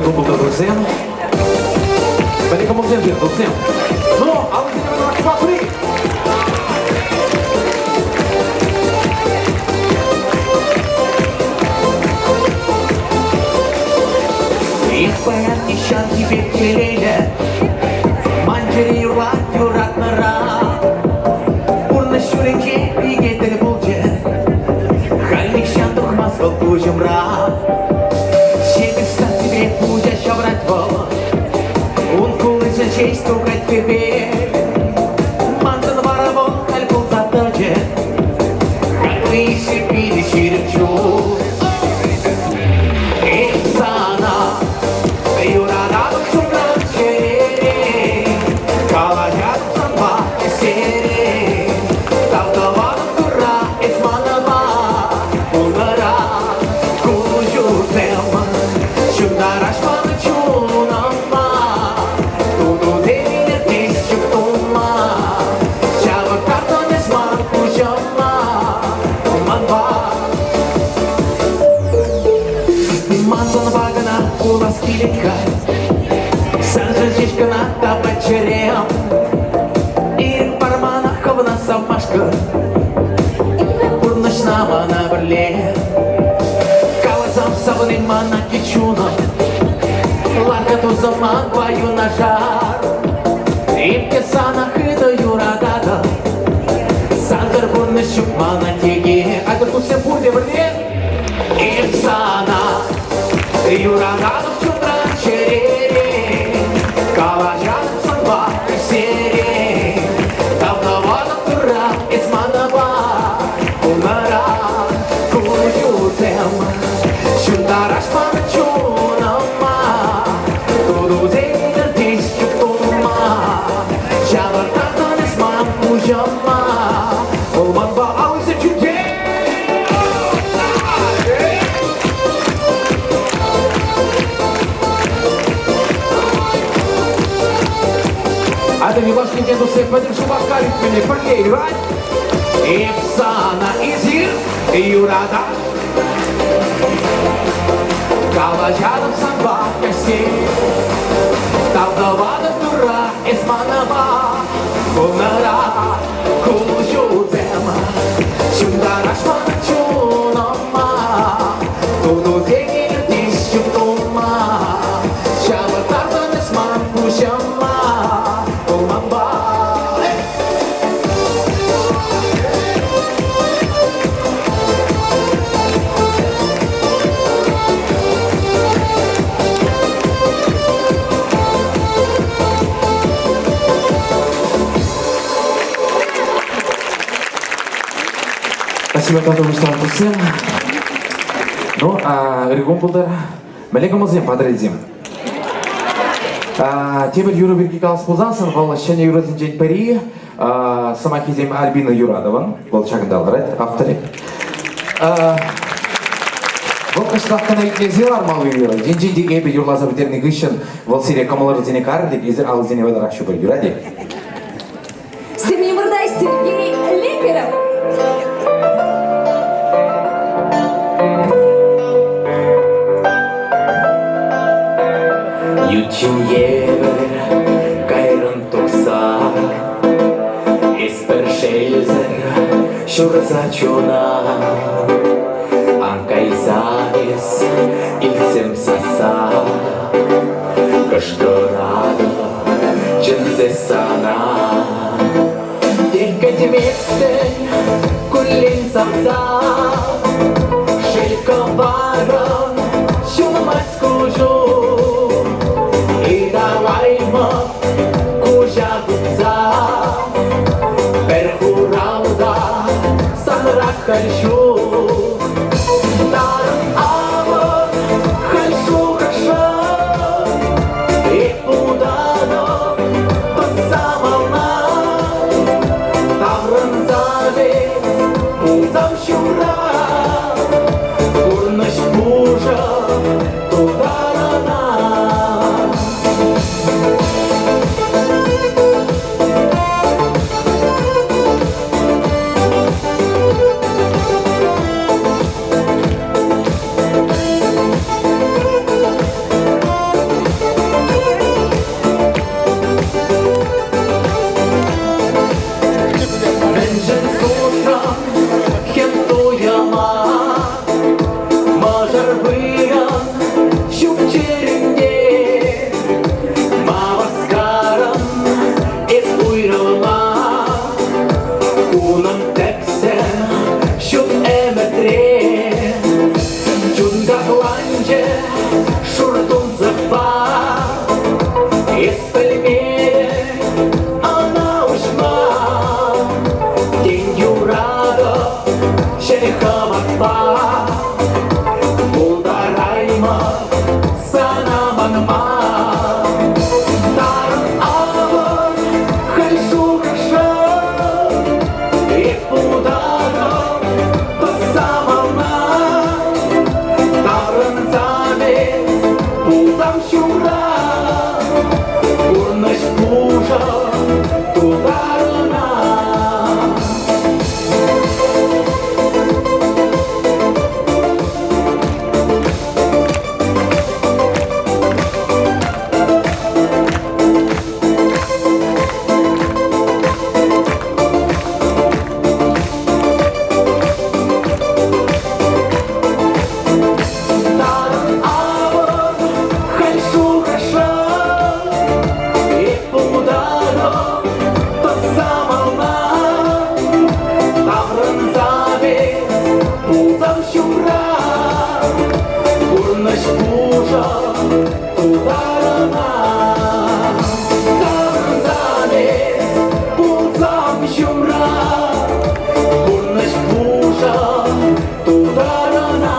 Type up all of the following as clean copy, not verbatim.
Ырӑ пултӑрсем. Пӗри кӑмӑлсем пир, туссем. Ну, алӑсене вӑйлӑрах при. Эх, паян нихҫанхи пек телейлӗ, ман чӗре юрлать юратнӑран. Пурнӑҫ ҫулӗнче пике тӗл пулчӗ, халь нихҫан тухмасть вӑл куҫӑмран. Ҫепӗҫ сассипе пуҫа ҫаврать вӑл, ун куллишӗн ҫеҫ тухать хӗвел. Маншӑн вара вӑл халь пулса тӑчӗ, хаклӑ питӗ ҫирӗп чул. Эп сана юрататӑп чунран чӗререн, калаҫатӑп санпа кӗсерен. Тав тӑватӑп Турра, эс манӑпа пулнӑран. Куҫусем ҫунтараҫ ман чунӑма, тутусем илӗртеҫҫӗ тума. Ҫавӑрттартӑн эс ман пуҫӑма, манпа. Ман сӑнпа кӑна пулас килет-ха, саншӑн ҫеҫ кӑна тапать чӗрем. Ирӗк пар мана хӑвна савмашкӑн, пурнӑҫна мана пӗрле. Каласам савни мана чунӑм, ларка тусӑм манпа юнашар. Эп те сана хытӑ юрататӑп, сансӑр пурнӑҫ ҫук мана текех. Айтӑр туссем пурте пӗрле. Эп сана юрататӑп чунран чӗререн, калаҫатӑп санпа кӗсерен. Тав тӑватӑп Турра, эс манпа пулнӑран. Куҫусем ҫунтараҫ ман чунӑма, тутусем илӗртеҫҫӗ тума. Ҫавӑртартӑн эс ман пуҫӑма, вӑл манпа алӑсем ҫӳлте. Атӑ юлашкинчен тухса пӗтӗм Шупашкар ӳкмелле пӗрле юрать. Эп сана эсир юратать. Калаҫатӑп санпа кӗҫсе. Тав тӑватӑп Турра, эс манапа пулнӑра. Куҫусем ҫунтараҫ ман чунӑма, тутусем илтеҫҫӗ тума. Ҫавӑртартӑн эс ман пуҫӑма, пулманпа. Спасибо, Тату всем. Ну, а ыркун пултӑр. Мӗнле кӑмӑлсем, Патӑрьелсем? Тепӗр юрӑ пирки калас пулсассӑн, вӑл ҫӗнӗ юрӑсенчен пӗри. Сӑмахӗсем Альбина Юратован. Вӑл ҫакӑнта ларать, авторӗ. Вӑл кӑштах кӑна итлесе лармалли юрӑ. Енчен те эпӗ юрласа пӗтернӗ хыҫҫӑн вӑл сире кӑмӑлӑрсене карӗ те эсир алӑсене вӑйлӑрах ҫупӑр. Юрать-и? Семимыртай Сергей Липеров. Ют ҫын евӗр кайрӑн тухса, эс пӗр шелсӗр ҫурса чуна. Ан кайса эс илтсем сасса, кӑшкӑратӑп чӗнсе сана. Тек кӗтместӗн куллен савса, шел кӑварӑн ҫунмасть куҫу. Ыталаймӑп куҫа хупса, пӗр хурав та санрах халь ҫук. Тарӑн авӑр халь шухӑшӑм, эп путатӑп тӑсса Таврӑнса эс пулсам ҫурра, пурнӑҫ пушӑ тутарана. пушӑ тутарӑна. Таврӑнсан эс пулсам ҫумра, пурнӑҫ пушӑ тутарӑна.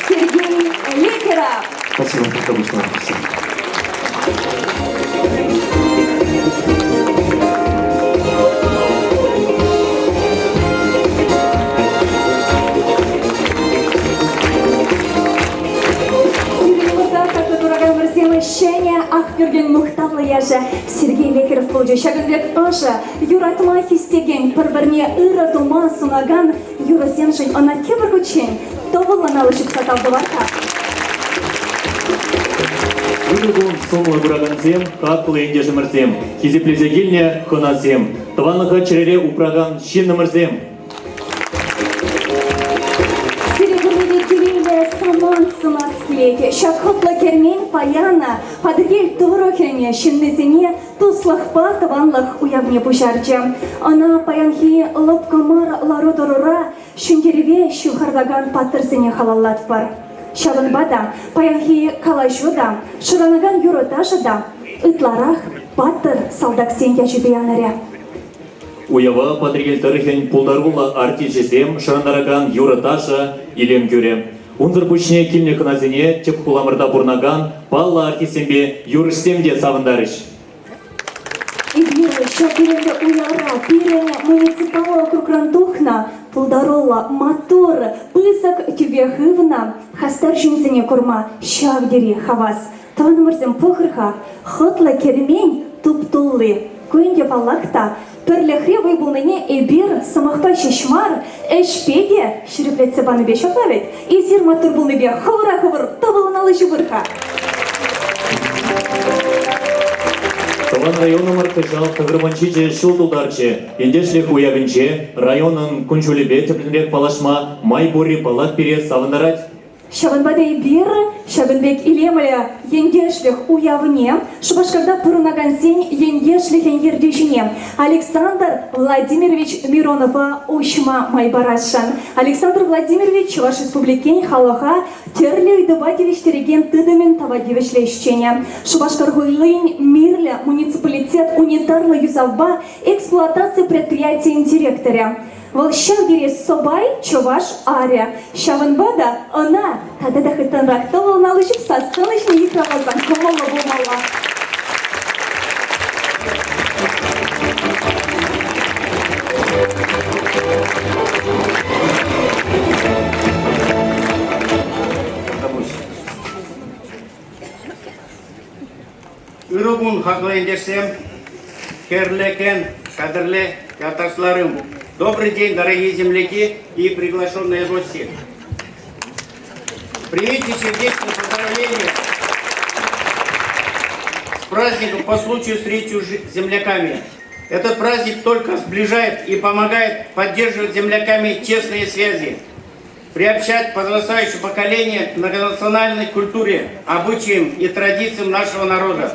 Сергей Лекеров. Спасибо, Спасибо. Ҫӗнӗ Ахпӳртӗн мухтавлӑ ячӗ Сергей Лекеров пулчӗ. Ҫакӑн пек ӑшӑ, юратма хистекен, пӗр-пӗрне ырӑ тума сунакан юрӑсемшӗн ӑна тепӗр хутчен тӑвӑллӑн алӑ ҫупса тав тӑвар-ха. Ырӑ кун, сумлӑ куракансем, хаклӑ ентешӗмӗрсем, хисеплесе килнӗ хӑнасем, тӑванлӑха чӗрере упракан ҫыннӑмӑрсем. Сире пурне те телейлӗ самант сунас килет. Ҫак хӑтлӑ кермен паян Патӑрьел тӑрӑхӗн ҫыннисене туслӑхпа тӑванлӑх уявне пуҫарчӗ. Ӑна паянхи лӑпкӑ мар лару-тӑрура Ҫӗнтерӗве ҫывхартакан паттӑрсене халаллатпӑр. Ҫавӑнпа та паянхи калаҫу та, шӑранакан юрӑ-ташӑ та ытларах паттӑр салтаксен ячӗпе янӑрӗ. Уява Патӑрьел тӑрӑхӗн пултаруллӑ артисчӗсем шӑрантаракан юрӑ-ташӑ илем кӳрӗ. Унсӑр пуҫне килнӗ хӑнасене тӗп хуламӑрта пурӑнакан паллӑ артистсемпе юрӑҫсем те савӑнтарӗҫ. Эпир ҫак илемлӗ уявра пирӗн муниципаллӑ округран тухнӑ пултаруллӑ, маттур, пысӑк тӳпе хывнӑ хастар ҫынсене курма ҫав тери хавас. Тӑванӑмӑрсем, пӑхӑр-ха, хӑтлӑ кермен туп-тулли. Ку ӗнтӗ, паллах та, пӗрлӗхре вӑй пулнине эпир сӑмахпа ҫеҫ мар, ӗҫпе те ҫирӗплетсе панипе ҫапла вӗт. Эсир маттур пулнипе хӑвӑра хӑвӑр тӑвӑллӑн алӑ ҫупӑр-ха. Тӑван районӑмӑр кӑҫал 97 ҫул тултарчӗ. Ентешлӗх уявӗнче районӑн кун-ҫулӗпе тӗплӗнрех паллашма май пурри паллах пире савӑнтарать. Ҫавӑнпа та эпир ҫакӑн пек илемлӗ ентешлӗх уявне Шупашкарта пурӑнакансен ентешлӗхӗн ертӳҫине Александр Владимирович Миронова уҫма май парасшӑн. Александр Владимирович Чӑваш Республикин халӑха тӗрлӗ ыйтупа тивӗҫтерекен тытӑмӗн тава тивӗҫлӗ ӗҫченӗ. Шупашкар хулин мирлӗ муниципалитет унитарлӑ юсавпа эксплуатаци предприятийӗн директорӗ. Вӑл ҫав тери сӑпай чӑваш арӗ. Ҫавӑнпа та ӑна тата та хыттӑнрах тӑвӑлнӑ алӑ ҫупса сцена ҫине йыхравласан кӑмӑллӑ пулмалла. Ырӑ кун, хаклӑ ентешсем! Хӗрлекен, хатӗрле яташларым. Добрый день, дорогие земляки и приглашенные гости. Примите сердечное поздравление с праздником по случаю встречи с земляками. Этот праздник только сближает и помогает поддерживать земляками тесные связи, приобщать подрастающее поколение к многонациональной культуре, обычаям и традициям нашего народа.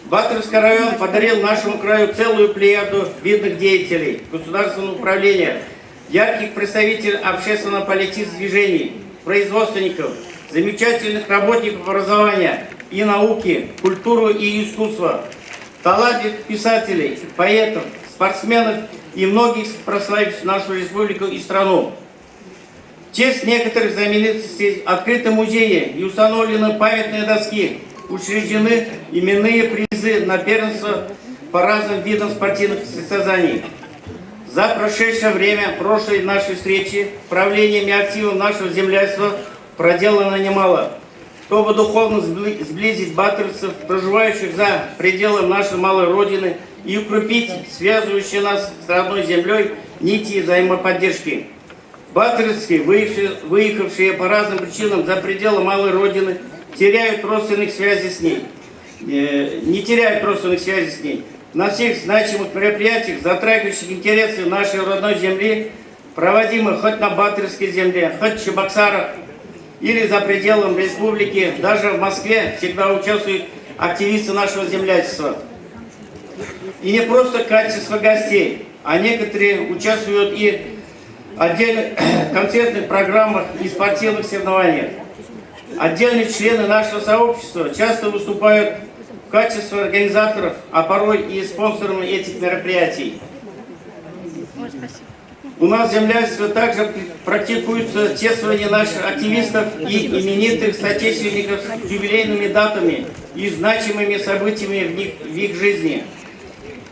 Батыревский район подарил нашему краю целую плеяду видных деятелей государственного управления, ярких представителей общественно-политических движений, производственников, замечательных работников образования и науки, культуры и искусства, талантливых писателей, поэтов, спортсменов и многих прославивших нашу республику и страну. В честь некоторых знаменитостей открыты музеи и установлены памятные доски, учреждены именные призы на первенство по разным видам спортивных состязаний. За прошедшее время прошлой нашей встречи правлением и активом нашего землячества проделано немало. Чтобы духовно сблизить батырцев, проживающих за пределами нашей малой Родины, и укрепить связывающие нас с родной землей нити взаимоподдержки. Батыревские, выехавшие по разным причинам за пределы малой Родины, теряют родственных связей с ней. Не теряют родственных связей с ней. На всех значимых мероприятиях, затрагивающих интересы нашей родной земли, проводимых хоть на Батыревской земле, хоть в Чебоксарах или за пределом республики, даже в Москве всегда участвуют активисты нашего землячества. И не просто качество гостей, а некоторые участвуют и в отдельных концертных программах и спортивных соревнованиях. Отдельные члены нашего сообщества часто выступают в качестве организаторов, а порой и спонсорами этих мероприятий. У нас в землячестве также практикуется чествование наших активистов и именитых соотечественников с юбилейными датами и значимыми событиями в их жизни.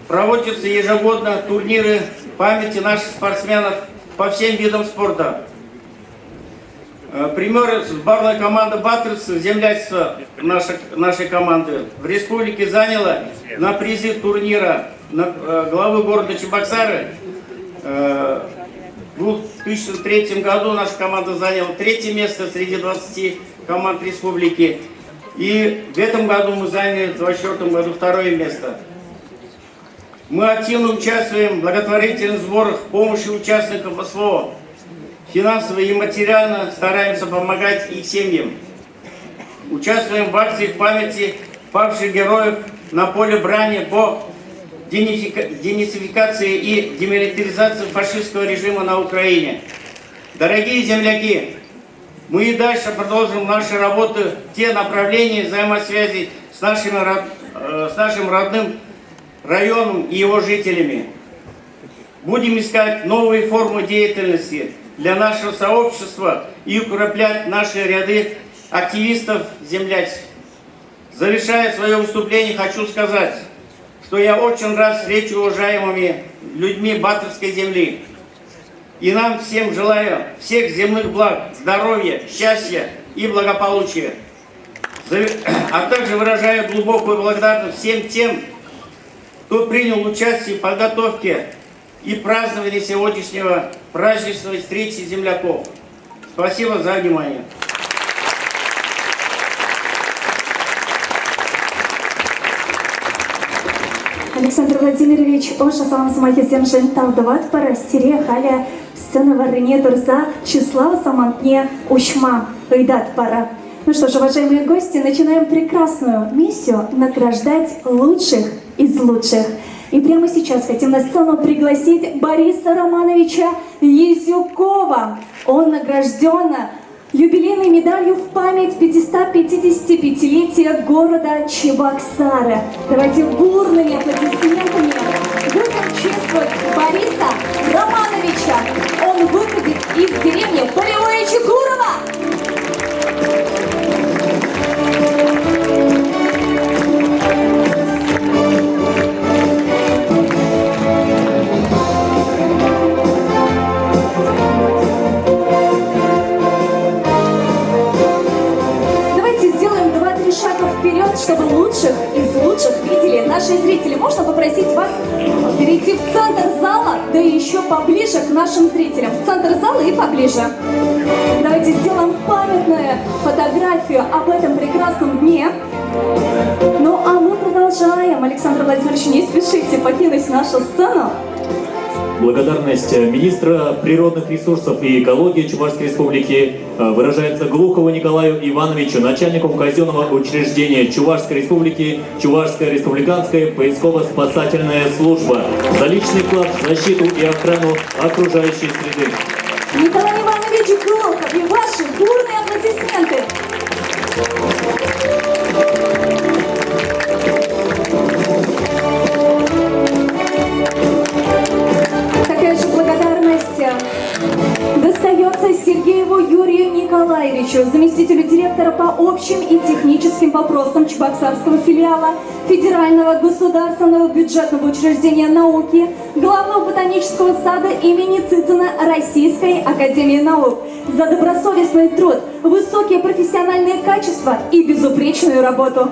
Проводятся ежегодно турниры памяти наших спортсменов по всем видам спорта. Примеры: сборная команда Батыревцев, землячества нашей команды, в республике заняла на призы турнира на главы города Чебоксары. В 2003 году наша команда заняла третье место среди 20 команд республики. И в этом году мы заняли, в 2024 году, второе место. Мы активно участвуем в благотворительных сборах помощи участникам СВО. Финансово и материально стараемся помогать их семьям. Участвуем в акциях памяти павших героев на поле брани по денацификации и демилитаризации фашистского режима на Украине. Дорогие земляки, мы и дальше продолжим наши работы в те направления взаимосвязи с нашим родным районом и его жителями. Будем искать новые формы деятельности для нашего сообщества и укреплять наши ряды активистов землячества. Завершая свое выступление, хочу сказать, что я очень рад встрече уважаемыми людьми Батыревской земли. И нам всем желаю всех земных благ, здоровья, счастья и благополучия. А также выражаю глубокую благодарность всем тем, кто принял участие в подготовке и праздновании сегодняшнего праздничной встречи земляков. Спасибо за внимание. Александр Владимирович, ӑшӑ салам сӑмахӗсемшӗн тав тӑватпӑр. Сире халӗ сцена варрине тӑрса чыслав самантне уҫма ыйтатпӑр. Ну что ж, уважаемые гости, начинаем прекрасную миссию награждать лучших из лучших. И прямо сейчас хотим на сцену пригласить Бориса Романовича Езюкова. Он награжден юбилейной медалью в память 555-летия города Чебоксары. Давайте бурными аплодисментами будем чествовать Бориса Романовича. Он выходит из деревни Полевое Чекурово. Давайте сделаем два-три шага вперед, чтобы лучших из лучших видели наши зрители. Можно попросить вас перейти в центр зала, да и еще поближе к нашим зрителям. В центр зала и поближе. Давайте сделаем памятную фотографию об этом прекрасном дне. Ну а мы продолжаем. Александр Владимирович, не спешите покинуть нашу сцену. Благодарность министра природных ресурсов и экологии Чувашской Республики выражается Глухову Николаю Ивановичу, начальнику казенного учреждения Чувашской Республики Чувашская республиканская поисково-спасательная служба за личный вклад в защиту и охрану окружающей среды. Николай Иванович Глухов и ваши бурные аплодисменты. Такая же благодарность достается Сергееву Юрию Николаевичу, заместителю директора по общим и техническим вопросам Чебоксарского филиала Федерального государственного бюджетного учреждения науки, Главного ботанического сада имени Цицина Российской Академии Наук за добросовестный труд, высокие профессиональные качества и безупречную работу.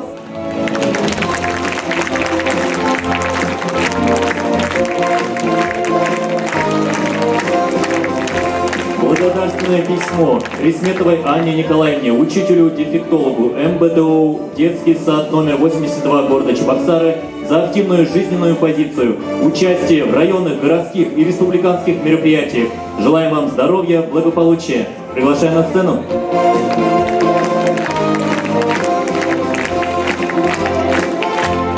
Благодарственное письмо Ресметовой Анне Николаевне, учителю-дефектологу МБДУ «Детский сад номер 82 города Чебоксары» за активную жизненную позицию, участие в районных, городских и республиканских мероприятиях. Желаем вам здоровья, благополучия. Приглашаем на сцену.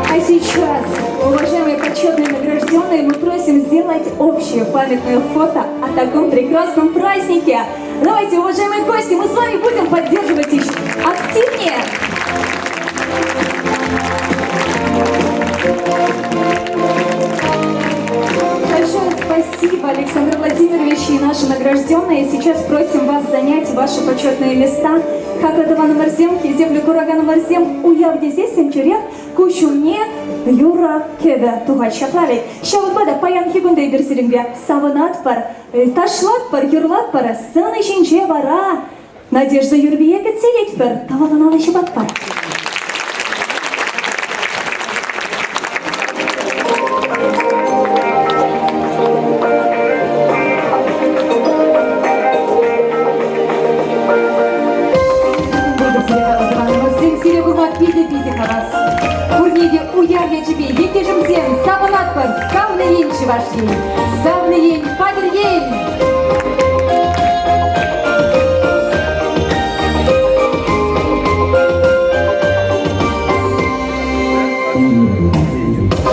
А сейчас, уважаемые почетные награжденные, мы просим сделать общее памятное фото о таком прекрасном празднике. Давайте, уважаемые гости, мы с вами будем поддерживать их активнее. Большое спасибо, Александр Владимирович и наши награжденные. Сейчас просим вас занять ваши почетные места. Хаклӑ тӑванӑмӑрсем, хисеплӗ кураканӑмӑрсем, уяв тесессӗн тӳрех куҫ умне юрӑ-кӗвӗ тухать ҫапла вӗт. Ҫавӑнпа та паянхи кун та эпир сирӗнпе савӑнатпӑр, ташлатпӑр, юрлатпӑр. Сцена ҫинче вара Надежда Юрбие кӗтсе илетпӗр, тӑвӑллӑн алӑ ҫупатпӑр. Тӑванӑмӑрсем, сире курма питӗ-питӗ хавас. Пурне те уяв ячӗпе ентешӗмсем савӑнатпӑр. Савнӑ ен Чӑваш Ен, савнӑ ен Патӑрьел!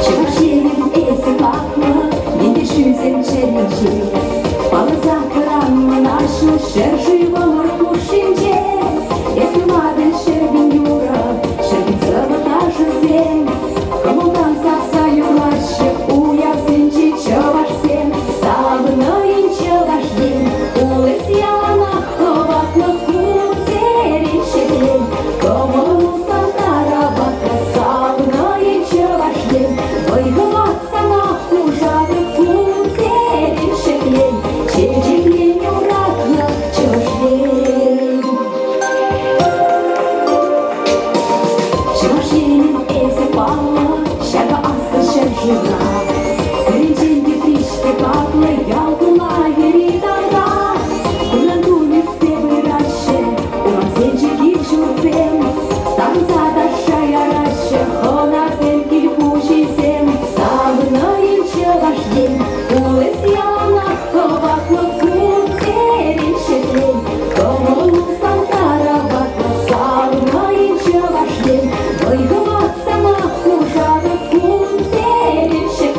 Чӑваш Енӗн эсӗ хаклӑ, ентешӳсем чӗринче. Палӑрса тӑран мӑнаҫлӑ ҫӗршывӑмӑр хушшинче. Эс юлатӑн 100 000 юрӑ, 100 000 сӑвӑ ташӑсем. Кӑмӑлтан савса юрлаҫҫӗ уявсенче чӑвашсем. Савнӑ-и Чӑваш Ен, пулас яланах хӑватлӑ кунсерен ҫӗклен. Кӑмӑлу сантара ватӑ, савнӑ-и Чӑваш Ен, вӑй-хӑват сана хушатӑп кунсерен ҫӗклен. Чечеклен юратнӑ Чӑваш Ен. Чӑваш Енӗн эсӗ паллӑ, ҫакӑ аслӑ ҫӗршывра. Пӗринчен тепри-ҫке хаклӑ ял хула йӗри-тавра. Кунран-кун ӳссе пыраҫҫӗ урамсенчи кил-ҫуртсем. Савӑнса ташша яраҫҫӗ хӑнасем, кил хуҫисем. Савнӑ-и Чӑваш Ен, пулас яланах хӑватлӑ кунсерен ҫӗклен. Кӑмӑлу сантара ватӑ, савнӑ-и Чӑваш Ен, вӑй-хӑват сана хушатӑп кунсерен ҫӗклен.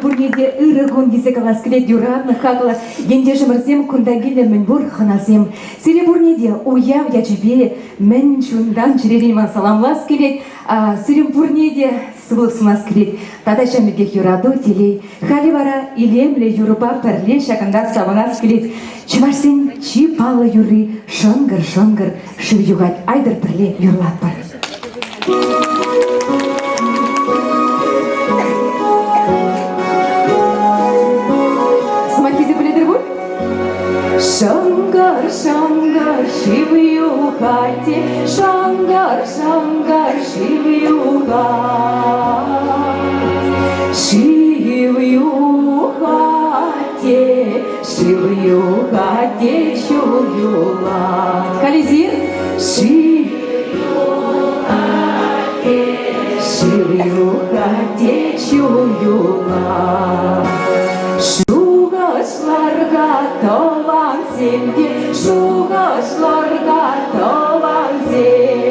пурне те ырӑ кун тесе калас килет юратнӑ хаклӑ ентешӗмӗрсем кунта килнӗ мӗнпур хӑнасем. Сире пурне те уяв ячӗпе мӗн чунтан чӗререн ман саламлас килет. Сирӗн пурне те сывлӑх сунас килет. Тата ҫавӑн пекех юрату, телей. Халӗ вара илемлӗ юрӑпа пӗрле ҫакӑнта савӑнас килет. Чӑвашсен чи паллӑ юрри шӑнкӑр-шӑнкӑр шыв юхать. Айтӑр пӗрле юрлатпӑр. Сӑмаххисем пӗлетӗр пуль? Шӑнкӑр-шӑнкӑр шыв юхать, шӑнкӑр-шӑнкӑр шыв юхать. Шыв юхать, шыв юхать, ҫул юлать. Калисир, шыв юхать, шыв юхать, ҫул юлать. Шухӑшларга тӑвансем те, шухӑшларга тӑвансем.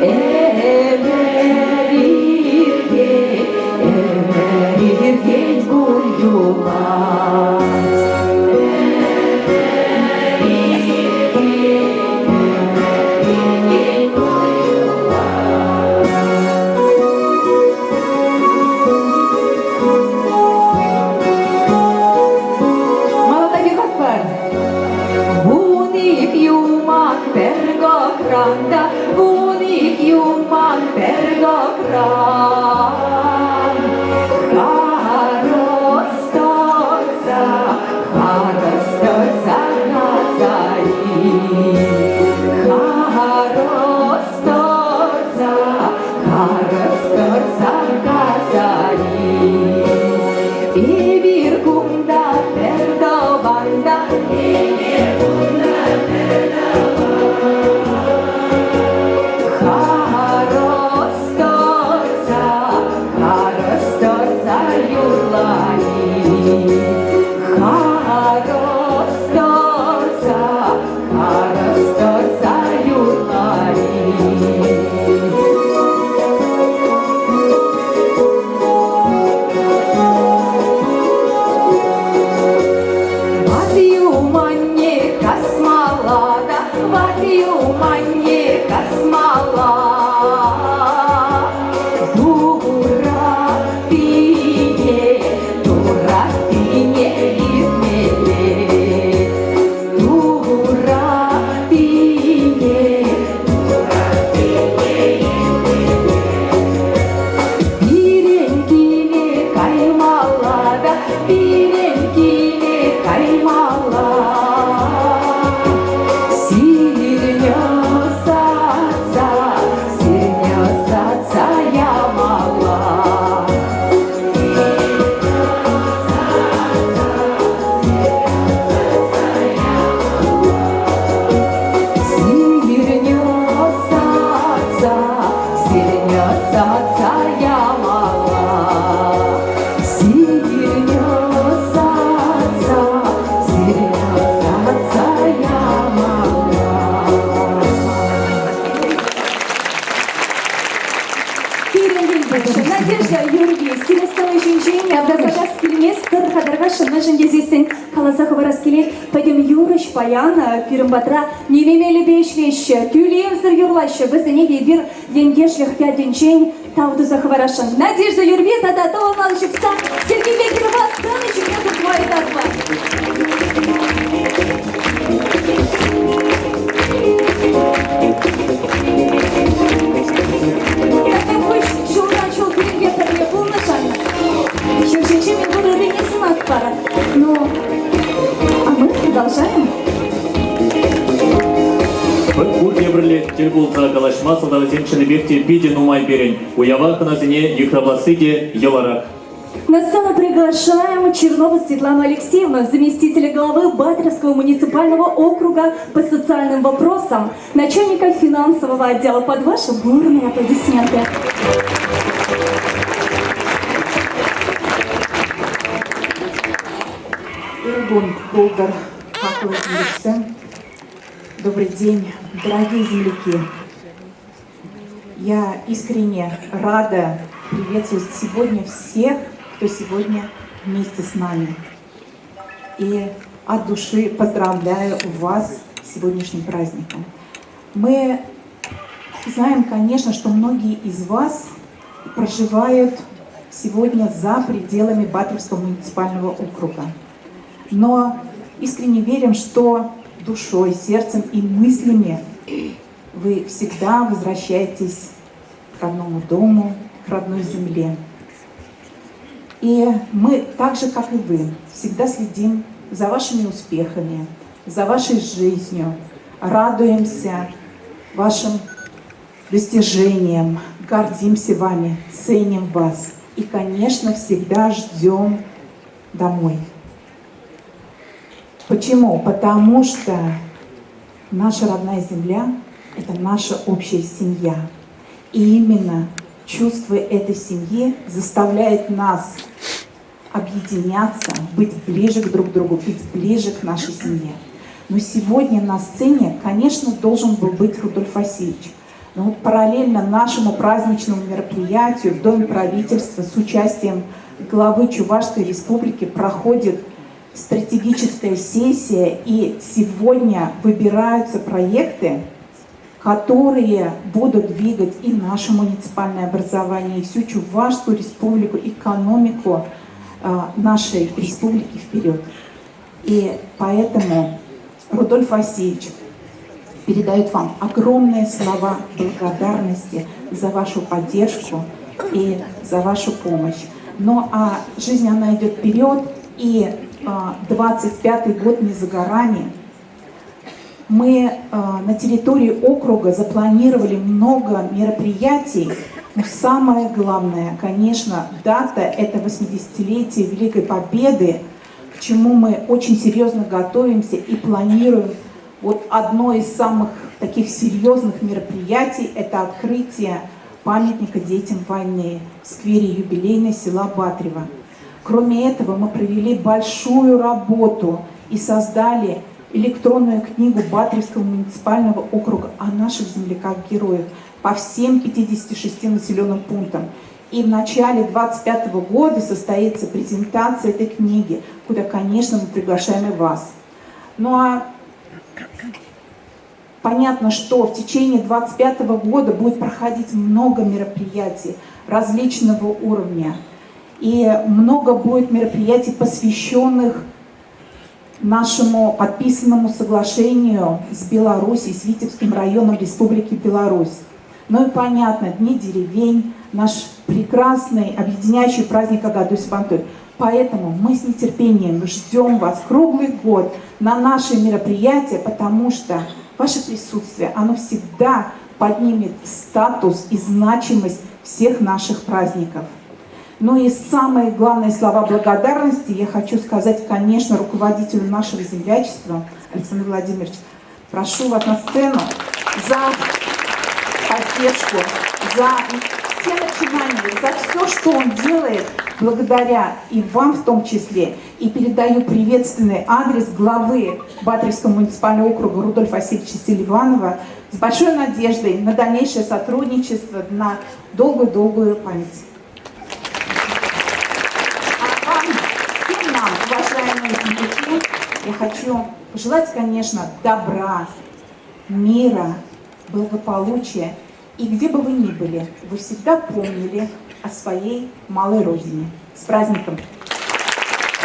Ӗмӗр иртет, ӗмӗр иртет кун юлать. Ӗмӗр иртет, ӗмӗр иртет кун юлать. Малалла юхатпӑр. Вуник юман пӗр кӑкранта, вуник юман пӗр кӑкран. Харӑс тӑрса, харӑс тӑрса касать-и. Харӑс тӑрса, харӑс тӑрса касать-и. Эпир кунта пӗр тӑван та, эпир кунта пӗр тӑван. Харӑс тӑрса, харӑс тӑрса юрлани. Харӑс тӑрса, харӑс тӑрса юрлани. Ват юманне касмалла та, ват юманне касмалла. Тураттине, тураттине иртмелле. Тураттине, тураттине иртмелле. Пирӗн киле каймалла та, пирӗн киле каймалла. Сирӗн ӑсатса, сирӗн ӑсатса ямалла. Сирӗн ӑсатса, сирӗн ӑсатса ямалла. Сирӗн ӑсатса, сирӗн ӑсатса ямалла. Пирӗн ентеш Надежда Юрьевна Селестова ҫинчен калас килмест, тӑр-хатӑрхаҫҫӑн мӗншӗн тесессӗн каласа хӑварас килет. Пӗтӗм юрӑҫ паян пирӗн патра нимемелӗпе ӗҫлеҫҫӗ, тӳлевсӗр юрлаҫҫӗ. Вӗсене те эпир ентешлӗх ятӗнчен тав туса хӑварасшӑн. Надежда Юрьви тата тӑвӑлман ҫыпса Сергей Бекирова сцена ҫине тухма ыйтатпӑр. Пуҫ ҫултан ҫул пирӗнпе пӗрле пулнӑшӑн ҫӗр ҫинче мӗн пур ыррине сунатпӑр. Ну, а мы продолжаем. Пурте пӗрле тӗл пулса калаҫма сӑлтавӗсем чӑннипех те питӗ нумай пирӗн. Уява хӑнасене йыхравласси те йӑларах. На сцену приглашаем Чернову Светлану Алексеевну, заместителя главы Батыревского муниципального округа по социальным вопросам, начальника финансового отдела. Под ваши бурные аплодисменты. Ыргун пултӑр, хаклӑ ентешсем. Добрый день, дорогие земляки. Я искренне рада. приветствовать сегодня всех, кто сегодня вместе с нами. И от души поздравляю вас с сегодняшним праздником. Мы знаем, конечно, что многие из вас проживают сегодня за пределами Батыревского муниципального округа. Но искренне верим, что душой, сердцем и мыслями вы всегда возвращаетесь к родному дому, к родной земле. И мы, так же, как и вы, всегда следим за вашими успехами, за вашей жизнью, радуемся вашим достижениям, гордимся вами, ценим вас и, конечно, всегда ждем домой. Почему? Потому что наша родная земля – это наша общая семья. И именно чувство этой семьи заставляет нас объединяться, быть ближе к друг другу, быть ближе к нашей семье. Но сегодня на сцене, конечно, должен был быть Рудольф Васильевич. Но вот параллельно нашему праздничному мероприятию в Доме правительства с участием главы Чувашской Республики проходит стратегическая сессия, и сегодня выбираются проекты, которые будут двигать и наше муниципальное образование, и всю Чувашскую республику, экономику нашей республики вперед. И поэтому Рудольф Васильевич передает вам огромные слова благодарности за вашу поддержку и за вашу помощь. Ну а жизнь, она идет вперед, и 25-й год не за горами. Мы на территории округа запланировали много мероприятий, но самое главное, конечно, дата – это 80-летие Великой Победы, к чему мы очень серьезно готовимся и планируем. Вот одно из самых таких серьезных мероприятий – это открытие памятника детям войны в сквере юбилейной села Батырево. Кроме этого, мы провели большую работу и создали электронную книгу Батыревского муниципального округа о наших земляках-героях по всем 56 населенным пунктам. И в начале 2025 года состоится презентация этой книги, куда, конечно, мы приглашаем и вас. Ну а понятно, что в течение 2025 года будет проходить много мероприятий различного уровня. И много будет мероприятий, посвященных нашему подписанному соглашению с Беларусью, с Витебским районом Республики Беларусь. Ну и понятно, Дни деревень, наш прекрасный объединяющий праздник Акатуй Сабантуй. Поэтому мы с нетерпением ждем вас круглый год на наши мероприятия, потому что ваше присутствие, оно всегда поднимет статус и значимость всех наших праздников. Ну и самые главные слова благодарности я хочу сказать, конечно, руководителю нашего землячества Александру Владимировичу. Прошу вас на сцену за поддержку, за все начинания, за все, что он делает, благодаря и вам в том числе. И передаю приветственный адрес главы Батыревского муниципального округа Рудольфа Васильевича Селиванова с большой надеждой на дальнейшее сотрудничество, на долгую-долгую память. А вам, всем нам, уважаемые земляки, я хочу пожелать, конечно, добра, мира, благополучия. И где бы вы ни были, вы всегда помнили о своей малой родине. С праздником!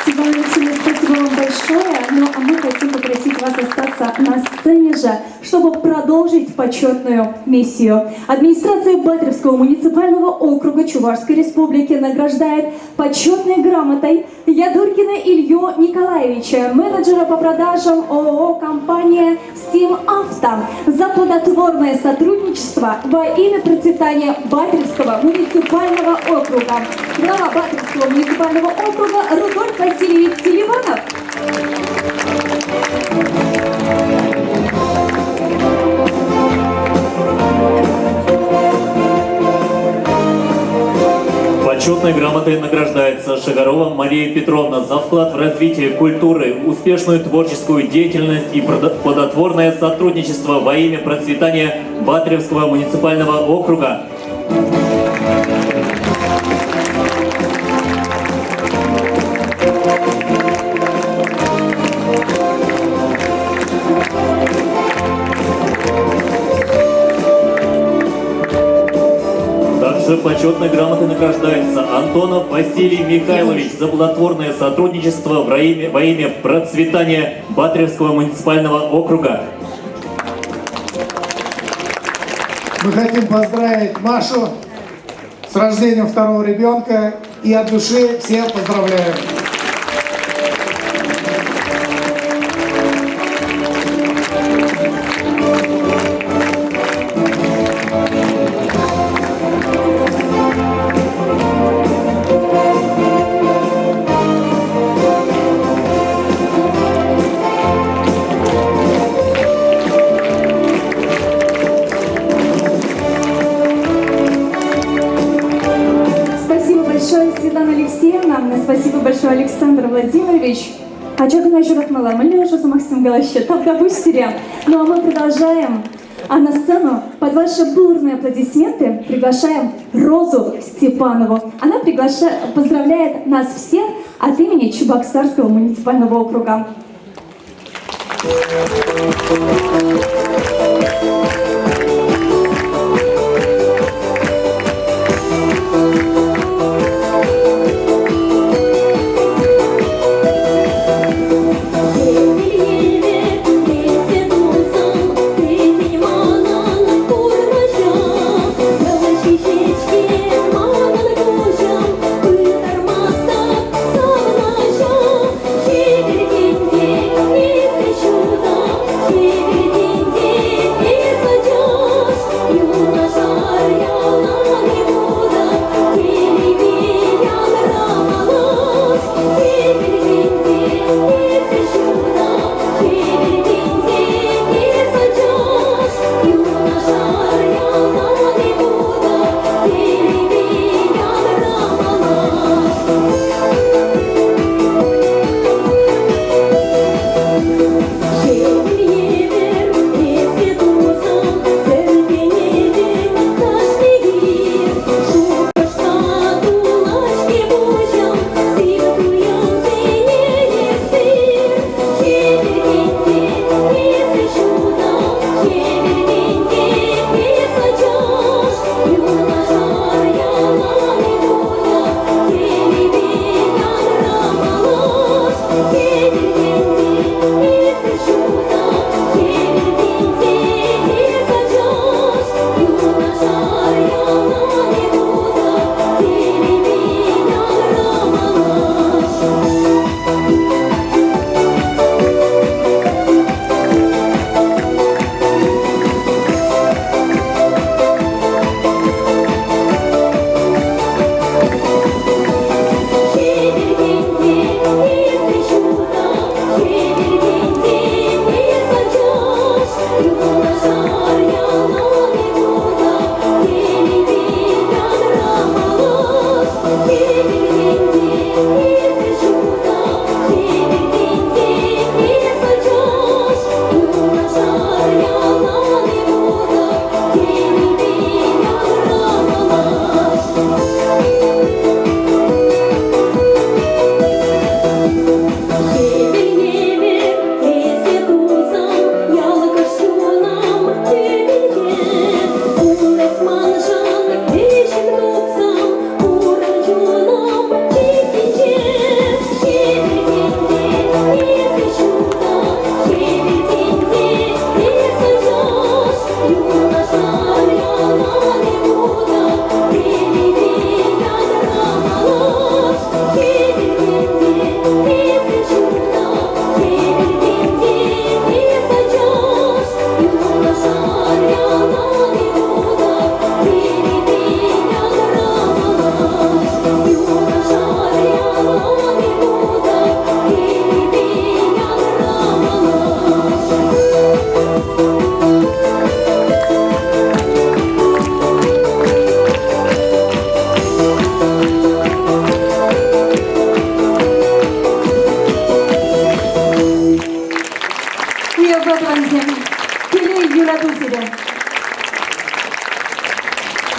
Светлана Алексеевна, спасибо вам большое. Ну, а мы хотим попросить вас остаться на сцене же, чтобы продолжить почетную миссию. Администрация Батыревского муниципального округа Чувашской Республики награждает почетной грамотой Ядуркина Илью Николаевича, менеджера по продажам ООО «Компания Сим Авто» за плодотворное сотрудничество во имя процветания Батыревского муниципального округа. Глава Батыревского муниципального округа Рудольф Васильевич Селиванов. Почетной грамотой награждается Шагарова Мария Петровна за вклад в развитие культуры, успешную творческую деятельность и плодотворное сотрудничество во имя процветания Батыревского муниципального округа. почетной грамотой награждается Антонов Василий Михайлович за плодотворное сотрудничество во имя, во имя процветания Батыревского муниципального округа. Мы хотим поздравить Машу с рождением второго ребенка и от души всех поздравляем. Спасибо большое, Светлана Алексеевна. Спасибо большое, Александр Владимирович. Ача кӑна ҫуратмалла, мӗнле ӑшӑ сӑмахсем калаҫҫӗ. Тавтапуҫ сире. Ну а мы продолжаем. А на сцену под ваши бурные аплодисменты приглашаем Розу Степанову. Она приглаша... поздравляет нас всех от имени Чебоксарского муниципального округа. Уявра тӑвансем, телей юрату сире.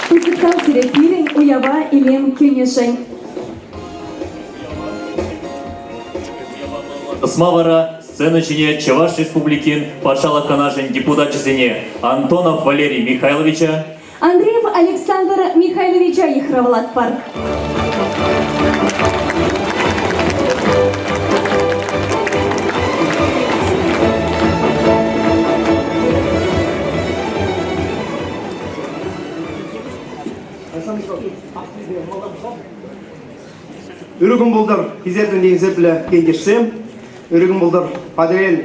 Пысӑк тав сире пирӗн уява илем кӳнӗшӗн. Тӑсма вара сцена ҫине Чӑваш Республикин Патшалӑх Канашӗн депутачӗсене Антонов Валерий Михайловича, Андреев Александр Михайловича йыхравлатпӑр. Ырӑ кун пултӑр, хисеплӗ те хисеплӗ ентешсем. Ырӑ кун пултӑр, Патӑрьел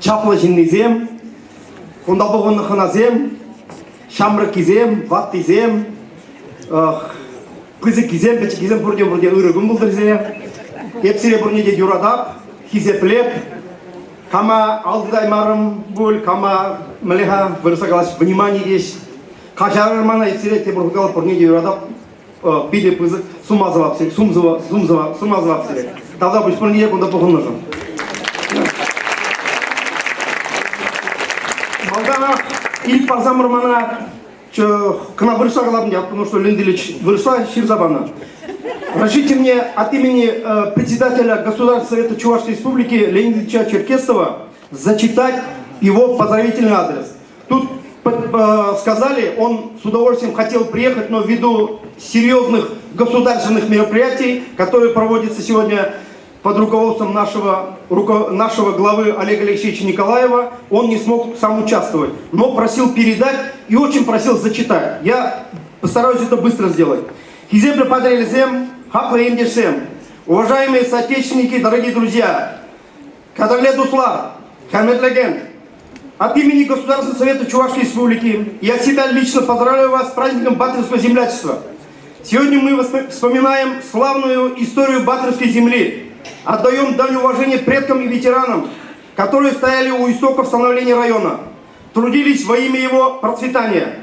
чаплӑ ҫыннисем, кунта пухӑннӑ хӑнасем, ҫамрӑккисем, ваттисем, пысӑккисем, пӗчӗккисем пурте пурте ырӑ кун пултӑр сире. Эп сире пурне те юратап, хисеплеп. Кама ал тытаймарӑм пуль, кама мӗнле-ха вырӑсла калас, внимание теҫ. Каҫарӑр мана, эп сире тепӗр хут пурне те юратап. Питӗ пысӑк сума сӑвап сире, сум сума сӑвап сире. Тавтапуҫ пурне те кунта пухӑннӑшӑн. Малтанах ирӗк парсамӑр мана кӑна вырӑсла калатӑн я, потому что Леонид Ильич вырӑсла ҫырса панӑ. Разрешите мне от имени председателя Государственного совета Чувашской Республики Леонида Ильича Черкесова зачитать его поздравительный адрес. Тут сказали, он с удовольствием хотел приехать, но ввиду серьезных государственных мероприятий, которые проводятся сегодня под руководством нашего, нашего главы Олега Алексеевича Николаева, он не смог сам участвовать, но просил передать и очень просил зачитать. Я постараюсь это быстро сделать. Хисеплӗ Патӑрьелсем, хаклӑ ентешсем, уважаемые соотечественники, дорогие друзья, Кадерле дуслар, хөрмәтләгән, от имени Государственного совета Чувашской Республики я себя лично поздравляю вас с праздником Батыревского землячества. Сегодня мы вспоминаем славную историю Батыревской земли, отдаем дань уважения предкам и ветеранам, которые стояли у истоков становления района, трудились во имя его процветания.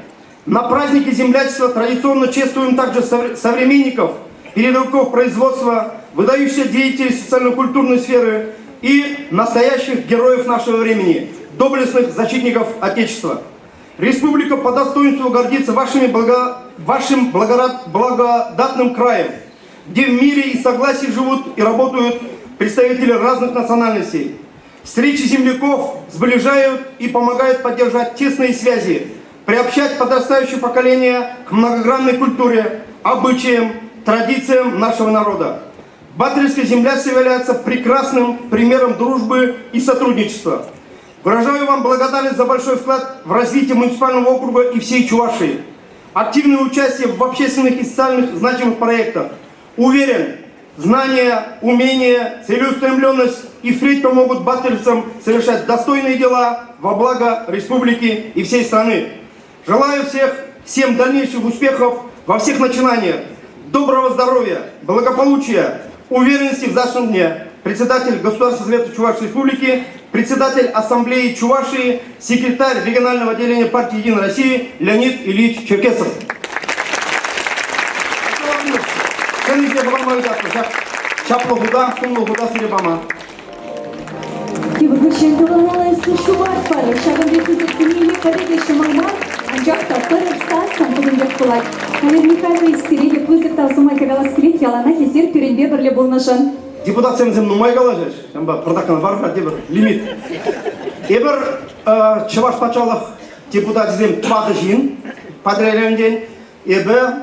На празднике землячества традиционно чествуем также современников, передовиков производства, выдающихся деятелей социально-культурной сферы и настоящих героев нашего времени, доблестных защитников Отечества. Республика по достоинству гордится вашими благо... вашим благород... благодатным краем, где в мире и согласии живут и работают представители разных национальностей. Встречи земляков сближают и помогают поддержать тесные связи, приобщать подрастающее поколение к многогранной культуре, обычаям, традициям нашего народа. Батыревская земля является прекрасным примером дружбы и сотрудничества. Выражаю вам благодарность за большой вклад в развитие муниципального округа и всей Чувашии. Активное участие в общественных и социальных значимых проектах. Уверен, знания, умения, целеустремленность и впредь помогут батыревцам совершать достойные дела во благо республики и всей страны. Желаю всех, всем дальнейших успехов во всех начинаниях, доброго здоровья, благополучия, уверенности в завтрашнем дне. Председатель Государственного совета Чувашской Республики, председатель Ассамблеи Чувашии, секретарь регионального отделения партии «Единая Россия» Леонид Ильич Черкесов. Чаплӑ хута, сумлӑ хута сире пама. Тепӗр хутчен тӑванлӑ ҫупатпӑр. Ҫакӑн пек пысӑк сӗнӳллӗ пӗлӗте ҫӑмӑл мар, анчах та тӑрӑшсассӑн пӗтӗмпех пулать. Олег Михайлович, сире те пысӑк тав сӑмахӗ калас килет, яланах эсир пирӗнпе пӗрле пулнӑшӑн. Депутатсемсем нумай калаҫаҫ, ҫавӑнпа пӑртаккан вар-ха тепӗр лимит. Эпир Чӑваш патшалӑх депутачӗсем тӑватӑ ҫын Патӑрьелӗнчен. Эпӗ,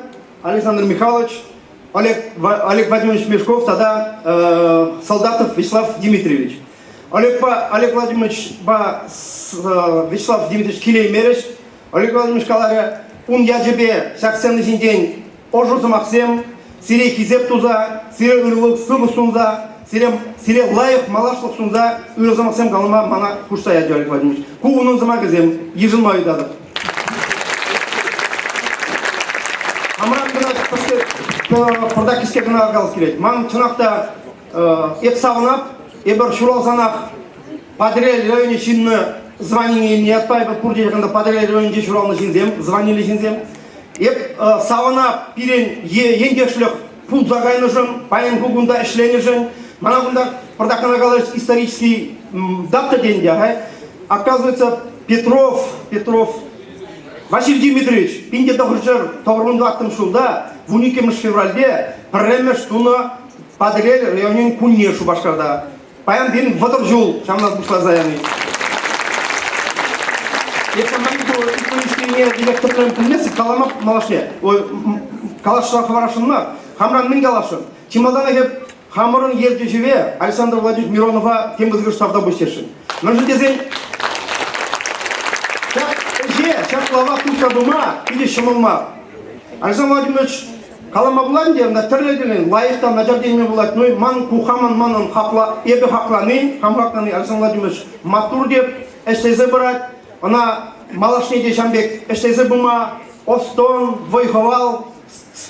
Александр Михайлович, Олег, Олег Владимирович Мешков тата э, Солдатов Вячеслав Дмитриевич. Олегпа, Олег Владимировичпа э, Вячеслав Дмитриевич килеймерӗҫ. Олег Владимирович каларӗ, ун ячӗпе ҫак сцена ҫинчен ӑшӑ сӑмахсем, сире хисеп туса, сире ырлӑх, сывлӑх сунса, сире, сире лайӑх малашлӑх сунса ырӑ сӑмахсем калама мана хушса ячӗ Олег Владимирович. Ку унӑн сӑмахӗсем, йышӑнма ыйтатӑп. Хамран кӑна пӑртак кӗске кӑна калас килет. Ман чӑнах та эп савӑнап, эпир ҫуралсанах Патӑрьел районӗ ҫынны званине илнӗ ятпа эпир пурте якында Патӑрьел районӗнче ҫуралнӑ ҫынсем, званилӗ ҫынсем. Эп савӑнап пирӗн ентешлӗх пулса кайнӑшӑн, паян ку кунта ӗҫленӗшӗн. Мана кунта пӑртак кӑна калаҫ исторический дата тенӗ те, Оказывается, Петров, Петров Василий Дмитриевич 1994 ҫулта 12 февральте пӗрремӗш тунӑ Патӑрьел районӗн кунне Шупашкарта. Паян пирӗн 30 ҫул ҫавна пуҫласа яни. пирки питех тӗплӗн пӗлместӗп, калама малашне. Ой, калаҫса хӑварасшӑн мар. Хамран мӗн каласшӑн? Чи малтанах эп хамӑрӑн ертӳҫӗве Александр Владимирович Миронова тем пысӑкӑш тавтапуҫ тесшӗн. Мӗншӗн тесен ҫак ӗҫе, ҫак лава туртса пыма питӗ ҫӑмӑл мар. Александр Владимирович калама пулать ӗнтӗ, ӑна тӗрлӗ тӗрлӗ лайӑх та начар теме пулать. Ну, ман ку хамӑн манӑн хакла, эпӗ хаклани, хам хаклани Александр Владимирович маттур те ӗҫлесе пырать. Ӑна малашне те ҫавӑн пек ӗҫлесе пыма ӑс-тӑн, вӑй-хӑвал,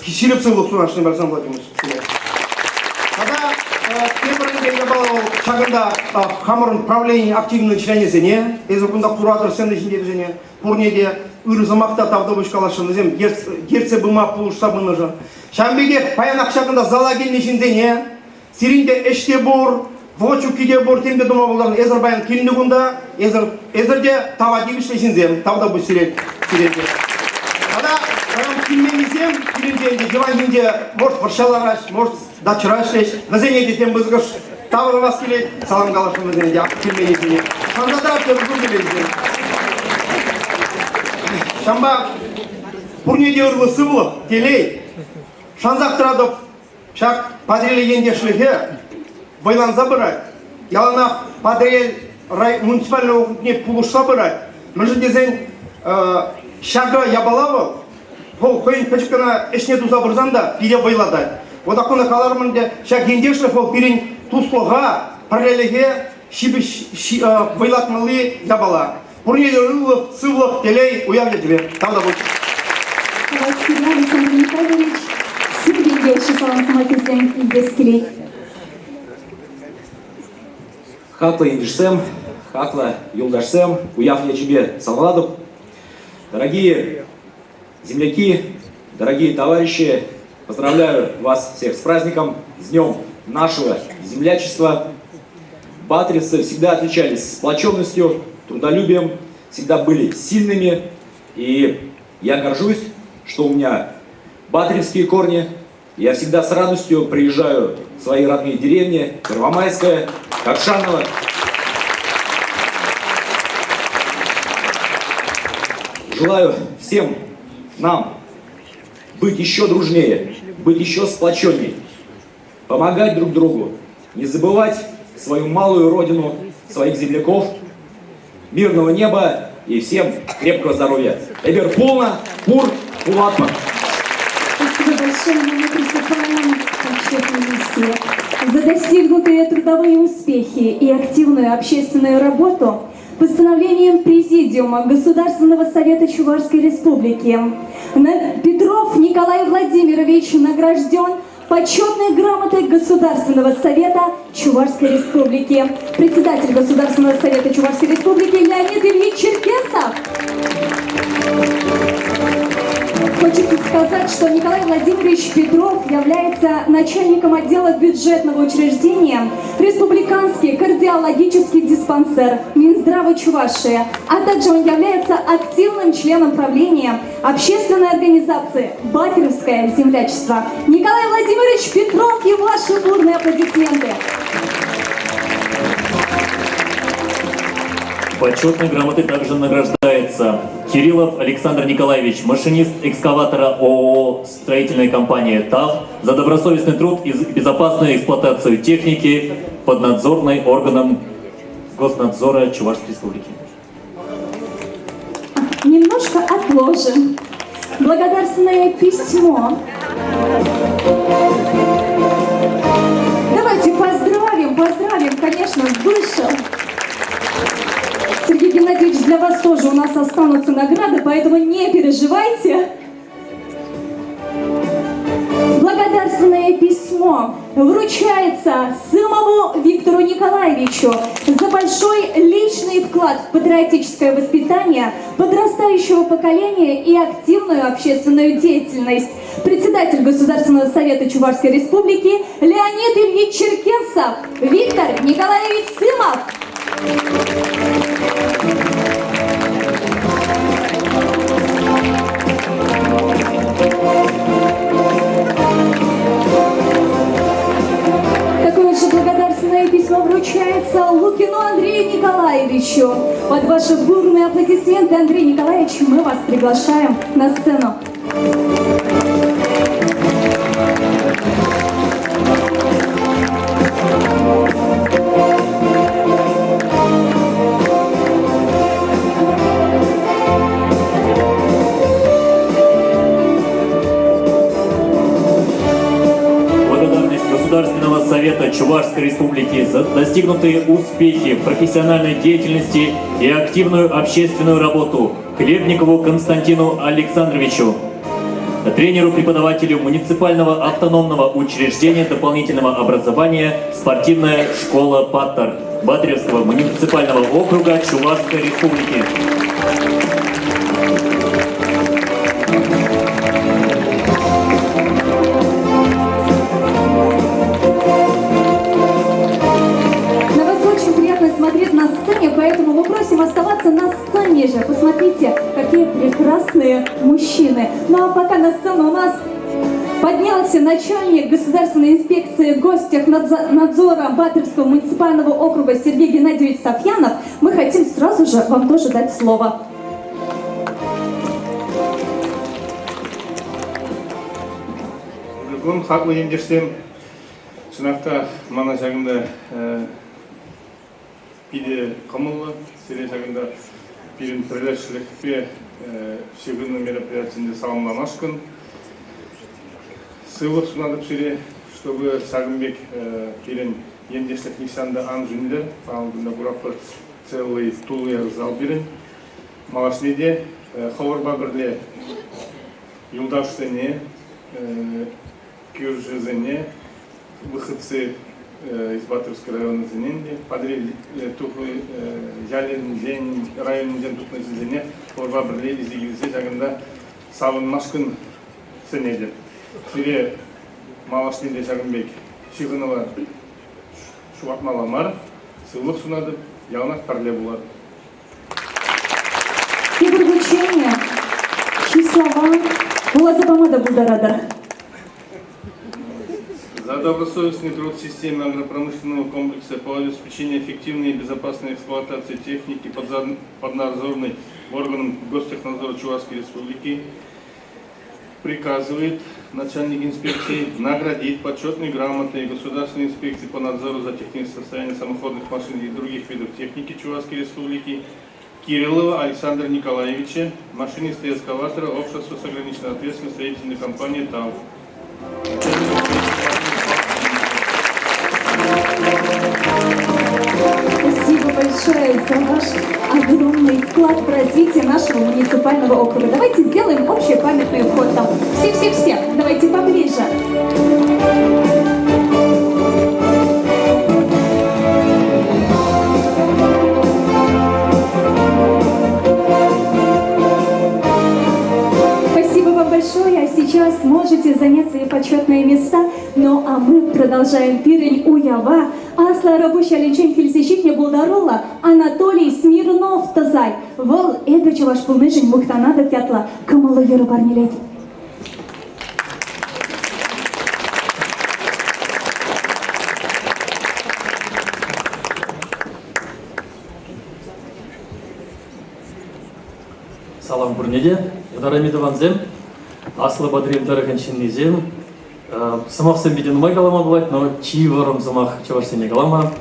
ҫирӗп сывлӑх сунасшӑн Александр Владимирович. Тата тепӗр ӗнтӗ япала вӑл ҫакӑнта хамӑрӑн правлени активный членӗсене, эсир кунта куратӑр сцена ҫинче вӗсене, пурне те ырӑ сӑмах та тавтапуҫ каласшӑн вӗсем ертсе пыма пулӑшса пынӑшӑн. Ҫавӑн пекех паянах ҫакӑнта зала килнӗ ҫынсене сирӗн те ӗҫ те пур, вӑхӑт ҫукки те пур, тем те тума пултарнӑ. Эсӗр паян килнӗ кунта, эсӗр, эсӗр те тава тивӗҫлӗ ҫынсем, тавтапуҫ сире, сире те. Тата паян килменнисем килӗнче ӗнтӗ диван ҫинче, может, вӑрҫа лараҫ, может, дачӑра ӗҫлеҫ. Вӗсене те тем пысӑкӑш таврӑнас килет, салам каласшӑн вӗсене те, килменнисене. Шанса тӑрать тепӗр кун килесен. Ҫавӑнпа пурне те ырлӑ сывлӑх, телей. Шансах тӑратӑп, Ҫак Патӑрьел ентешлӗхӗ вӑйланса пырать. Яланах Патӑрьел муниципальнӑй округне пулӑшса пырать. Мӗншӗн тесен ҫакӑ япала вӑл, вӑл хӑйӗн пӗчӗк кӑна ӗҫне туса пырсан та пире вӑйлатать. Вот аккуна каларӑм ӗнтӗ, ҫак ентешлӗх вӑл пирӗн туслӑха, пӗрлелӗхе ҫипӗҫ вӑйлатмалли япала. Пурне те ырлӑх, сывлӑх, телей, уяв ячӗпе. Тавтапуҫ. Сергей Александр Михайлович, сиртен те ӑшӑ салам сӑмахӗсем илтес килет. Хаклӑ ентешсем, хаклӑ юлташсем, уяв ячӗпе саламлатӑп. Дорогие земляки, дорогие товарищи, поздравляю вас всех с праздником, с днем нашего землячества. Батревцы всегда отличались сплоченностью, трудолюбием, всегда были сильными. И я горжусь, что у меня батревские корни. Я всегда с радостью приезжаю в свои родные деревни, Первомайская, Кокшаново. Желаю всем нам быть еще дружнее, быть еще сплоченнее, помогать друг другу, не забывать свою малую родину, своих земляков, мирного неба и всем крепкого здоровья. Эпир пулнӑ, пур, пулатпӑр. Спасибо большое. Мы приступаем к отчетной миссии. За достигнутые трудовые успехи и активную общественную работу постановлением Президиума Государственного совета Чувашской Республики Петров Николай Владимирович награжден Почетной грамотой Государственного совета Чувашской Республики. Председатель Государственного совета Чувашской Республики Леонид Ильич Черкесов. Хочется сказать, что Николай Владимирович Петров является начальником отдела бюджетного учреждения Республиканский кардиологический диспансер Минздрава Чувашии, а также он является активным членом правления общественной организации «Батеревское землячество». Николай Владимирович Петров и ваши бурные аплодисменты. Почетной грамотой также награждается Кириллов Александр Николаевич, машинист экскаватора ООО «Строительная компания ТАВ» за добросовестный труд и безопасную эксплуатацию техники, поднадзорной органам Госнадзора Чувашской Республики. Немножко отложим. Благодарственное письмо. Давайте поздравим, поздравим, конечно, вышел. Сергей Геннадьевич, для вас тоже у нас останутся награды, поэтому не переживайте. Благодарственное письмо вручается Сымову Виктору Николаевичу за большой личный вклад в патриотическое воспитание подрастающего поколения и активную общественную деятельность. Председатель Государственного совета Чувашской Республики Леонид Ильич Черкесов, Виктор Николаевич Сымов. Такое же благодарственное Благодарственное письмо вручается Лукину Андрею Николаевичу. Под ваши бурные аплодисменты, Андрей Николаевич, мы вас приглашаем на сцену. Благодарность Государственного совета Чувашской Республики за достигнутые успехи в профессиональной деятельности и активную общественную работу Хлебникову Константину Александровичу, тренеру-преподавателю муниципального автономного учреждения дополнительного образования «Спортивная школа «Паттер» Батыревского муниципального округа Чувашской Республики. На вас очень приятно смотреть на сцене, поэтому мы просим оставаться на сцене же. Посмотрите, какие прекрасные мужчины. Ну а пока на сцену у нас поднялся начальник Государственной инспекции Гостехнадзора Батыревского муниципального округа Сергей Геннадьевич Софьянов, мы хотим сразу же вам тоже дать слово. Кун хаклӑ ентешсем, чӑнах та мана ҫакӑнта питӗ кӑмӑллӑ. Сире ҫакӑнта пирӗн пӗрлешӗлӗхпе ҫыхӑннӑ мероприятисенче саламламашкӑн сывлӑх сунатӑп сире, чтобы ҫакӑн пек пирӗн ентешлӗх нихҫан та ан сӳнтӗр. Паян кунта куратпӑр целый тулли зал пирӗн. Малашне те хӑвӑрпа пӗрле юлташсене, кӳршӗсене, выходцы из Батыревской районӗсене те, Патӑрьел ялӗнчен, районӗнчен тухнӑ ҫынсене хӑвӑрпа пӗрле илсе килсе ҫакӑнта савӑнмашкӑн сӗнетӗп. Сире малашне те ҫакӑн пек ҫыхӑнӑва ҫухатмалла мар, сывлӑх сунатӑп, яланах пӗрле пулар. Тепӗр хутчен чыслава вуласа пама та пултаратӑр. За добросовестный труд в системе агропромышленного комплекса по обеспечению эффективной и безопасной эксплуатации техники поднадзорной органам Гостехнадзора Чувашской Республики приказывает начальник инспекции наградить почетной грамотой Государственной инспекции по надзору за техническим состоянием самоходных машин и других видов техники Чувашской Республики Кириллова Александра Николаевича, машиниста эскаватора общества с ограниченной ответственностью строительной компании ТАУ. Спасибо большое за ваш огромный вклад в развитие нашего муниципального округа. Давайте сделаем общее памятное фото. Все-все-все, давайте поближе. Спасибо вам большое. А сейчас можете занять свои почетные места. Ну а мы продолжаем пирӗн уява. Аслӑ Арапуҫ ялӗнчен килсе ҫитнӗ пултаруллӑ Анатолий Смирнов тӑсать. Вӑл эпӗ чӑваш пулнишӗн мухтанатӑп ятлӑ кӑмӑллӑ юрӑ парнелет. Салам пурне те, ытарайми тӑвансем, Аслӑ Патӑрьел тӑрӑхӗн ҫыннисем. Сӑмахсем питӗ нумай калама пулать, но чи вӑрӑм сӑмах чӑвашсене калама.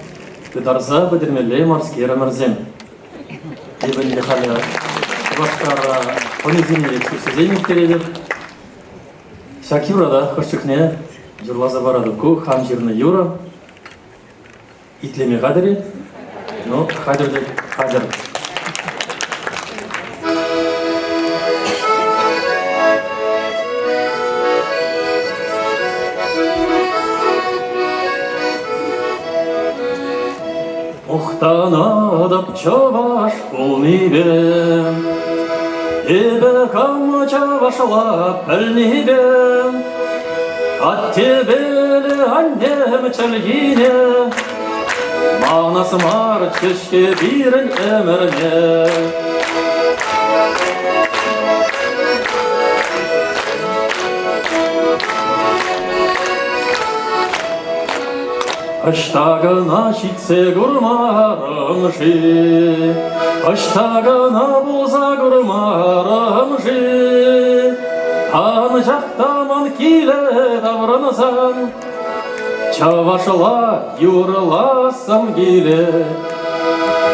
Ытарса пӗтермелле марскер ӗмӗрсем. Эпӗ ӗнтӗ халӗ Шупашкара хӑнисене экскурсисем ирттеретӗп. Ҫак юра та хӑш чухне юрласа паратӑп. Ку хам ҫырнӑ юрӑ. Итлеме хатӗр-и? Ну, хатӗр те хатӗр. Мухтанатӑп чӑваш пулнипе, Эпӗ хам чӑвашла пӗлнипе, Аттепеле аннем чӗлхине Манас марччӗ-ҫке пирӗн ӗмӗрне. Ӑҫта кӑна ҫитсе курмарӑм-ши, Ӑҫта кӑна пулса курмарӑм-ши, Анчах та ман киле таврӑнсан Чӑвашла юрлассӑм килет.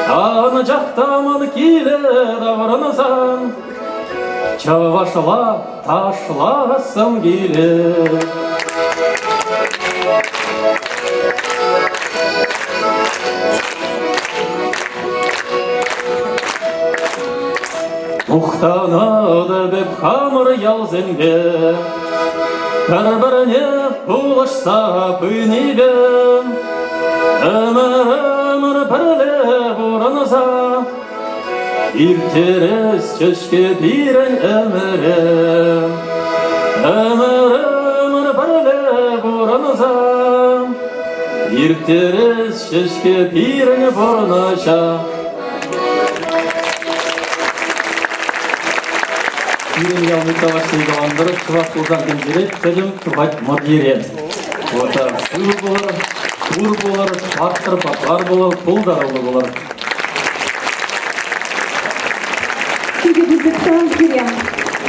Анчах та ман киле таврӑнсан Чӑвашла ташлассӑм килет. Мухтанатӑп эп хамӑр ялсемпе, пӗр-пӗрне пулӑшса пынипе. Ӗмӗр-ӗмӗр пӗрле пурӑнса Ирттересчӗ-ҫке пирӗн ӗмӗре. Ӗмӗр-ӗмӗр пӗрле пурӑнса Ирттересчӗ-ҫке пирӗн пурнӑҫа. Пирӗн ял Митталашри тӑван тӑрӑх чӑваш пулсан тӗнчере пӗтӗм тухать мӑрьере. Вот сывӑ пулӑр, тур пулӑр, паттӑр, патвар пулӑр, пултаруллӑ пулӑр. Питӗ пысӑк тав сире.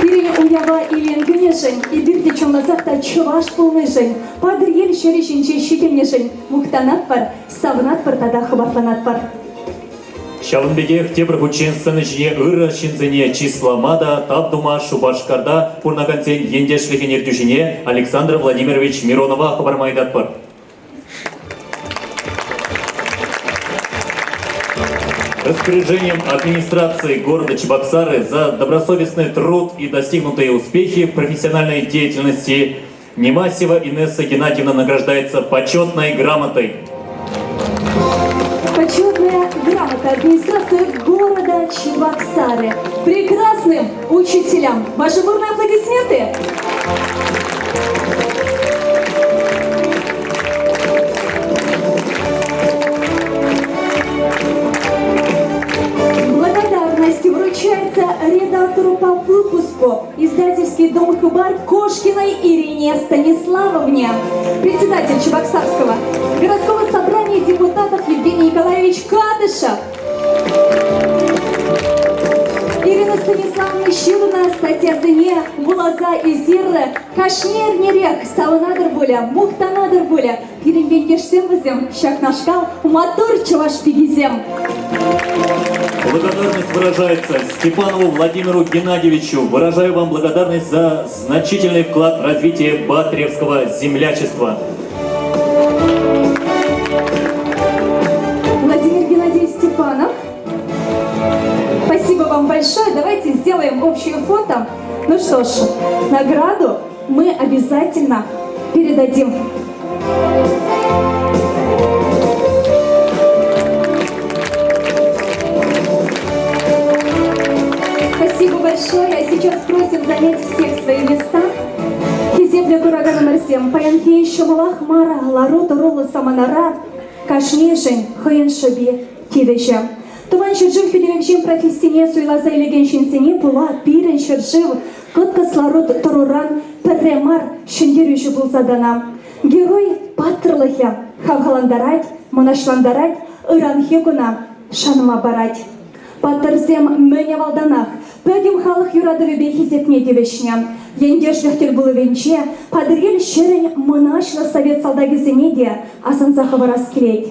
Пирӗн уява илем кӳнӗшӗн, эпир те чӑнласах та чӑваш пулнишӗн, Патӑрьел ҫӗрӗ ҫинче ҫитӗннӗшӗн мухтанатпӑр, савӑнатпӑр тата хӑпартланатпӑр. Ҫавӑн пекех тепӗр хутчен сцена ҫине ырӑ ҫынсене чыслама та тав тума Шупашкарта пурӑнакансен ентешлӗхӗн ертӳҫине Александр Владимирович Миронова хӑпарма ыйтатпӑр. Распоряжением администрации города Чебоксары за добросовестный труд и достигнутые успехи в профессиональной деятельности Немасева Инесса Геннадьевна награждается почетной грамотой. Почетная грамота администрации города Чебоксары. Прекрасным учителям. Ваши бурные аплодисменты. Благодарность вручается редактору по выпуску издательский дом «Хыбар» Кошкиной Ирине Станиславовне, председатель Чебоксарского городского собрания депутатов Евгений Николаевич Кадышев. Ирина Станиславовна ҫырнӑ статьясене вуласа эсир кашни эрнерех савӑнатӑр пулӗ, мухтанатӑр пулӗ. Пирӗн ентешсем вӗсем ҫакнашкал маттур чӑваш пикисем. Благодарность выражается Степанову Владимиру Геннадьевичу. Выражаю вам благодарность за значительный вклад в развитие Батревского землячества. Владимир Геннадьевич Степанов. Спасибо вам большое. Давайте сделаем общее фото. Ну что ж, награду мы обязательно передадим. Спасибо большое. А сейчас просим занять всех свои места. Хисеплӗ кураканӑмӑрсем, паянхи ҫӑмӑлах мар лару-тӑруллӑ саманара кашнийӗшӗн хӑйӗн шӑпи тивӗҫӗ. Тӑван ҫӗршыв хӳтӗлевҫин профессине суйласа илекен ҫынсене пула пирӗн ҫӗршыв кӑткӑс лару-тӑруран пӗрре мар ҫӗнтерӳҫӗ пулса тӑнӑ. Герой паттӑрлӑхӗ хавхалантарать, мӑнаҫлантарать, ыранхи куна шанма парать. Паттӑрсем мӗн авалтанах пӗтӗм халӑх юратӑвӗпе хисепне тивӗҫнӗ. Ентешлӗх тӗлпулӑвӗнче Патӑрьел ҫӗрӗн мӑнаҫлӑ совет салтакӗсене те асӑнса хӑварас килет.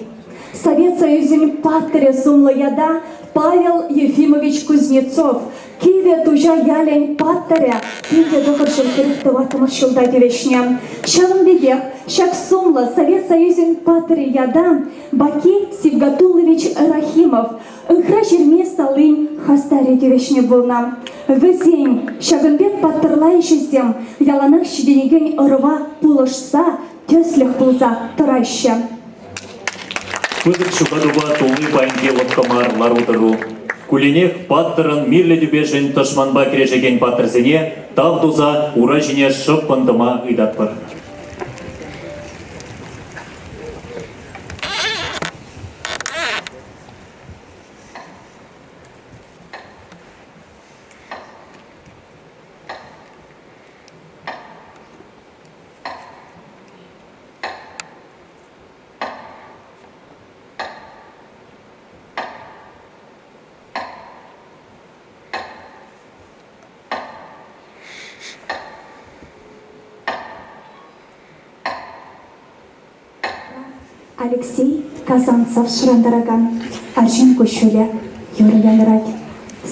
Совет Союзӗн паттӑрӗ сумлӑ ята Павел Ефимович Кузнецов, Кивӗ Туҫа ялӗн паттӑрӗ, 1944 ҫулта тивӗҫнӗ. Ҫавӑн пекех ҫак сумлӑ Совет Союзӗн паттӑрӗ ята Баки Сибгатуллович Рахимов, Ыхра Ҫырми салин хастарӗ тивӗҫнӗ пулнӑ. Вӗсен ҫакӑн пек паттӑрла ӗҫӗсем яланах ҫитӗнекен ӑрӑва пулӑшса, тӗслӗх пулса тӑраҫҫӗ. Пысӑк ҫухатупа тулли паянхи лӑпкӑ мар лару-тӑру. Кулленех паттӑрӑн мирлӗ тӳпешӗн тӑшманпа кӗрешекен паттӑрсене тав туса ура ҫине шӑппӑн тӑма ыйтатпӑр. Алексей Казанцев шӑрантаракан Арҫын куҫҫулӗ юрӑ янӑрать.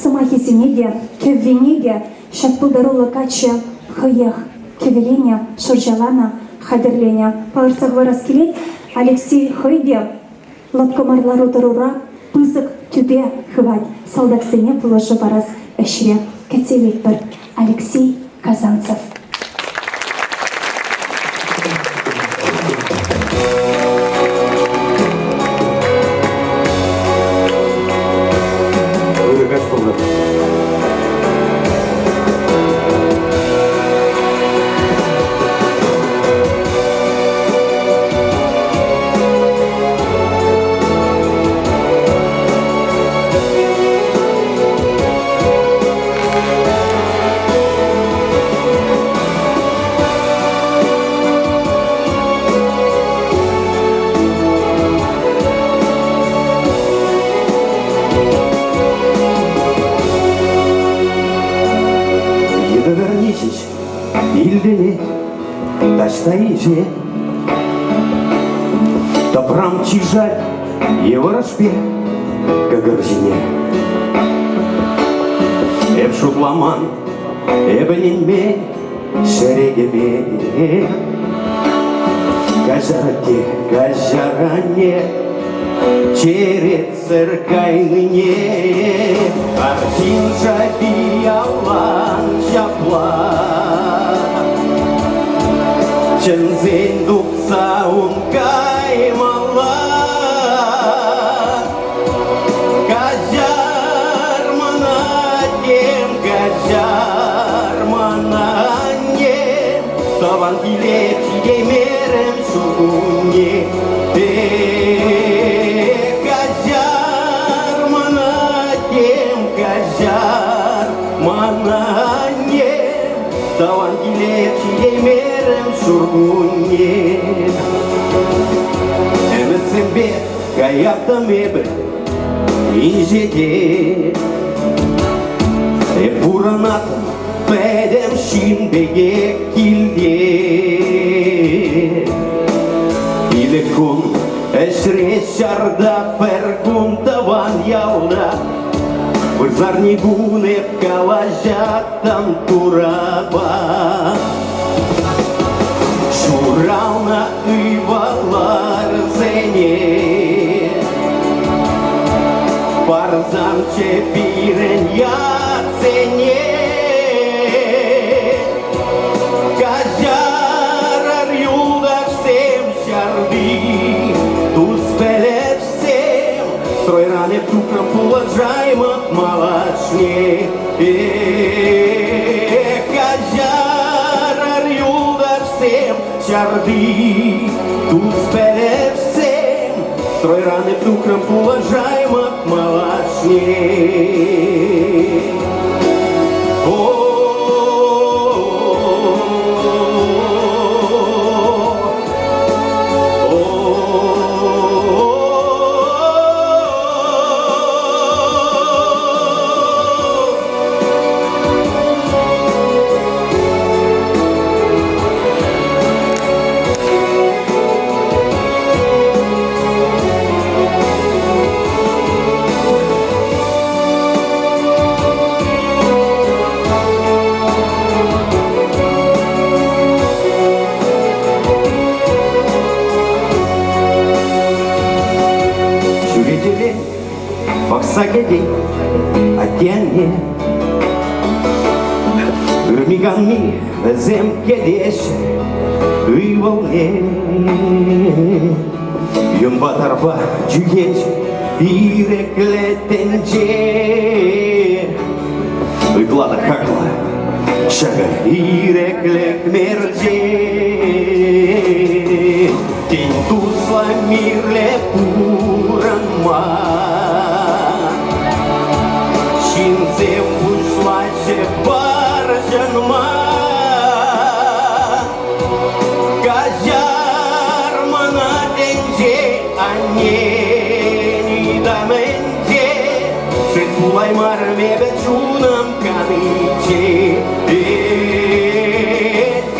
Сӑмахӗсене те, кӗввине те ҫак пултаруллӑ каччӑ хӑех кӗвӗленӗ, шӑрҫаланӑ, хатӗрленӗ. Палӑртса хӑварас килет, Алексей хӑй те лӑпкӑ мар лару-тӑрура пысӑк тӳпе хывать, салтаксене пулӑшу парас ӗҫре кӗтсе илетпӗр. Алексей Казанцев. Ырӑ каҫ пултӑр. Йытӑ вӗрничӗҫ, илтӗнет таҫта инҫе. Тӑпрам чышать йывӑрӑшпе кӑкӑр ҫине. Эп шутламан, эп ӗненмен ҫӗре кӗмен. Каҫар атте, каҫар анне, черетсӗр кайнине. Арҫын шапи ялан ҫапла. Чӗнсен тухса ун каймалла. Каҫар мана тем, каҫар мана анне, тӑван киле ҫитеймерӗм ҫуркунне. Эх, каҫар мана тем, каҫар мана анне, тӑван киле ҫитеймерӗм ҫуркунне. Ӗмӗтсемпе каяттӑм эпӗ инҫете. Эп пурӑнаттӑм пӗтӗм ҫын пекех килте. Пилӗк кун ӗҫре ҫарта, пӗр кун тӑван ялта. Вырсарни кун эп калаҫаттӑм турапа. Ҫуралнӑ ывӑлӑрсене парсамччӗ пирӗн ятсене. Каҫарӑр, юлташсем, ҫарти тус-пӗлӗшсем, стройран эп тухрӑм пулӑшаймӑп малашне. Эх, каҫарӑр, юлташсем, ҫарти тус-пӗлӗшсем, стройран эп тухрӑм пулӑшаймӑп малашне. Чӳречерен пӑхса кӗтет атте-анне. Ырми-канми вӗсем кӗтеҫҫӗ ывӑлне. Юнпа тарпа чӳхет ирӗклӗ тӗнче. Ытла та хаклӑ ҫакӑ ирӗклӗх мерчен. Тен, туслӑ мирлӗ пурӑнма ҫынсем пуҫлаҫҫӗ вӑрҫӑнма. Каҫар мана тӗнче, анне ытамӗнче, сыт пулаймарӑм эпӗ чунӑм каниччен.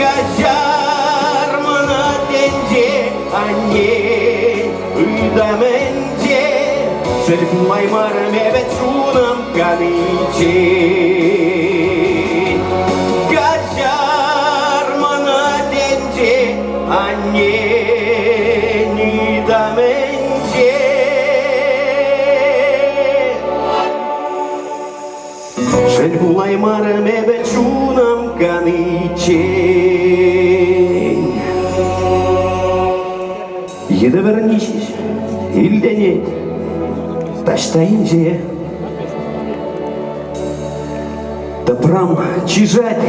Каҫар мана тӗнче, анне. ытамӗнче Шел пулаймарӑм эпӗ чунӑм каниччен. Каҫар мана тӗнче, аннен ытамӗнче. Шел пулаймарӑм эпӗ чунӑм каниччен. Йытӑ вӗрни ҫеҫ илтӗнет таҫта инҫе. Тӑпрам чышать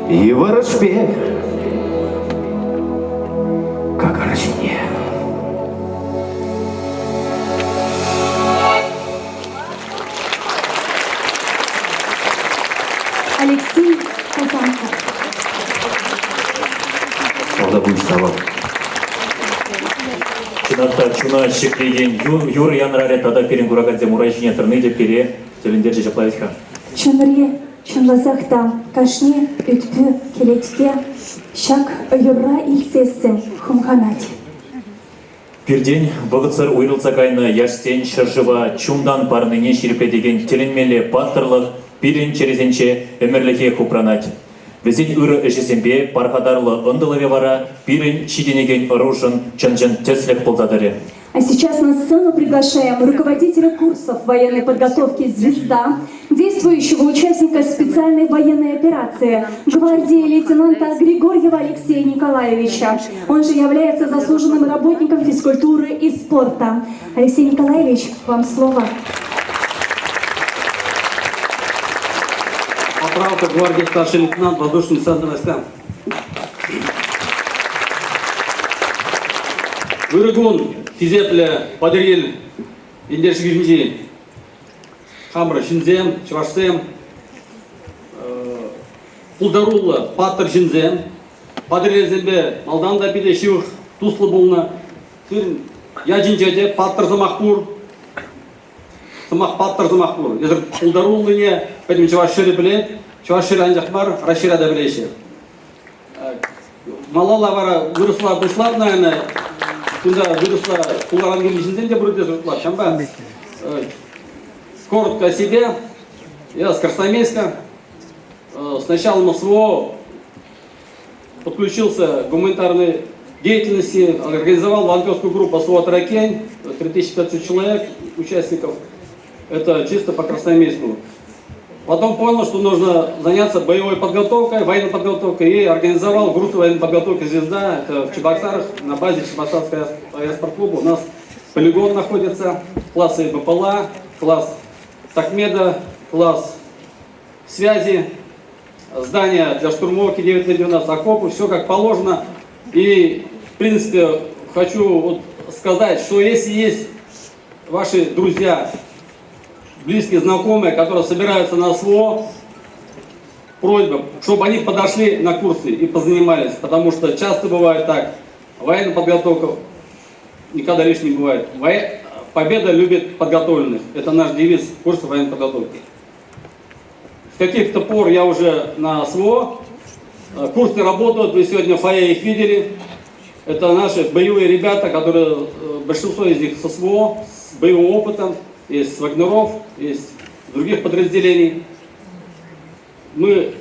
йывӑрӑш пек кӑкӑр ҫине. Алексей Казанцев. Тавтапуҫ салам. Чӑнах та чуна ҫӗклекен юрӑ янрарӗ тата пирӗн куракансем ура ҫине тӑрни те пире тӗлӗнтерчӗ ҫапла вӗт-ха. Чӑнри чӑнласах та кашни ӳт-пӳ кӗлетке ҫак юрра илтсессӗн хумханать. Пиртен вӑхӑтсӑр уйрӑлса кайнӑ яшсен ҫӗршыва чунтан парнине ҫирӗплетекен тӗлӗнмелле паттӑрлӑх пирӗн чӗресенче ӗмӗрлӗхех упранать. Вӗсен ырӑ ӗҫӗсемпе пархатарлӑ ӑнтӑлӑвӗ вара пирӗн ҫитӗнекен ӑрушӑн чӑн-чӑн тӗслӗх пулса тӑрӗ. А сейчас на сцену приглашаем руководителя курсов военной подготовки «Звезда», действующего участника специальной военной операции, гвардии лейтенанта Григорьева Алексея Николаевича. Он же является заслуженным работником физкультуры и спорта. Алексей Николаевич, вам слово. Поправка гвардии старший лейтенант воздушный десантный войска. Ырӑ кун, хисеплӗ Патӑрьел ентешӗсенчи хамӑр ҫынсем, чӑвашсем, пултаруллӑ, паттӑр ҫынсем. Патӑрьелсемпе малтан та питӗ ҫывӑх туслӑ пулнӑ. Сирӗн ячӗнче те паттӑр сӑмах пур. Сӑмах паттӑр сӑмах пур. Эсир пултаруллине пӗтӗм чӑваш ҫӗрӗ пӗлет. Чӑваш ҫӗрӗ анчах мар, Раҫҫейре те пӗлеҫҫӗ. Малалла вара вырӑсла пуҫланӑ, наверное, кунта вырӑсла пултаран килнӗ ҫынсем те пур тесе шутлап. Ҫавӑнпа коротко о себе. Я с Красноармейска. С началом СВО подключился к гуманитарной деятельности, организовал волонтерскую группу СВО «Тракень», 3500 человек, участников. Это чисто по Красноармейску. Потом понял, что нужно заняться боевой подготовкой, военной подготовкой, и организовал группу военной подготовки «Звезда». Это в Чебоксарах, на базе Чебоксарского аэропорт-клуба. У нас полигон находится, классы БПЛА, класс Такмеда, класс связи, здание для штурмовки 9 на 12, окопы, все как положено. И, в принципе, хочу вот сказать, что если есть ваши друзья, близкие, знакомые, которые собираются на СВО, просьба, чтобы они подошли на курсы и позанимались, потому что часто бывает так, военная подготовка никогда лишней не бывает. Победа любит подготовленных. Это наш девиз курса военной подготовки. С каких-то пор я уже на СВО. Курсы работают, вы сегодня в фойе их видели. Это наши боевые ребята, которые, большинство из них со СВО, с боевым опытом, есть с Вагнеров, есть с других подразделений. Мы,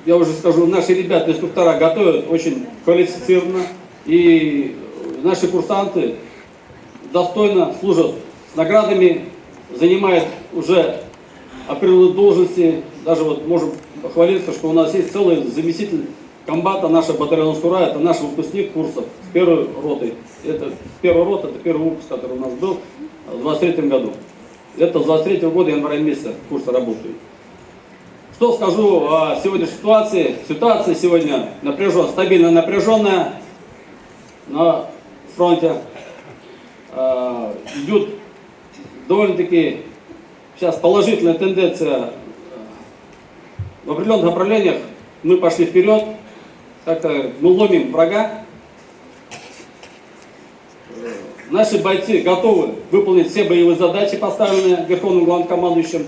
я уже скажу, наши ребята, инструктора готовят очень квалифицированно, и наши курсанты достойно служат с наградами, занимают уже определенные должности. Даже вот можем похвалиться, что у нас есть целый заместитель комбата нашего батальона Сура, это наш выпускник курсов с первой роты. Это первая рота, это первый выпуск, который у нас был в 23 году. Это с 23 года, января месяца курсы работают. Что скажу о сегодняшней ситуации? Ситуация сегодня напряженная, стабильно напряженная на фронте. Идет довольно-таки сейчас положительная тенденция в определенных направлениях. Мы пошли вперед, как-то мы ломим врага. Наши бойцы готовы выполнить все боевые задачи, поставленные Верховным Главнокомандующим.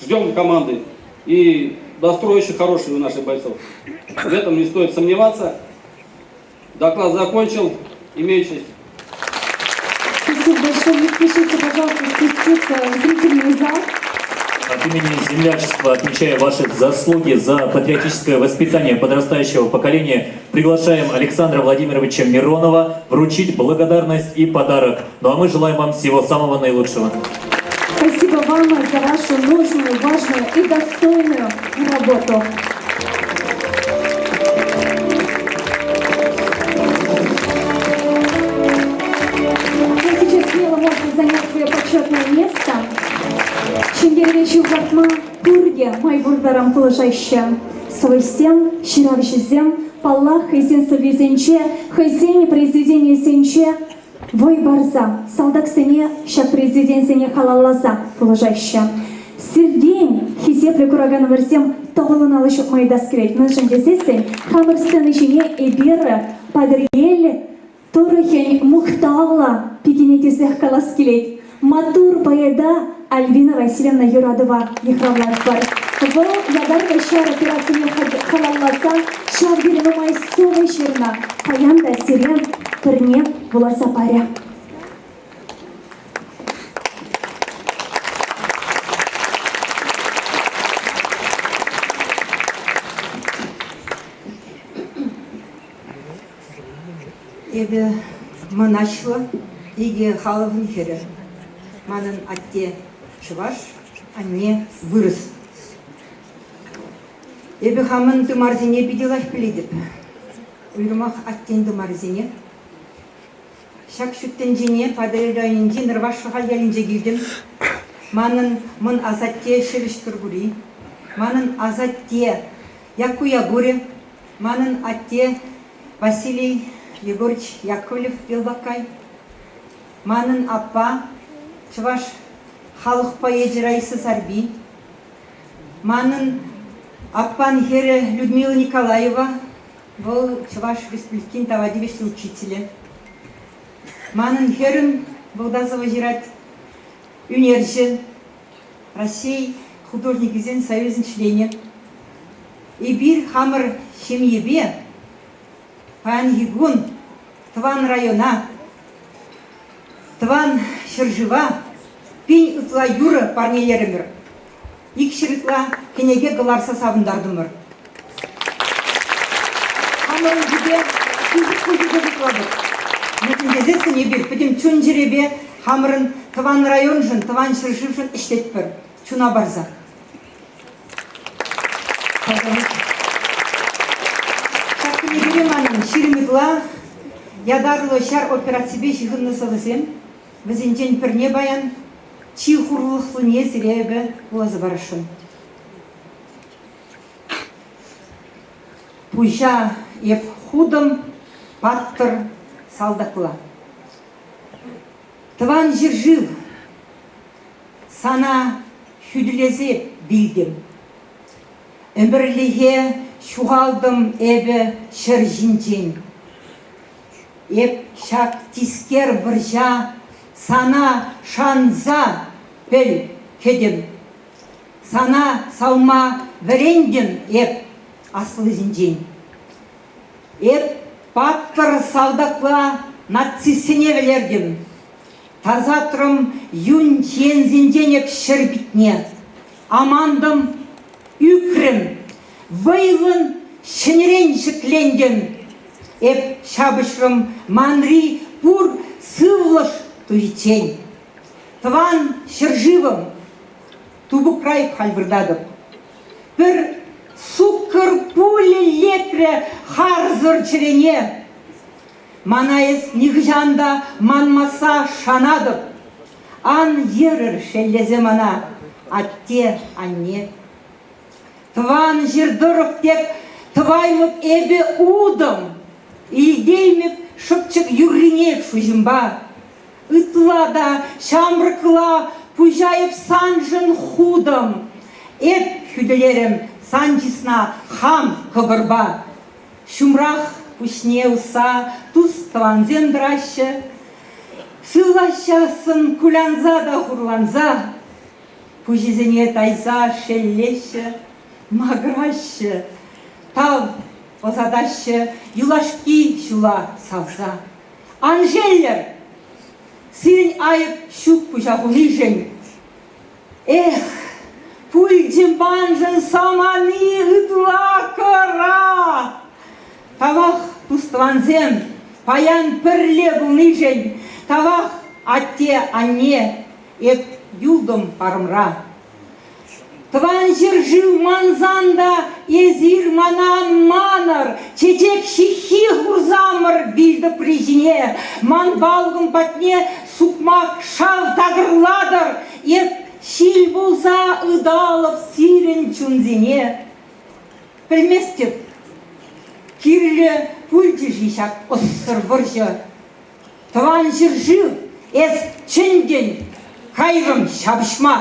Ждем команды. И настрой очень хороший у наших бойцов. В этом не стоит сомневаться. Доклад закончил. Имею честь. Спасибо большое. Не спешите, пожалуйста, спуститься в зрительный зал. От имени землячества, отмечая ваши заслуги за патриотическое воспитание подрастающего поколения, приглашаем Александра Владимировича Миронова вручить благодарность и подарок. Ну а мы желаем вам всего самого наилучшего. Спасибо вам за вашу нужную, важную и достойную работу. А сейчас смело можно занять свое почетное место. Ҫӗнтерӗве ҫывхартма пурте май пур таран пулӑшаҫҫӗ. Сӑвӑҫсем, ҫыравҫӑсем, паллах, хӑйсен сӑввисенче, хӑйсен произведенийӗсенче вӑй парса, салтаксене ҫак произведенисене халалласа пулӑшаҫҫӗ. Сиртен, хисеплӗ кураканӑмӑрсем, тӑвӑллӑн алӑ ҫупма ыйтас килет. Мӗншӗн тесессӗн хамӑр сцена ҫине эпир Патӑрьел тӑрӑхӗн мухтавлӑ пикине тесех калас килет. Маттур поэта Альбина Васильевна Юратӑва йыхравлатпӑр. Вӑл ятарлӑ ҫар операцине халалласа ҫав тери нумай сӑвӑ ҫырнӑ. Паян та сире пӗрне вуласа парӗ. Эпӗ мӑнаҫлӑ икӗ халӑхӑн хӗрӗ. Манӑн атте чӑваш, анне вырӑс. Эпӗ хамӑн тымарсене питӗ лайӑх пӗлетӗп. Уйрӑмах аттен тымарӗсене. Ҫак ҫут тӗнчене Патӑрьел районӗнчи Нӑрваш Шӑхаль ялӗнче килтӗм. Манӑн мӑн асатте Ҫӗвӗҫ Кӗркури, манӑн асатте Якку Якурӗ, манӑн атте Василий Егорович Яковлев Елбакай, манӑн аппа чӑваш халӑх поэчӗ Раиса Сарпи, манӑн аппан хӗрӗ Людмила Николаева, вӑл Чӑваш Республикин тава тивӗҫлӗ учителӗ. Манӑн хӗрӗм вӑл та сӑвӑ ҫырать, ӳнерҫӗ, Раҫҫей художникӗсен союзӗн членӗ. Эпир хамӑр ҫемьепе паянхи кун тӑван района, тӑван ҫӗршыва пин ытла юрӑ парнелерӗмӗр. Икҫӗр ытла кӗнеке кӑларса савӑнтартӑмӑр. Хамӑрӑн тӳпе пысӑк пысӑк шутлатӑп. Мӗншӗн тесессӗн эпир пӗтӗм чун-чӗрепе хамӑрӑн тӑван районшӑн, тӑван ҫӗршывшӑн ӗҫлетпӗр, чуна парса. Ҫак кӗнекере манӑн 20 ытла ятарлӑ ҫар операципе ҫыхӑннӑ сӑвӑсем. Вӗсенчен пӗрне паян чи хурлӑхлине сире эпӗ вуласа парасшӑн. Пуҫа эп хутӑм паттӑр салтакла. Тӑван ҫӗршыв сана хӳтӗлесе вилтӗм. Ӗмӗрлӗхе ҫухалтӑм эпӗ ҫӗр ҫинчен. Эп ҫак тискер вӑрҫа сана шанса пӗл кӗтӗм. Сана савма вӗрентӗм эп аслисенчен. Эп паттӑр салтакла нацистсене вӗлертӗм. Тасатрӑм юн чиенсенчен эп ҫӗр питне. Амантӑм, ӳкрӗм, вӑйлӑн ҫӗнӗрен ҫӗклентӗм. Эп ҫапӑҫрӑм манри пур сывлӑш туйиччен. Тӑван ҫӗршывӑм, тупӑкра эп халь выртатӑп. Пӗр суккӑр пулӗ лекрӗ харсӑр чӗрене. Мана эс нихӑҫан та манмасса шанатӑп. Ан йӗрӗр шеллесе мана, атте, анне. Тӑван ҫӗр тӑрӑх тек тӑваймӑп эпӗ утӑм, илтеймӗп шӑпчӑк юррине шуҫӑмпа. Ытла та ҫамрӑкла пуҫа эп саншӑн хутӑм. Эп хӳтӗлерӗм сан чысна хам кӑкӑрпа. Ҫумрах пуҫне усса тус-тӑвансем тӑраҫҫӗ. Сывлаҫҫассӑн кулянса та хурланса, пуҫӗсене тайса шеллеҫҫӗ, макӑраҫҫӗ. Тав. Ӑсатаҫҫӗ юлашки ҫула савса. Ан шеллӗр! Сирӗн айӑп ҫук пуҫа хунишӗн. Эх, пулчӗ маншӑн самани ытла кӑра! Тавах, тус-тӑвансем, паян пӗрле пулнишӗн, тавах, атте-анне, эп юлтӑм парӑмра. Тӑван ҫӗршыв мансан та эсир мана ан манӑр, чечек ҫыххи хурсамӑр вилтӑпри ҫине, ман палӑкӑм патне сукмак шав такӑрлатӑр, эп ҫил пулса ыталӑп сирӗн чунсене. Пӗлместӗп, кирлӗ пулчӗ-ши ҫак ӑссӑр вӑрҫӑ? Тӑван ҫӗршыв, эс чӗнтӗн, кайрӑм ҫапӑҫма.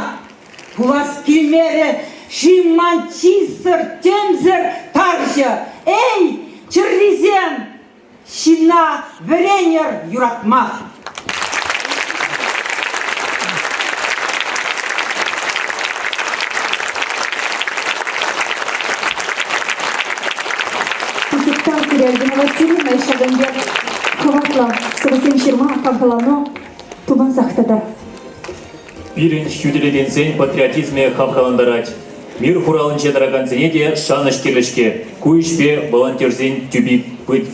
Пулас килмерӗ шимман чыссӑр, тӗмсӗр тарҫӑ. Эй, чӗррисем, ҫынна вӗренӗр юратма. Пысӑк тав сире, Альбина Васильевна, ҫакӑн пек хӑватлӑ сӑвӑсем ҫырма хавхалану тупӑнсах тӑтӑр. Пирӗн хӳтӗлекенсен патриотизмӗ хавхалантарать. Мир хуралӗнче тӑракансене те шанӑҫ кирлӗ-ҫке. Ку ӗҫпе волонтерсен тӳпи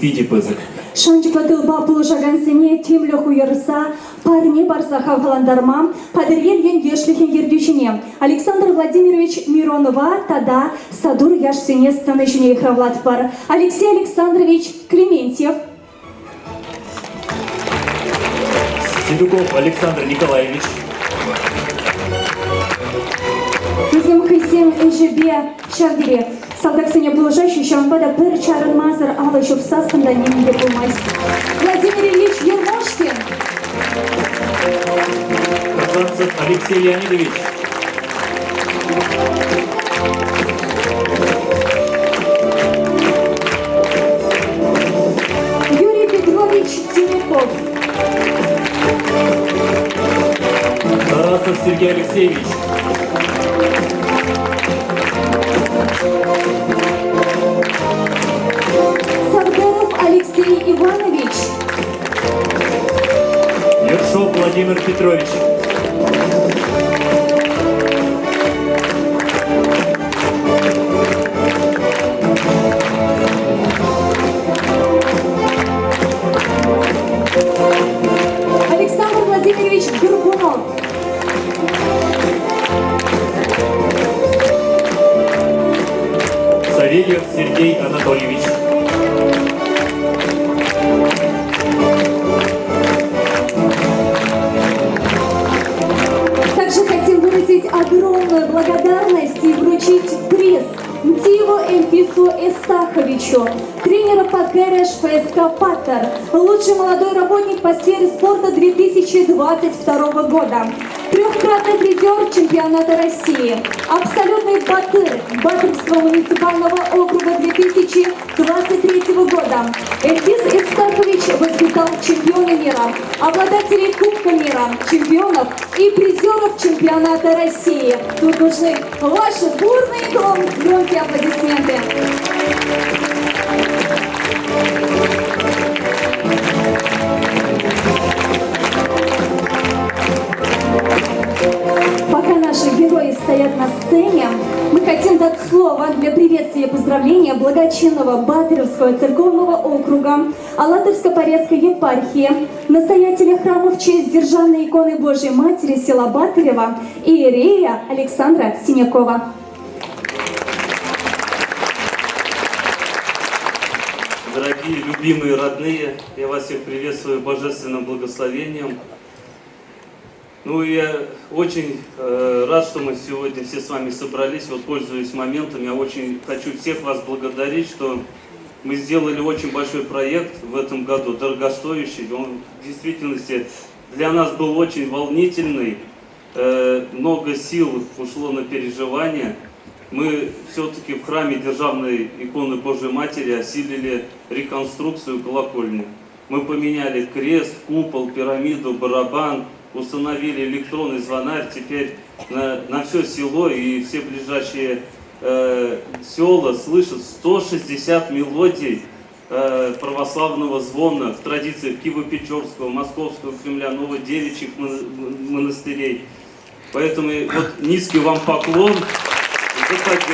питӗ пысӑк. Шанчӑклӑ тылпа пулӑшакансене тимлӗх уйӑрса парне парса хавхалантарма Патӑрьел ентешлӗхӗн ертӳҫине Александр Владимирович Миронова тата сатур яшсене сцена ҫине йыхравлатпӑр. Алексей Александрович Клементьев. Седуков Александр Николаевич. Вӗсем хӑйсен ӗҫӗпе ҫав тери салтаксене пулӑшаҫҫӗ, ҫавӑнпа та пӗр чарӑнмасӑр алӑ ҫупсассӑн та нимӗн те пулмасть. Владимир Ильич Ермошкин. Казанцев Алексей Леонидович. Юрий Петрович Тиняков. Тарасов Сергей Алексеевич. Сардаров Алексей Иванович. Ершов Владимир Петрович. Александр Владимирович Горбунов. Савельев Сергей Анатольевич. Также хотим выразить огромную благодарность и вручить приз Мтиеву Эльфису Эстаховичу, тренера по КРШ ФСК «Паттер», лучший молодой работник по сфере спорта 2022 года, трехкратный призер чемпионата России, абсолютный батыр Батырского муниципального округа 2023 года. Эльфис Эстахович воспитал чемпиона мира, обладателей Кубка мира, чемпионов и призеров чемпионата России. Тут нужны ваши бурные громкие аплодисменты. Пока наши герои стоят на сцене, мы хотим дать слово для приветствия и поздравления благочинного Батыревского церковного округа Алатырско-Порецкой епархии, настоятеля храма в честь Державной иконы Божьей Матери села Батырева иерея Александра Синякова. Дорогие, любимые, родные, я вас всех приветствую божественным благословением. Ну, я очень э, рад, что мы сегодня все с вами собрались. Вот, пользуясь моментом, я очень хочу всех вас благодарить, что мы сделали очень большой проект в этом году, дорогостоящий. Он в действительности для нас был очень волнительный. Э, много сил ушло на переживания. Мы все-таки в храме Державной иконы Божьей Матери осилили реконструкцию колокольни. Мы поменяли крест, купол, пирамиду, барабан, установили электронный звонарь. Теперь на, на все село и все ближайшие села слышат 160 мелодий православного звона в традициях Киево-Печорского, Московского Кремля, Новодевичьих монастырей. Поэтому вот низкий вам поклон за поддержку.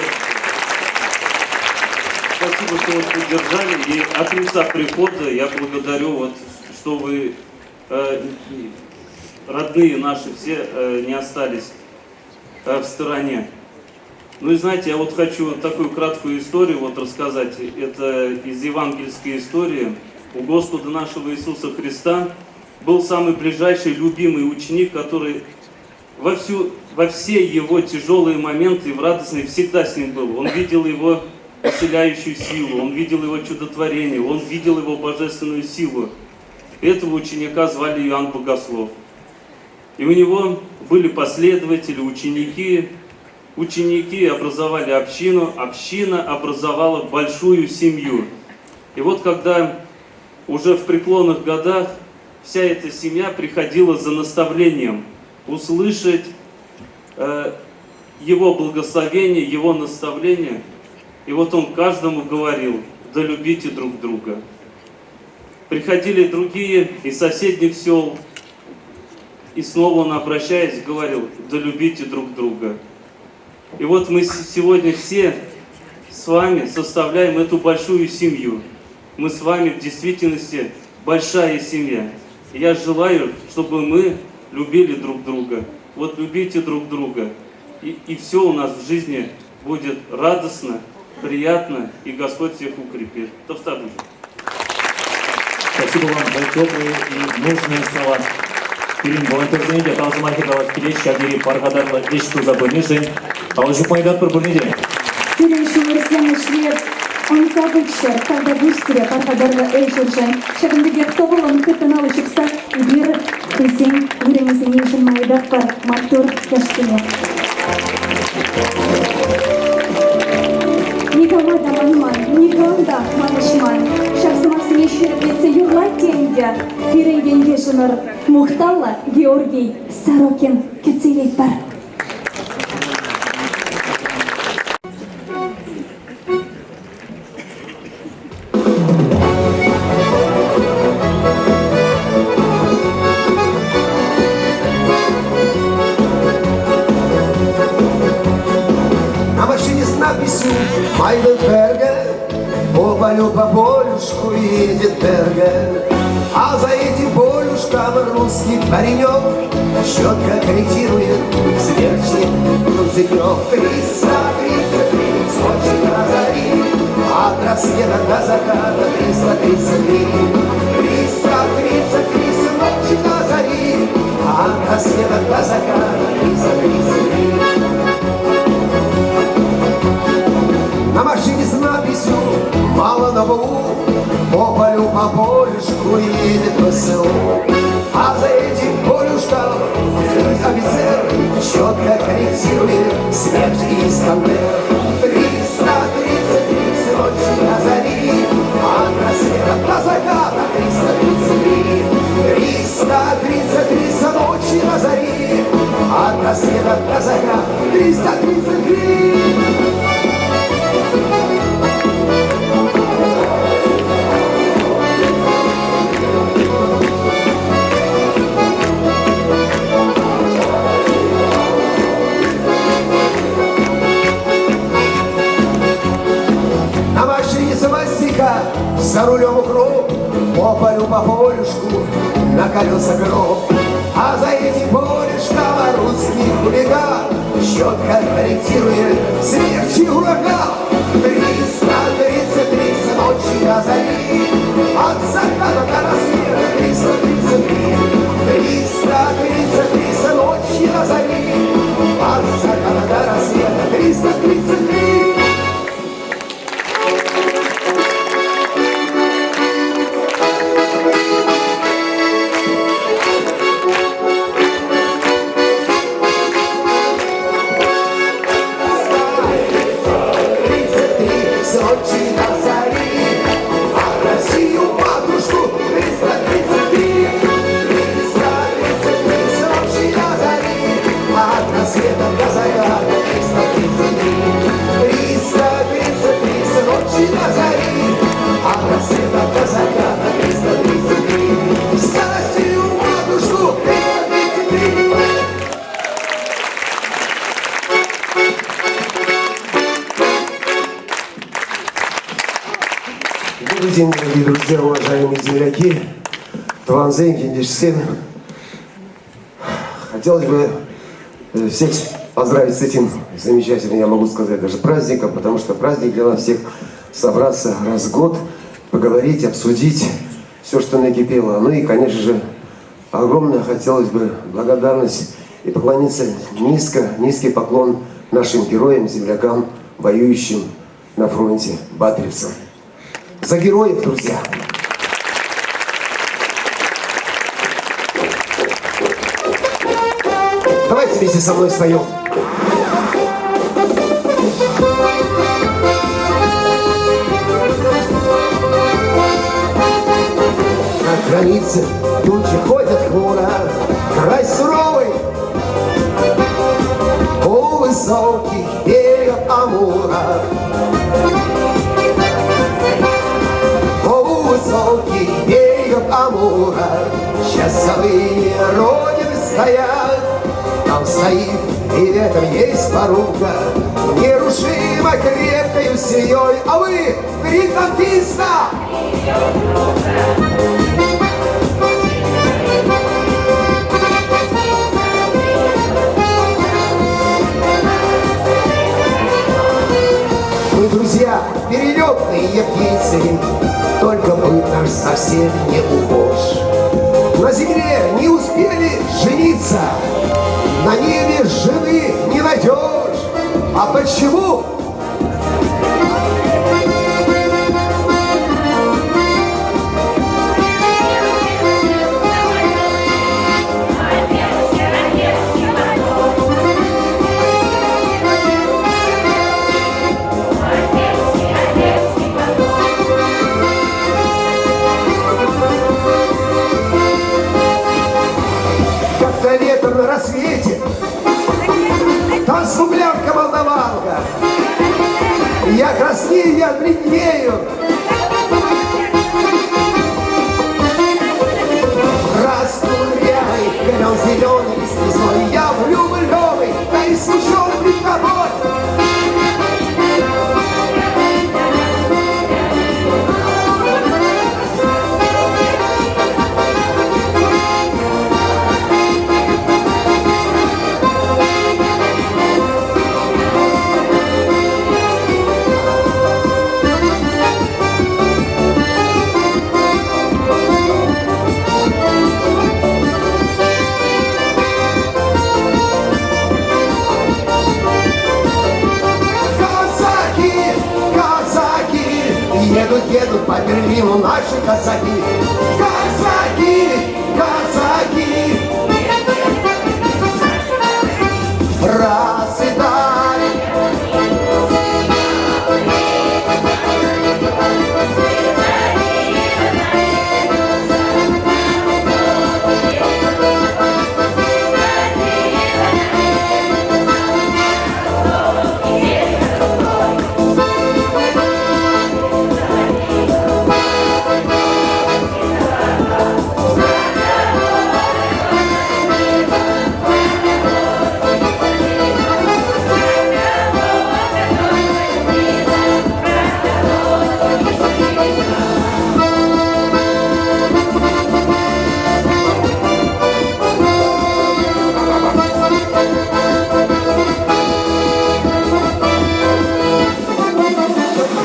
Спасибо, что вы поддержали. И от лица прихода я благодарю, вот, что вы, родные наши все, не остались в стороне. Ну и знаете, я вот хочу такую краткую историю вот рассказать. Это из евангельской истории. У Господа нашего Иисуса Христа был самый ближайший любимый ученик, который во все его тяжелые моменты и в радостные всегда с ним был. Он видел его исцеляющую силу, он видел его чудотворение, он видел его божественную силу. Этого ученика звали Иоанн Богослов. И у него были последователи, ученики. Ученики образовали общину, община образовала большую семью. И вот когда уже в преклонных годах вся эта семья приходила за наставлением, услышать его благословение, его наставление. И вот он каждому говорил: да любите друг друга. Приходили другие из соседних сел, и снова он, обращаясь, говорил: да любите друг друга. И вот мы сегодня все с вами составляем эту большую семью. Мы с вами в действительности большая семья. И я желаю, чтобы мы любили друг друга. Вот любите друг друга. И все у нас в жизни будет радостно, приятно, и Господь всех укрепит. Тавтабуджи. Спасибо вам за теплые и нужные слова. Пирӗн волонтерсене те тав сӑмахӗ калас килет, ҫав тери пархатарлӑ ӗҫ туса пынишӗн. Алӑ ҫупма пурне те. Сирӗн ҫумӑрсем ӗҫле ӑнса пыччӑр, тавтапуҫ сире пархатарлӑ ӗҫӗршӗн. Ҫакӑн пекех тӑвӑллӑн хыттӑн алӑ ҫупса эпир хӑйсен вырӑнӗсене йышӑнма ыйтатпӑр маттур яшсене. Никама та манман, никам та манӑҫман. Ҫак сӑмахсене ҫирӗплетсе юрлать те ӗнтӗ пирӗн ентешӗмӗр мухтавлӑ Георгий Сорокин. Кӗтсе илетпӗр. На машине с надписью «Майденбергер» по полю, по полюшку едет Бергер. А за этим полюшком русский паренек четко корректирует смерчи грузовик. 333 скочит на зари, от рассвета до заката 333. 333 с ночи до зари, от рассвета до заката 333. На машине с надписью «Мало на по полю, по полюшку едет ВСУ. А за этим полюшком офицер четко корректирует смерть Искандер. 333 с ночи до зари, от рассвета до заката 333. 333 с ночи до зари, от рассвета до заката 333. На машине свастика, за рулем укроп, по полю, по полюшку, на колеса гроб. А за этим полюшком русский хулиган четко корректирует смерчи ураган. 333 с ночи до зари, от заката до рассвета 333. 333 с ночи до зари, от заката до рассвета 333. С ночи до зари, от день, дорогие друзья, уважаемые земляки, тӑвансем, ентешсем. Хотелось бы всех поздравить с этим замечательным, я могу сказать, даже праздником, потому что праздник для нас всех собраться раз в год, поговорить, обсудить все, что накипело. Ну и, конечно же, огромное хотелось бы благодарность и поклониться низко, низкий поклон нашим героям, землякам, воюющим на фронте, батревцам. За героев, друзья! Давайте вместе со мной споем. На границе тучи ходят хмуро, край суровый, у высоких берегов Амура. У высоких берегов Амура часовые Родины стоят. Там стоит, и в этом есть порука, нерушимо крепкою семьей. А вы, крик танкиста! Мы, друзья, перелетные птицы, только быт наш совсем не ухож. На земле не успели жениться, на небе жены не найдешь. А почему? Как-то летом на рассвете там смуглянка молдаванка. Я краснею, я бледнею. Раскуряй, клен зеленый лист я влюбленный, да и смущен пред тобой. Казаки, казаки, едут, едут по Берлину наши казаки. Казаки, казаки, расцветали.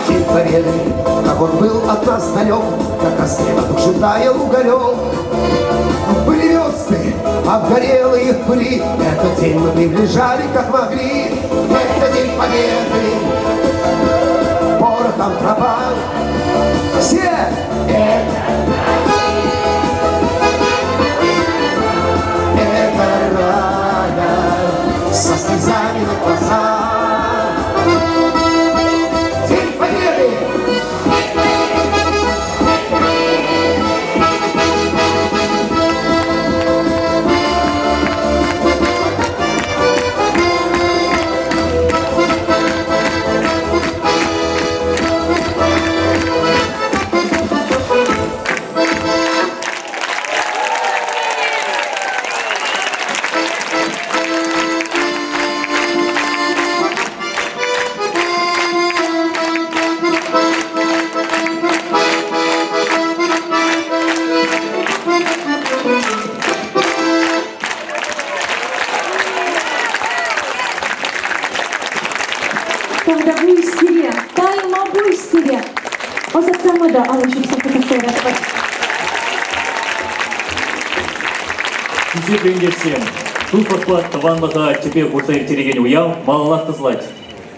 День Победы, как он был от нас далек, как расстрела души таял уголек. Были версты, обгорелые в пыли, этот день мы приближали, как могли. Это День Победы, порохом пропал. Все это рая со слезами на глазах. День Победы! Хисеплӗ ентешсем, туслӑхпа тӑванлӑха тӗпе хурса ирттерекен уяв малаллах тӑсӑлать.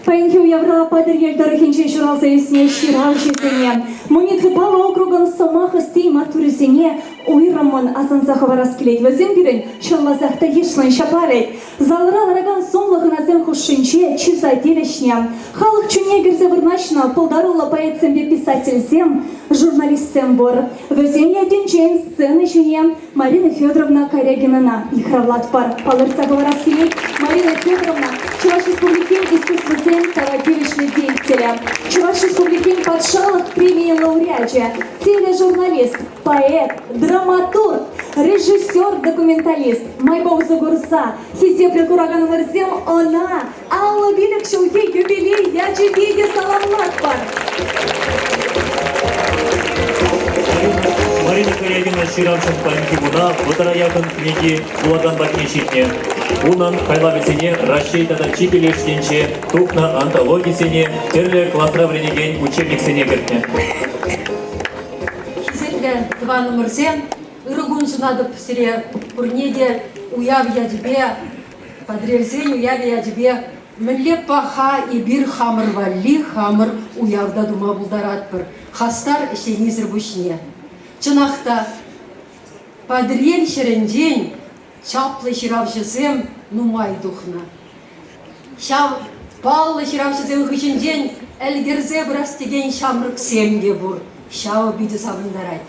Паянхи уявра Патӑрьел тӑрӑхӗнче ҫуралса ӳснӗ ҫыравҫӑсене, муниципаллӑ округӑн сӑмах ӑсти маттурӗсене уйрӑммӑн асӑнса хӑварас килет. Вӗсем пирӗн чӑнласах та йышлӑн ҫапла вӗт. Залра ларакан сумлӑ хӑнасем хушшинче чыса тивӗҫнӗ, халӑх чунне кӗрсе вырнаҫнӑ пултаруллӑ поэтсемпе писательсем, журналистсем пур. Вӗсен ятӗнчен сцена ҫине Марина Федоровна Корягинӑна йыхравлатпӑр. Палӑртса хӑварас килет, Марина Федоровна Чӑваш Республикин искусствӑсен тава тивӗҫлӗ деятелӗ, Чӑваш Республикин патшалӑх премийӗн лауреачӗ, тележурналист, поэт, драматург, режиссер-документалист. Майпа усӑ курса хисеплӗ кураканӑмӑрсем ӑна 55 ҫулхи юбилей ячӗпе те саламлатпӑр. Марина Корягина ҫыравҫӑн паянхи куна вӑтӑра яхӑн кӗнеки вулакан патне ҫитнӗ. Унӑн хайлавӗсене Раҫҫей тата чикӗ леш енче тухнӑ антологисене, тӗрлӗ класра вӗренекен учебниксене кӗртнӗ. Хисеплӗ тӑванӑмӑрсем, ырӑ кун сунатӑп сире пурне те уяв ячӗпе, Патӑрьелсен уявӗ ячӗпе мӗнле паха эпир хамӑр валли хамӑр уяв та тума пултаратпӑр, хастар ӗҫленисӗр пуҫне. Чӑнах та, Патӑрьел ҫӗрӗнчен чаплӑ ҫыравҫӑсем нумай тухнӑ. Ҫав паллӑ ҫыравҫӑсем хыҫӗнчен ӗлкӗрсе пырас текен ҫамрӑксем те пур. Ҫавӑ питӗ савӑнтарать.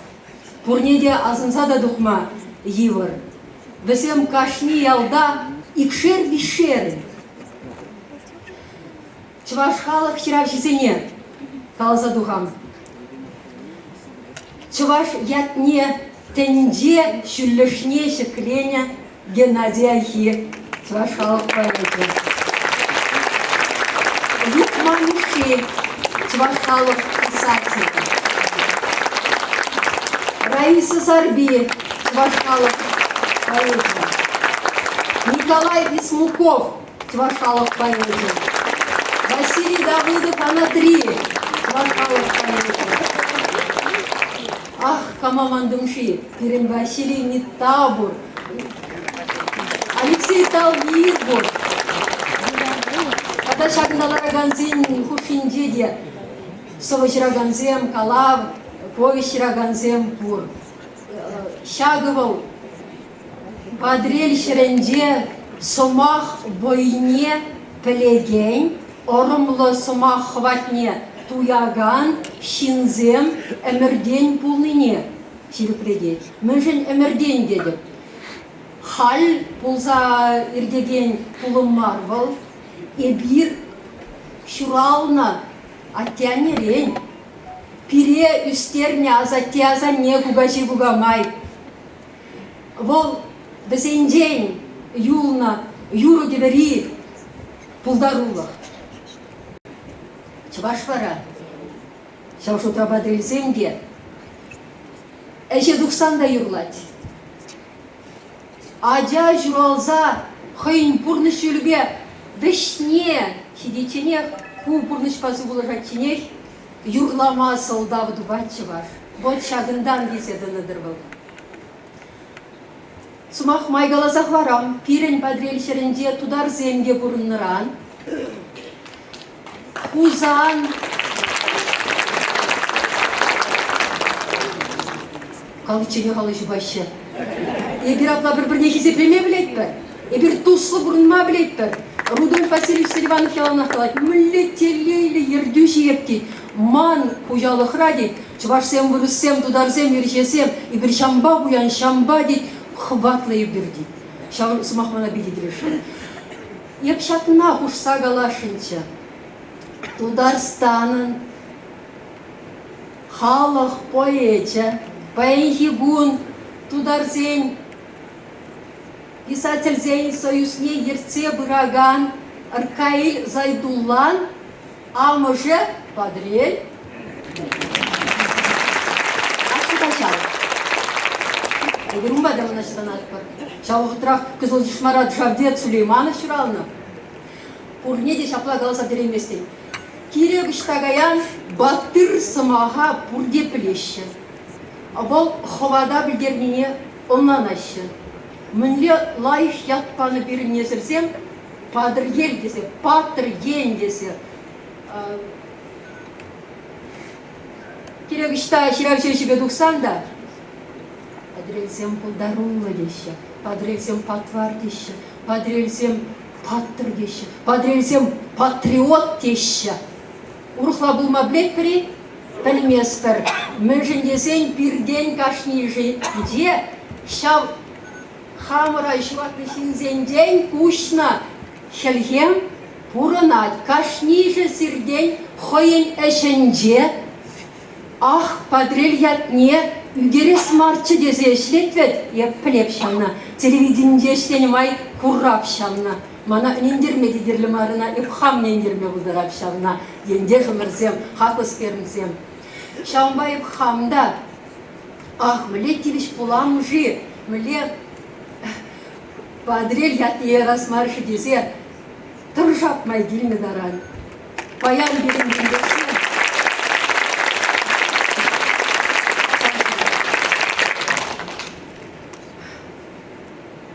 Пурне те асӑнса та тухма йывӑр. Вӗсем кашни ялта икшер-виҫшерӗн. Чӑваш халӑх ҫыравҫисене каласа тухам. Чӑваш ятне тӗнче ҫӳллӗшне ҫӗкленӗ Геннадий Айхи, чӑваш халӑх поэчӗ. Юхма Мишши, чӑваш халӑх писателӗ. Раиса Сарби, чӑваш халӑх поэчӗ. Николай Исмуков, чӑваш халӑх поэчӗ. Василий Давыдов-Анатри, чӑваш халӑх поэчӗ. Ах, кама мантӑм-ши? Пирӗн Василий Митта пур, Алексей Талвир пур. Тата ҫакӑнта ларакансен хушшинче те сӑвӑ ҫыракансем, калав, повеҫ ҫыракансем пур. Ҫакӑ вӑл Патӑрьел ҫӗрӗнче сӑмах вӑйне пӗлекен, ӑрӑмлӑ сӑмах хӑватне туякан ҫынсем ӗмӗртен пулнине ҫирӗплетет. Мӗншӗн ӗмӗртен тетӗп? Халь пулса иртекен пулӑм мар вӑл. Эпир ҫуралнӑ атте-аннерен, пире ӳстернӗ асатте-асанне, кукаҫи-кукамай. Вӑл вӗсенчен юлнӑ юрӑ-кӗвӗри пултарулӑх. Чӑваш вара ҫав шутра Патӑрьелсем те ӗҫе тухсан та юрлать. Ача ҫуралса хӑйӗн пурнӑҫ ҫулӗпе вӗҫне ҫитичченех, ку пурнӑҫпа сывлӑшачченех юрлама сӑлтав тупать чӑваш. Вӑт ҫакӑнтан килсе тӑнӑ-тӑр вӑл. Сӑмах май каласа хӑварам, пирӗн Патӑрьел ҫӗрӗнче тутарсем те пурӑннӑран Хусан каличченех алӑ ҫупаҫҫӗ. Эпир апла пӗр-пӗрне хисеплеме пӗлетпӗр. Эпир туслӑ пурӑнма пӗлетпӗр. Рудольф Васильевич Селиванов яланах калать, мӗнле телейлӗ ертӳҫӗ эп тет. Ман хуҫалӑхра тет, чӑвашсем, вырӑссем, тутарсем, ирҫесем, эпир ҫампа пуян, ҫампа тет, хӑватлӑ эпир тет. Ҫав сӑмах мана питӗ килӗшрӗ. Эп ҫакна хушса каласшӑнччӗ. Тутарстанӑн халӑх поэчӗ паянхи кун тутарсен Писательсен союзне ертсе пыракан Ркаиль Зайдуллан амӑшӗ Патӑрьел ашшӗ каҫар. Эпир унпа та мӑнаҫланатпӑр. Ҫав вӑхӑтрах Кзыл Чишмара Джавдет Сулейманов ҫуралнӑ. Пурне те ҫапла каласа пӗтерейместӗн. Кирек ӑҫта каян батыр сӑмаха пурте пӗлеҫҫӗ. Вӑл хӑвата пӗлтернине ӑнланаҫҫӗ. Мӗнле лайӑх ят панӑ пирӗн несӗлсем Патӑрьел тесе, Паттӑр ен тесе. Кирек ӑҫта ҫыравҫӑ ӗҫӗпе тухсан та Патӑрьелсем пултаруллӑ теҫҫӗ, Патӑрьелсем патвар теҫҫӗ, Патӑрьелсем паттӑр теҫҫӗ, Патӑрьелсем патриот теҫҫӗ. Урӑхла пулма пӗлетпӗр-и? Пӗлместпӗр. Мӗншӗн тесен пиртен кашнийӗшӗнче ҫав хамӑра ҫуратнӑ ҫынсенчен куҫнӑ хӗлхем пурӑнать. Кашнийӗшӗ сиртен хӑйӗн ӗҫӗнче ах, Патрел ятне ӳкерес марччӗ тесе ӗҫлет вӗт. Эп пӗлеп ҫавна. Телевиденинче ӗҫленӗ май курап ҫавна. Мана ӗнентерме те кирлӗ мар ӑна, эп хам ӗнентерме пултарап ҫавна, ентешӗмӗрсем, хаклӑскерӗмсем. Ҫавӑнпа эп хам та, ах, мӗнле тивӗҫ пулам-ши, мӗнле Патрел ятне ярас мар-ши тесе тӑрӑшап май килнӗ таран. Паян пирӗн ентешсем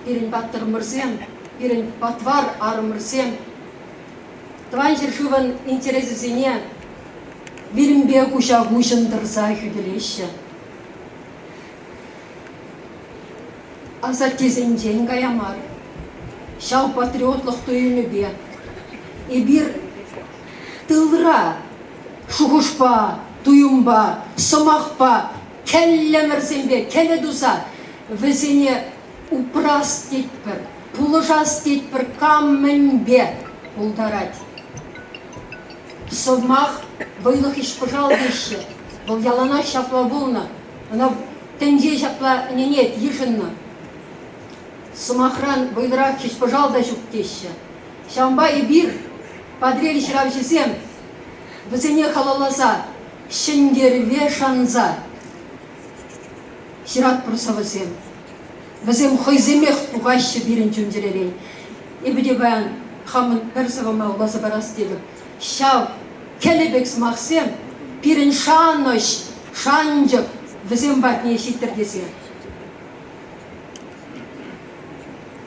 Пирӗн паттӑрӑмӑрсем, пирӗн патвар арӑмӑрсем Тӑван ҫӗршывӑн интересӗсене вилӗмпе куҫа-куҫӑн тӑрса хӳтӗлеҫҫӗ. Асаттесенчен кая мар, ҫав патриотлӑх туйӑмӗпе эпир тылра шухӑшпа, туйӑмпа, сӑмахпа, кӗллӗмӗрсемпе кӗлӗ туса Вӗсене упрас тетпӗр, пулӑшас тетпӗр кам мӗнпе пултарать. Сӑмах вӑйлӑ хӗҫ-пӑшал теҫҫӗ. Вӑл яланах ҫапла пулнӑ. Ӑна тӗнче ҫапла ӗненет, йышӑннӑ. Сӑмахран вӑйлӑрах хӗҫ-пӑшал та ҫук теҫҫӗ. Ҫавӑнпа эпир, Патӑрьел ҫыравҫисем, вӗсене халалласа, ҫӗнтерӗве шанса Ҫыратпӑр сӑвӑсем. Вӗсем хӑйсемех тухаҫҫӗ пирӗн чун-чӗререн. Эпӗ те паян хамӑн пӗр сӑвӑма вуласа парас тетӗп. Ҫав кӗлӗ пек сӑмахсем пирӗн шанӑҫ, шанчӑк вӗсем патне ҫиттӗр тесе.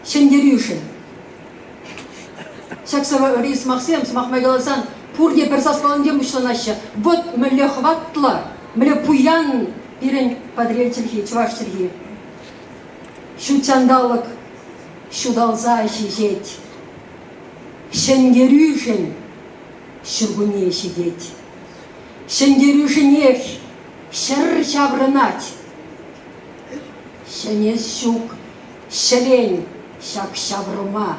Ҫӗнтерӳшӗн. Ҫак сӑвӑри сӑмахсем, сӑмах май каласан, пурте пӗр саспаллинчен пуҫланаҫҫӗ. Вӑт мӗнле хӑватлӑ, мӗнле пуян пирӗн Патӑрьел чӗлхи, чӑваш чӗлхи. Ҫут ҫанталӑк ҫуталса ҫиҫет. Ҫӗнтерӳшӗн ҫуркунне ҫитет. Ҫӗнтерӳшӗнех ҫӗр ҫаврӑнать. Ҫӗнес ҫук ҫӗлен ҫак ҫаврӑма.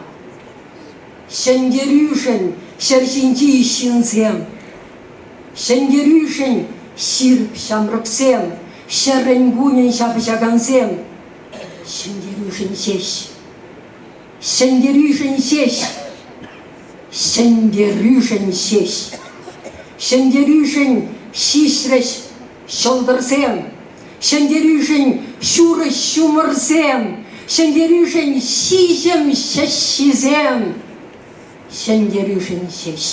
Ҫӗнтерӳшӗн ҫӗр ҫинчи ҫынсем, ҫӗнтерӳшӗн ҫирӗп ҫамрӑксем, ҫӗрӗн-кунӗн ҫапӑҫакансем, ҫӗнтерӳшӗн ҫеҫ, ҫӗнтерӳшӗн ҫеҫ, ҫӗнтерӳшӗн ҫеҫ, ҫӗнтерӳшӗн ҫиҫрӗҫ ҫӑлтӑрсем, ҫӗнтерӳшӗн ҫурӗҫ ҫумӑрсем, ҫӗнтерӳшӗн ҫиҫӗм ҫӗҫҫисем, ҫӗнтерӳшӗн ҫеҫ.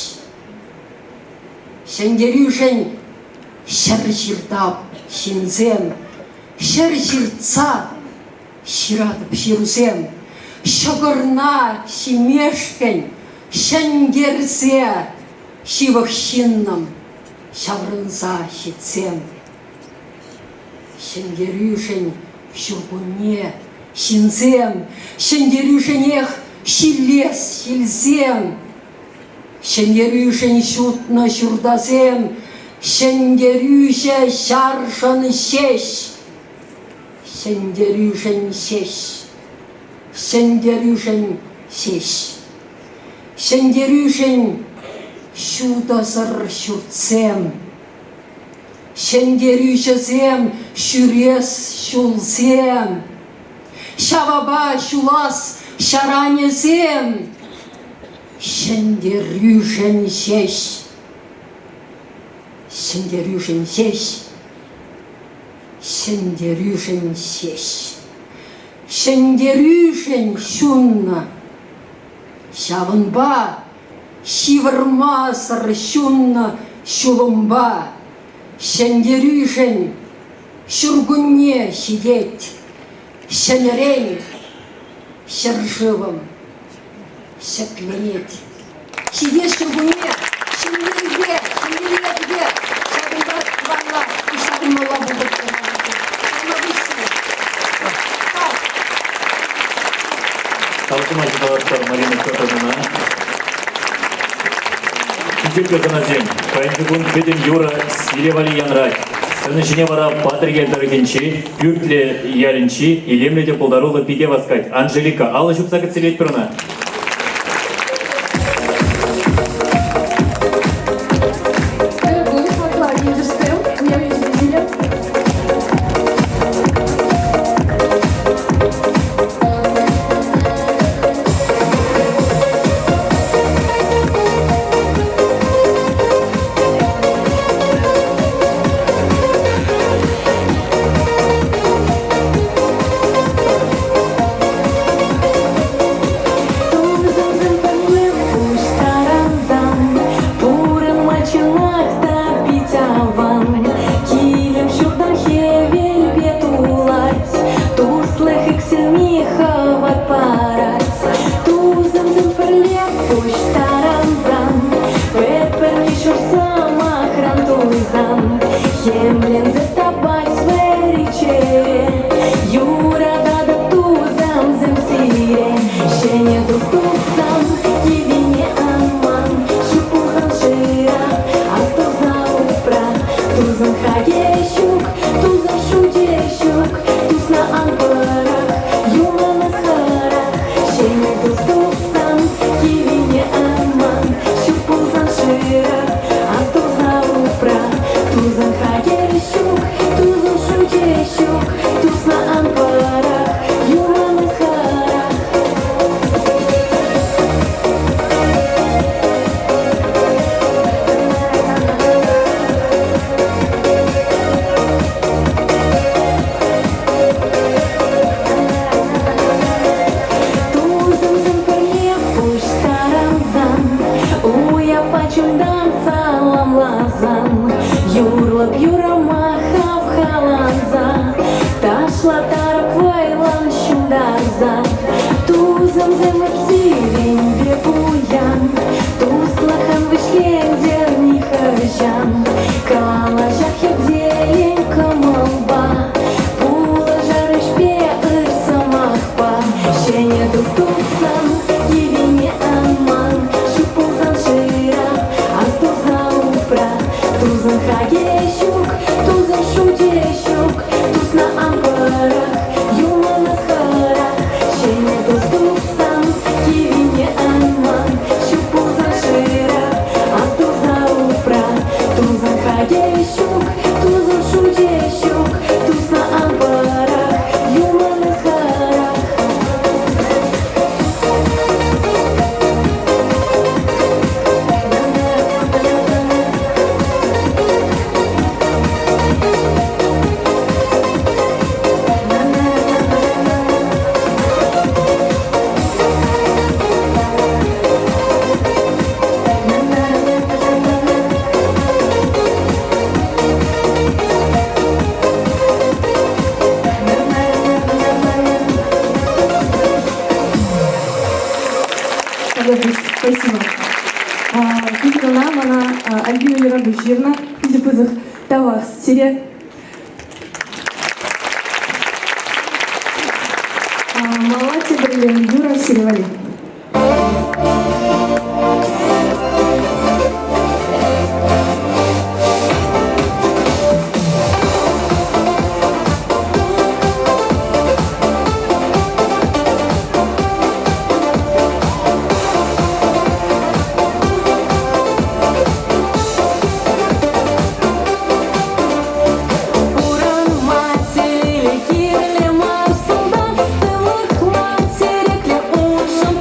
Ҫӗнтерӳшӗн ҫӗр ҫыртап ҫынсем, ҫӗр ҫыртса ҫыратӑп ҫырусем, ҫӑкӑрна ҫимешкӗн ҫӗнтерсе ҫывӑх ҫыннӑм ҫаврӑнса ҫитсем. Ҫӗнтерӳшӗн ҫуркунне ҫынсем, ҫӗнтерӳшӗнех ҫиллес ҫилсем. Ҫӗнтерӳшӗн ҫутнӑ ҫуртасем, ҫӗнтерӳҫӗ ҫаршӑн ҫеҫ. Ҫӗнтерӳшӗн ҫеҫ, ҫӗнтерӳшӗн ҫеҫ. Ҫӗнтерӳшӗн ҫутӑсӑр ҫуртсем, ҫӗнтерӳҫӗсем ҫӳрес ҫулсем, ҫавапа ҫулас ҫаранӗсем ҫӗнтерӳшӗн ҫеҫ, ҫӗнтерӳшӗн ҫеҫ, ҫӗнтерӳшӗн ҫеҫ, ҫӗнтерӳшӗн ҫуннӑ. Ҫавӑнпа ҫывӑрмасӑр ҫуннӑ ҫулӑмпа ҫӗнтерӳшӗн ҫуркунне ҫитет. Ҫӗнӗрен. ҫӗршывӑм ҫӗкленет. Ҫитес ҫуркунне ҫӗнтерӳпе, ҫӗнтерӳ ячӗпе ҫакӑнта тӑванла пуҫтарӑнмалла пултӑр. Тав сӑмахӗ калатпӑр Марина Федоровнӑна. Хисеплӗ хӑнасем, паянхи кун пӗтӗм юрӑ сире валли янрать. Сцена ҫине вара Патӑрьел тӑрӑхӗнчи Пӳртлӗ ялӗнчи илемлӗ те пултаруллӑ пике васкать. Анжелика, алӑ ҫупса кӗтсе илетпӗр ӑна. Ырӑ хаклӑ ентешсем, уяв ячӗпе Тусӑмсем пӗрле пуҫтарӑнсан пурӑнма чӑнах та пит аван. Килӗм-ҫуртӑм хӗвелпе тулать, туслӑх иксӗлми хӑват парать. Тусӑмсем пӗрле пуҫтарӑнсан пӗр-пӗрне ҫур сӑмахран туйсан хӗмленсе тапать вӗри чӗре. Юрататӑп тусамсем сире, ҫӗнӗ тус тупсан киввине ан ман. Ҫук пулсан шыра, астуса упра. Тусӑн хакӗ ҫук, тусӑн шучӗ ҫук. Тусна ан пӑрах, юлман хӑрах. Ҫӗнӗ тус тупсан киввине ан ман. Ҫук пулсан шыра, астуса упра. Тусӑн хакӗ ҫук, тусӑн шучӗ ҫук. Тусна ан пӑрах, юлман хӑрах. Тусӑмсем пӗрле пуҫтарӑнсан, уявпа чунтан саламласан, юрлӑп юрама хавхаланса, ташлатарӑп вӑйлӑн ҫунтарса. Тусӑмсем эп сирӗнпе пуян, туслӑхӑн вӗҫленсӗр нихӑҫан. Калаҫах йӗркелен кӑмӑлпа, пулӑшар ӗҫпе ыр сӑмахпа. Ҫӗнӗ тус тупсан, киввине ан ман, ҫук пулсан шыра, астуса упра. Тусӑн хакӗ ҫук, тусӑн шучӗ ҫук, тусна ан пӑрах, юлман хӑрах. Ҫӗнӗ тус тупсан, киввине ан ман, ҫук пулсан шыра, астуса упра. Тусӑн хакӗ ҫук, тусӑн шучӗ ҫук, тусна ан пӑрах, юлман хӑрах. Спасибо. Культурӑна мана Альбина Миронова ҫырнӑ. Питӗ пысӑк тавах сире. Малалла тепӗр юрӑ сире валли. Пурӑнма кирлӗ мар сӑлтав, сывлӑхлан сиреклӗ уншӑн.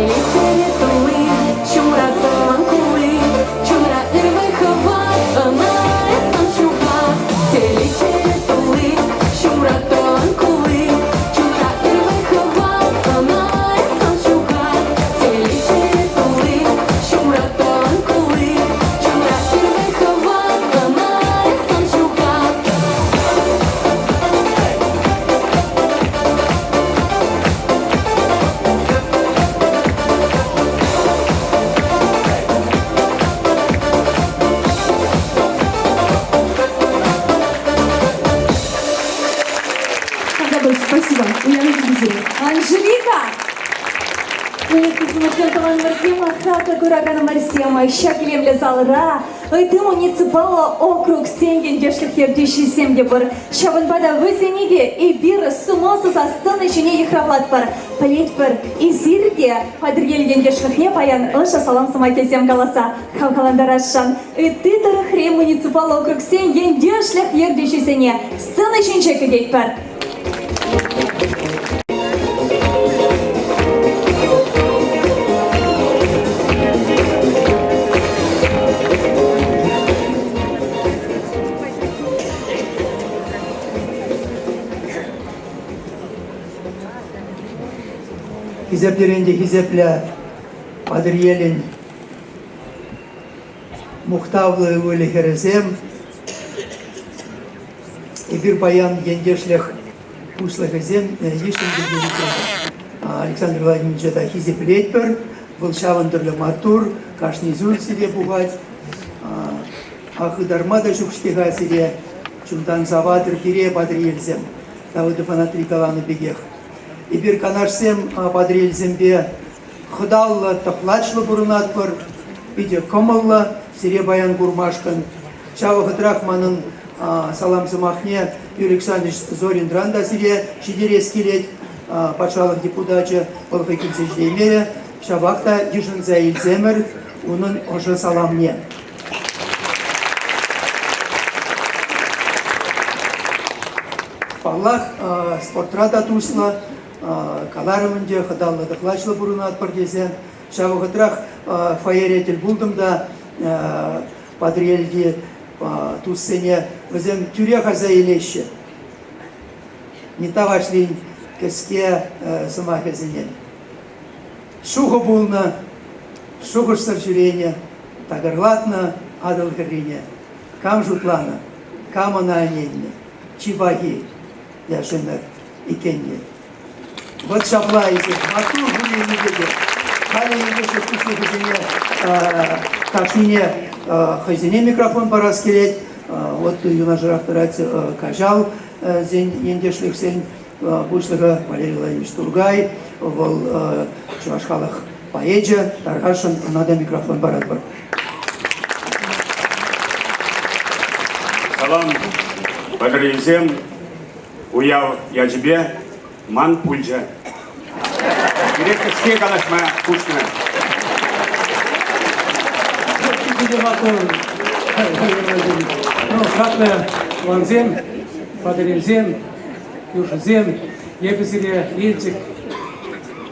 Телей тулли, ҫумра тӑван кулли, чунра ыр вӑй-хӑват, ӑна эс ан ҫухат. Телей тулли, ҫумра тӑван кулли, чунра ыр вӑй-хӑват, ӑна эс ан ҫухат. Телей тулли, ҫумра тӑван кулли, чунра ыр вӑй-хӑват, ӑна эс ан ҫухат. Спасибо. Анжелика! Тӑван тӑванӑмӑрсем, хаклӑ кураканӑмӑрсем, ҫак илемлӗ залра ытти муниципаллӑ округсен ентешлӗх ертӳҫисем те пур. Ҫавӑнпа та вӗсене те эпир сума суса сцена ҫине йыхравлатпӑр. Пӗлетпӗр, эсир те Патӑрьел ентешлӗхне паян ӑшӑ салам сӑмахӗсем каласа хавхалантарасшӑн. Ытти тӑрӑхри муниципаллӑ округсен ентешлӗх ертӳҫисене сцена ҫинче кӗтетпӗр. Хисеплӗрен те хисеплӗ Патӑрьелӗн мухтавлӑ ывӑлӗ-хӗрӗсем, эпир паян ентешлӗх пуҫлӑхӗсем йышлӑн килсе Александр Владимировича та хисеплетпӗр. Вӑл ҫавӑн тӗрлӗ маттур, кашни ҫул сире пухать. Ах, ытарма та ҫук-ҫке-ха сире, чунтан саватӑр пире, Патӑрьелсем, Давыдов Анатолий каланӑ пекех. Эпир канашсем Патӑрьелсемпе хӑталлӑ, тӑхлачлӑ пурӑнатпӑр, питӗ кӑмӑллӑ сире паян курмашкӑн. Ҫав вӑхӑтрах манӑн салам сӑмахне Юрий Александрович Зоринран та сире ҫитерес килет. Патшалӑх депутачӗ вӑл хӑй килсе ҫитеймерӗ, ҫапах та йышӑнса илсемӗр унӑн ӑшӑ саламне. Паллах, спортра та туслӑ, каларӑм ӗнтӗ, хӑталлӑ-тӑхлачлӑ пурӑнатпӑр тесе. Ҫав вӑхӑтрах фойере тӗл пултӑм та Патӑрьелти туссене вӗсем тӳрех аса илеҫҫӗ. Митта Ваҫлин кӗске сӑмахӗсене. Шухӑ пулнӑ, шухӑшсӑр ҫӳренӗ, такӑрлатнӑ Атӑл хӗррине. Кам шутланӑ, кам ӑна ӗненнӗ, чи пахи яш ӗмӗр иккенне. Вӑт ҫапла эсир маттур пулин те халӗ ентешлӗх пуҫлӑхӗсене кашнине хӑйсене микрофон парас килет. Вот юнашарах тӑрать Каҫал ентешлӗхсен пуҫлӑхӗ Валерий Владимирович Тургай, вӑл чӑваш халӑх поэчӗ, тархасшӑн ӑна та микрофон паратпӑр. Салам, Патӑрьелсем, уяв ячӗпе ман пулчӗ. Пире кӗске калаҫма хушнӑ. Ну, хаклӑ тӑвансем, Патӑрьелсем, Кӳршӗсем, эпӗ сире Елчӗк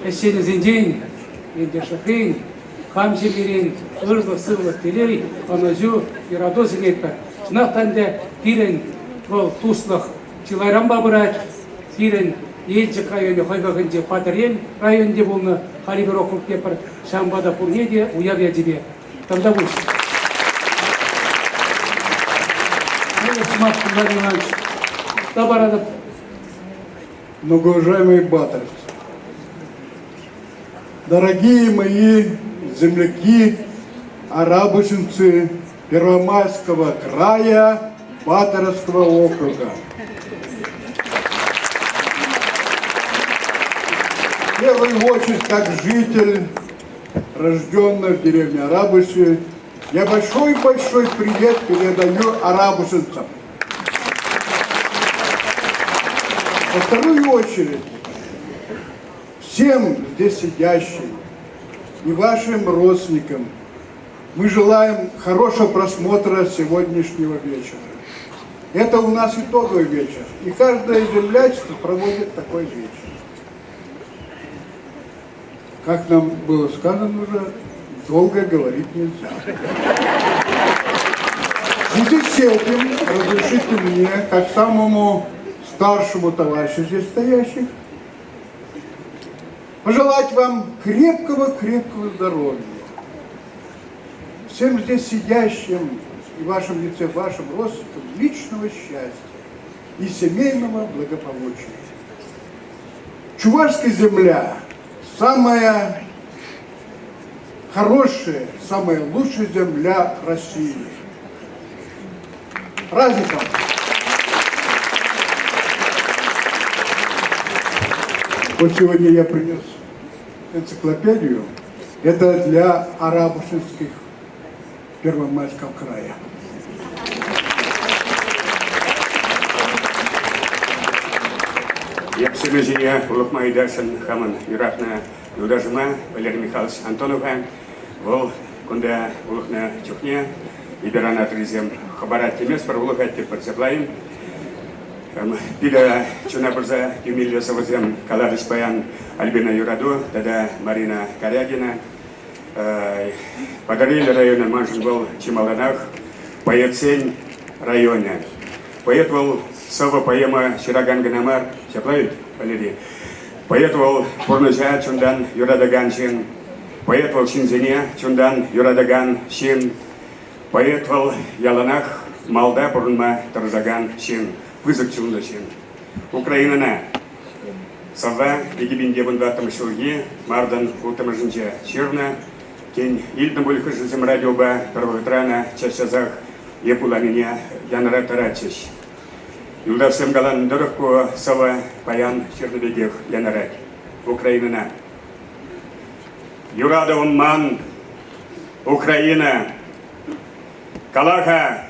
ӗҫченӗсенчен, ентешлӗхрен, хам ҫемьерен ырлӑх-сывлӑх, телей, ӑнӑҫу, юрату сӗнетпӗр. Чӑнах та ӗнтӗ пирӗн вӑл туслӑх чылайранпа пырать. Пирӗн Елчӗк районӗ хӑй вӑхӑтӗнче Патӑрьел районӗнче пулнӑ, халь эпир округ тепӗр. Ҫавӑнпа та пурне те уяв ячӗпе Тавтапуҫ. Сӑмах Владимир Иванович та паратӑп. Многоуважаемые батырцы, дорогие мои земляки, арабышинцы Первомайского края Баторовского округа. В первую очередь, как житель рожденная в деревне Арабыши, я большой-большой привет передаю арабушинцам. Во вторую очередь, всем здесь сидящим и вашим родственникам мы желаем хорошего просмотра сегодняшнего вечера. Это у нас итоговый вечер, и каждое землячество проводит такой вечер. Как нам было сказано уже, долго говорить нельзя. В связи с этим разрешите мне, как самому старшему товарищу здесь стоящих, пожелать вам крепкого-крепкого здоровья. Всем здесь сидящим и в вашем лице вашим родственникам личного счастья и семейного благополучия. Чувашская земля – самая хорошая, самая лучшая земля России. Праздником! Вот сегодня я принес энциклопедию. Это для арабушинских Первомайского края. Эп ҫине улӑхма ыйтасшӑн хамӑн юратнӑ юлташӑма Валерий Михайлович Антонова. Вӑл кунта улӑхнӑ чухне эпир анатрисем хӑпарать теместпӗр, улӑхать тетпӗр ҫапла-им. Пире чуна пырса тивмелле сӑвӑсем каларӗҫ паян Альбина Юрату тата Марина Карягина. Патӑрьел районӗ маншӑн вӑл чи малтанах поэтсен районӗ. Поэт вӑл сӑвӑ поэма ҫыракан кӑна мар, ҫапла ведь, Валерий? Поэт вӑл пурнӑҫа чунтан юратакан ҫын. Поэт вӑл ҫынсене чунтан юратакан ҫын. Поэт вӑл яланах малта пурӑнма тӑрӑшакан ҫын, пысӑк чунлӑ ҫын. Украинӑна сӑвва 2014 ҫулхи мартӑн улттӑмӗшӗнче ҫырнӑ. Тен, илтнӗ пуль хӑшӗсем радиопа пӗр вӑхӑтра ӑна час-часах е вуланине янӑраттаратчӗҫ. Юлташсем каланӑ тӑрӑх ку сӑвӑ паян ҫырнӑ пекех янӑрать. Украинӑна. Юратӑвӑм ман, Украина. Кала-ха,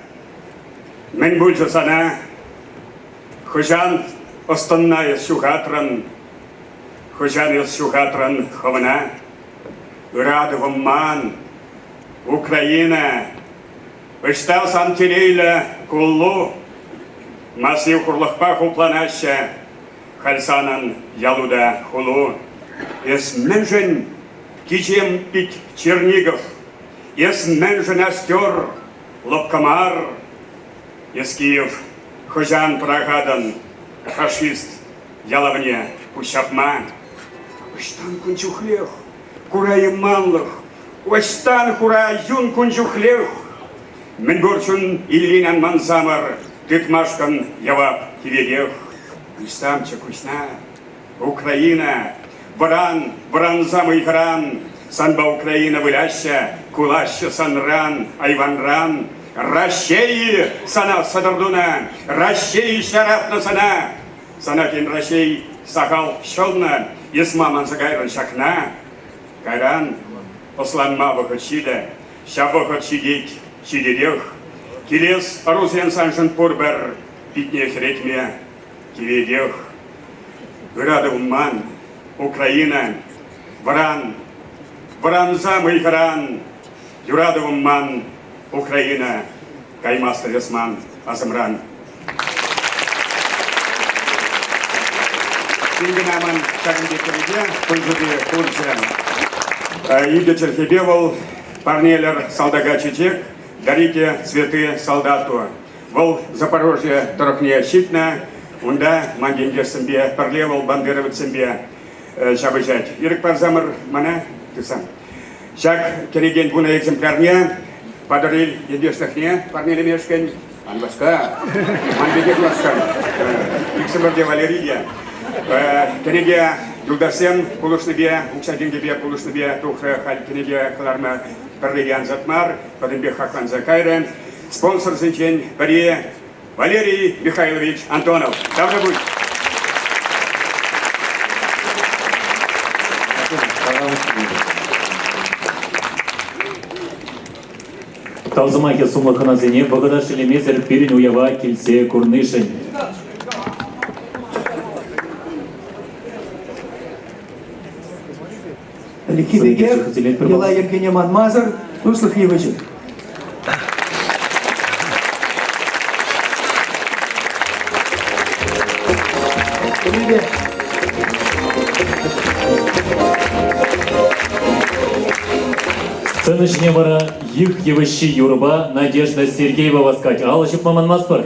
мӗн пулчӗ сана? Хӑҫан ӑс-тӑнна эс ҫухатрӑн? Хӑҫан эс ҫухатрӑн хӑвна? Ыратӑвӑм ман, Украина. Ӑҫта сан телейлӗ куллу? Массив хурлӑхпа хупланаҫҫӗ. Халь санӑн ялу та хулу. Эс мӗншӗн кичем пит Чернигов? Эс мӗншӗн Остер лӑпкӑ мар? Эс Киев хӑҫан пӑрахатӑн фашист ялавне пуҫҫапма? Ӑҫтан кун чухлех курайманлӑх, ӑҫтан хура юн кун чухлех? Мӗнпур чун иллин ан мансамӑр, тытмашкӑн явап тиветех. Уҫсамччӗ куҫна, Украина, вӑран, вӑрансам ыйхӑран, санпа Украина выляҫҫӗ, кулаҫҫӗ санран, айванран. Раҫҫей сана сӑтӑр тунӑ, Раҫҫей ҫаратнӑ сана. Сана тен Раҫҫей сахал ҫӑлнӑ, эс ма манса кайрӑн ҫакна? Кайран ӑсланма вӑхӑт ҫитӗ, ҫав вӑхӑт ҫитет, ҫитетех. Килес ӑрусем саншӑн пурпӗр питне хӗретме тиветех. Ыратӑвӑм ман, Украина, вӑран, вӑрансам ыйхӑран. Юратӑвӑм ман, Украина, каймастӑр эс ман асӑмран. Тин кӑна ман ҫакӑн пек кӗнеке кун ҫути курчӗ. Икӗ чӗлхепе вӑл парнелӗр салтака чечек, дарите цветы солдату. Вӑл Запорожье тӑрӑхне ҫитнӗ. Унта ман ентешсемпе пӗрле вӑл бандеровецсемпе ҫапӑҫать. Ирӗк парсамӑр мана, тытсан. Ҫак кӗнекен вунӑ экземплярне Патӑрьел ентешлӗхне парнелемешкӗн ан васка, ман пекех васкан. Иксӗмӗр те Валерий те. Кӗнеке юлташсем пулӑшнипе, укҫа-тенкӗпе пулӑшнипе тухрӗ. Халь кӗнеке кӑларма пӗрре те ансат мар, пӗтӗмпех хакланса кайрӗ. Спонсорсенчен пӗри Валерий Михайлович Антонов. Тавтапуҫ. Тав сӑмахӗ сумлӑ хӑнасене вӑхӑта шеллемесӗр пирӗн уява килсе курнишӗн. Ӗлӗкхи пекех йӑла-йӗркене манмасӑр туслӑх йывӑҫӗ. Привет. Сцена ҫине вара Йых йывӑҫҫи юрӑпа Надежда Сергеева васкать. Алӑ ҫупма манмастпӑр.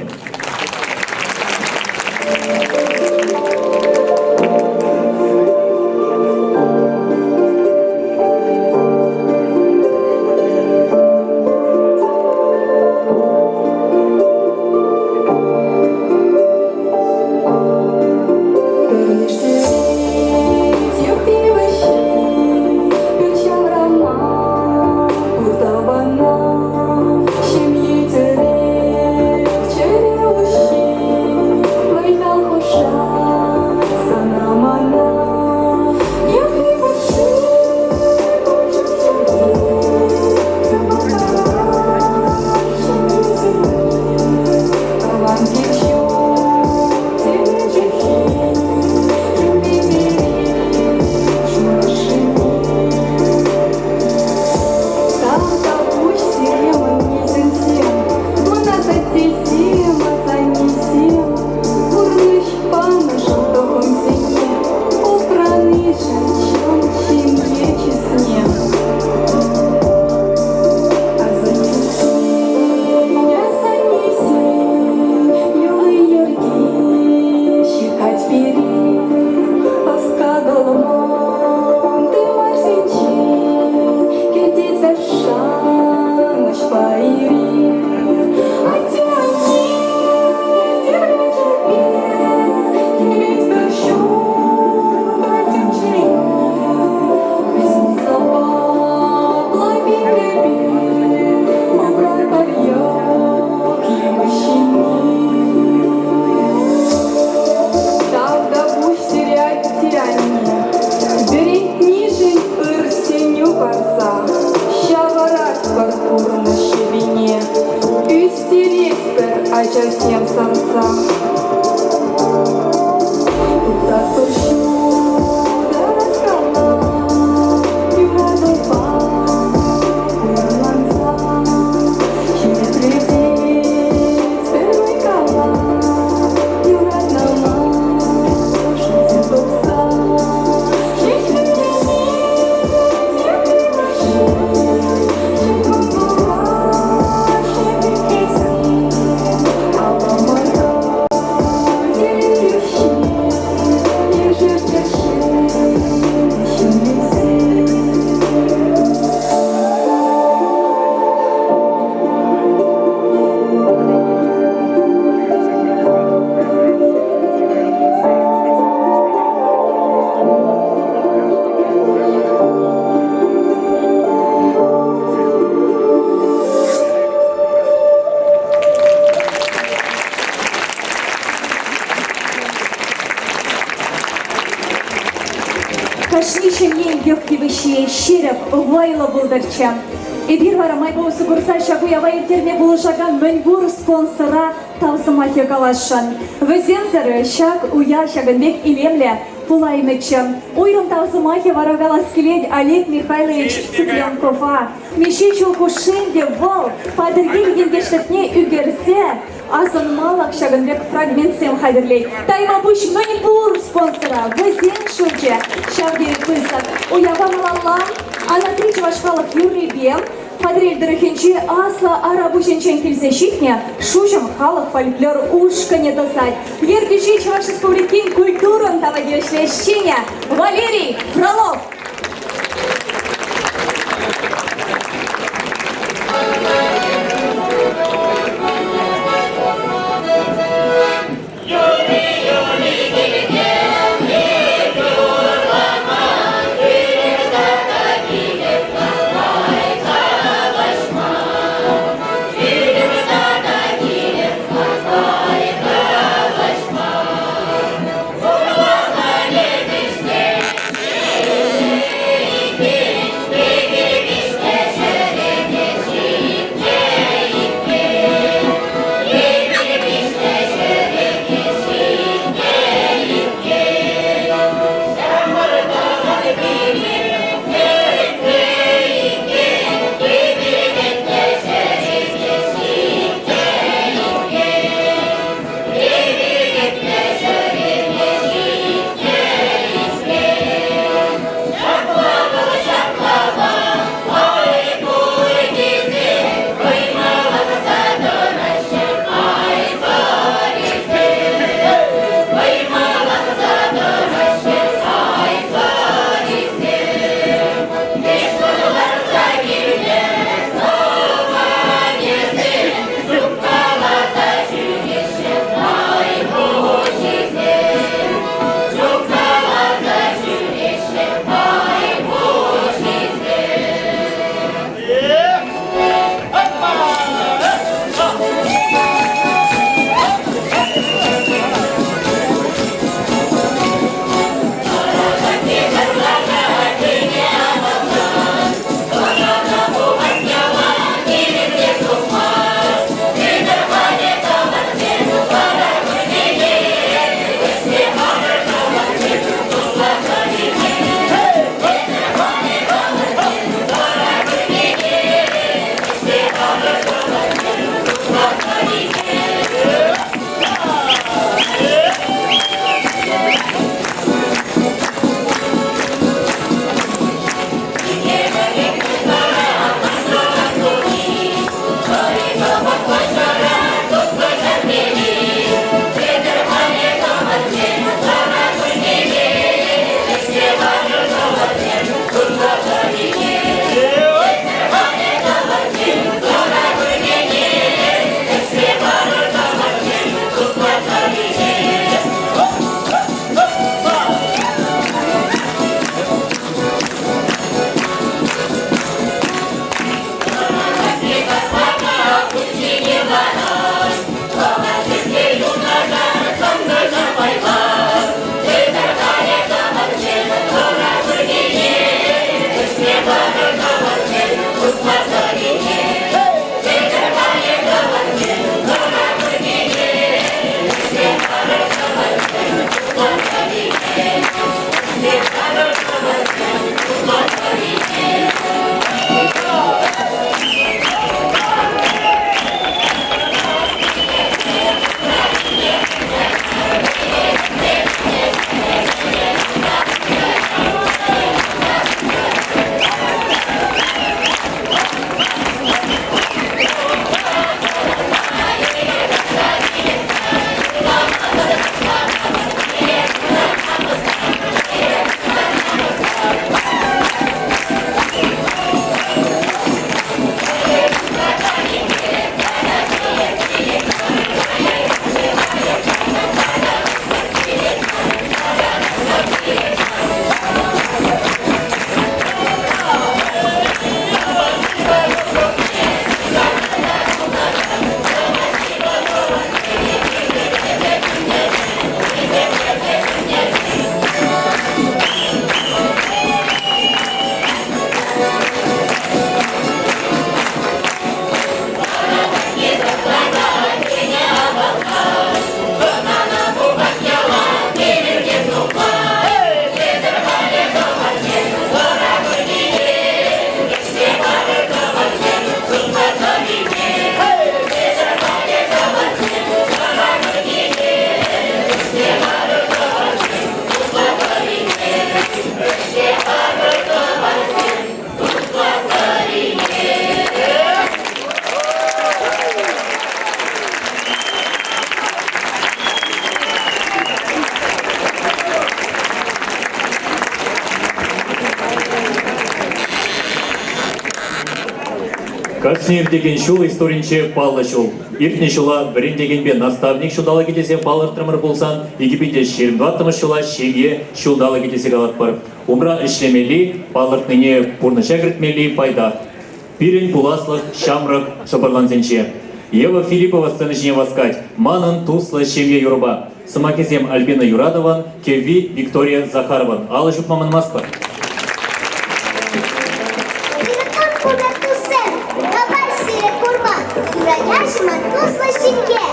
Кашни ҫемьен йӑх йывӑҫҫи ҫирӗп, вӑйлӑ пултӑрччӗ. Эпир вара майпа усӑ курса ҫак уява ирттерме пулӑшакан мӗнпур спонсора тав сӑмахӗ каласшӑн. Вӗсемсӗр ҫак уяв ҫакӑн пек илемлӗ пулаймӗччӗ. Уйрӑм тав сӑмахӗ вара калас килет Олег Михайлович Цыпленкова. Миҫе ҫул хушши ӗнтӗ вӑл Патӑрьел ентешлӗхне ӳкерсе асӑнмалӑх ҫакӑн пек фрагментсем хатӗрлет. Тайма пуҫ мӗн пур спонсора, вӗсен шучӗ ҫав тери пысӑк. Уява малалла Анатри чӑваш халӑх юррипе Патӑрьел тӑрӑхӗнчи Аслӑ Арапуҫӗнчен килсе ҫитнӗ Шуҫӑм халӑх фольклор ушкӑнӗ тӑсать. Ертӳҫи Чӑваш Республикин культурӑн тава тивӗҫлӗ ӗҫченӗ Валерий Фролов. Кашни иртекен ҫул историнче паллӑ ҫул. Иртнӗ ҫула вӗрентекенпе наставник ҫулталӑкӗ тесе палӑртрӑмӑр пулсан, 2024 ҫула ҫемье ҫулталӑкӗ тесе калатпӑр. Умра ӗҫлемелли, палӑртнине пурнӑҫа кӗртмелли пайтах. Пирӗн пуласлӑх ҫамрӑк шӑпӑрлансенче. Ева Филиппова сцена ҫине васкать «Манӑн туслӑ ҫемье» юрӑпа. Сӑмахӗсем Альбина Юратован, кӗвви Виктория Захарован. Алӑ ҫупма манмастпӑр. Туссем, давай сире курма, юратаҫҫӗ туслӑ ҫемье.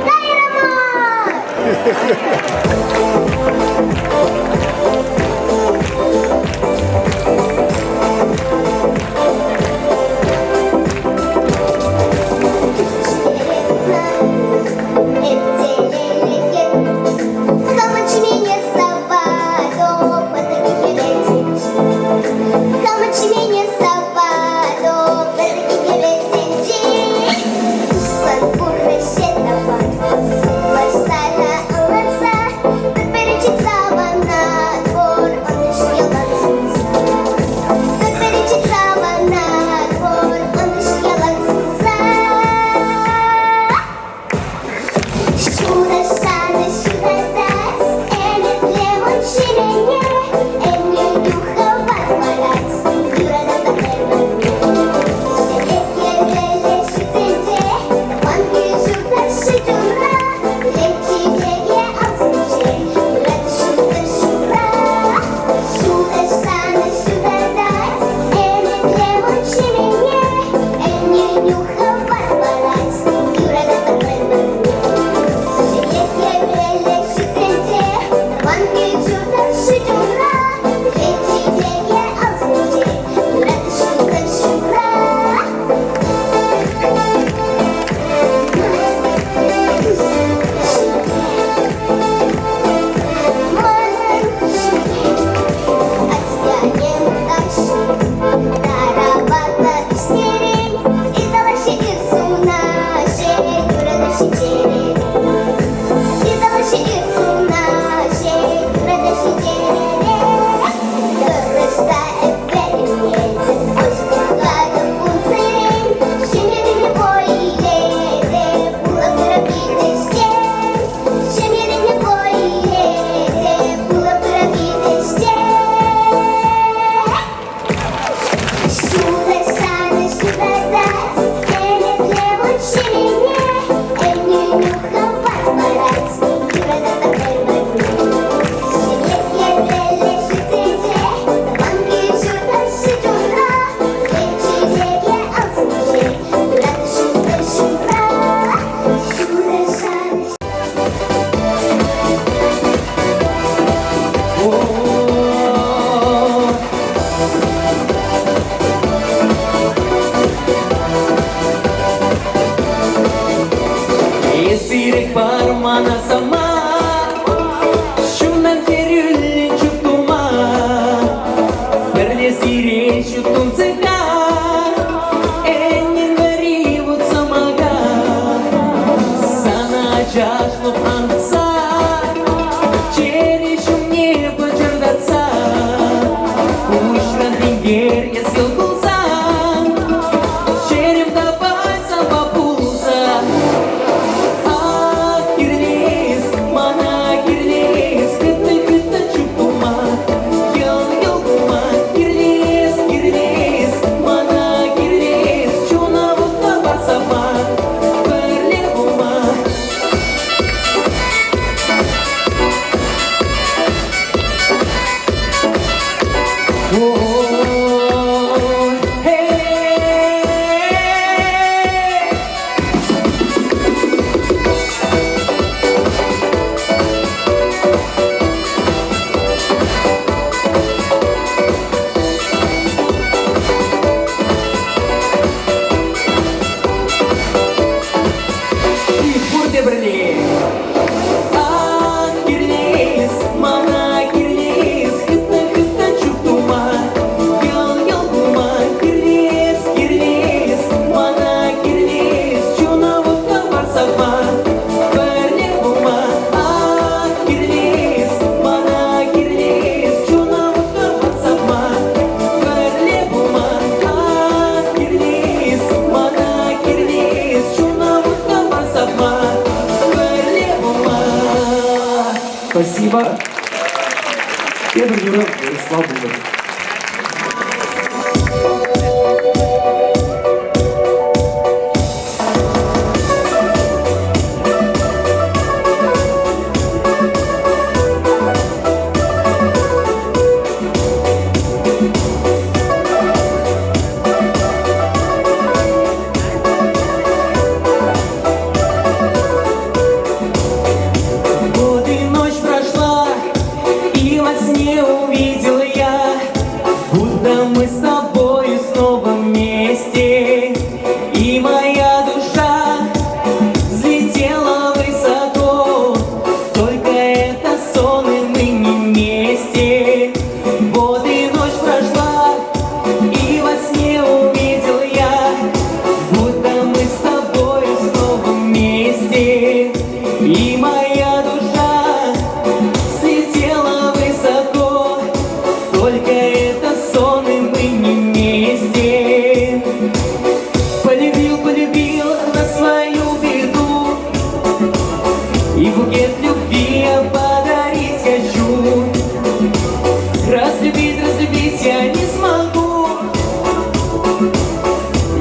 Кайрӑмӑр! Хавасла пултӑр. Вот и ночь прошла, и во сне увидел я, будто мы с тобою снова вместе, и моя душа взлетела высоко, только это сон, и мы не вместе. Вот и ночь прошла, и во сне увидел я, будто мы с тобою снова вместе, и моя душа взлетела высоко, только это сон, и мы не вместе. Полюбил, полюбил на свою беду, и букет любви я подарить хочу. Разлюбить, разлюбить я не смогу.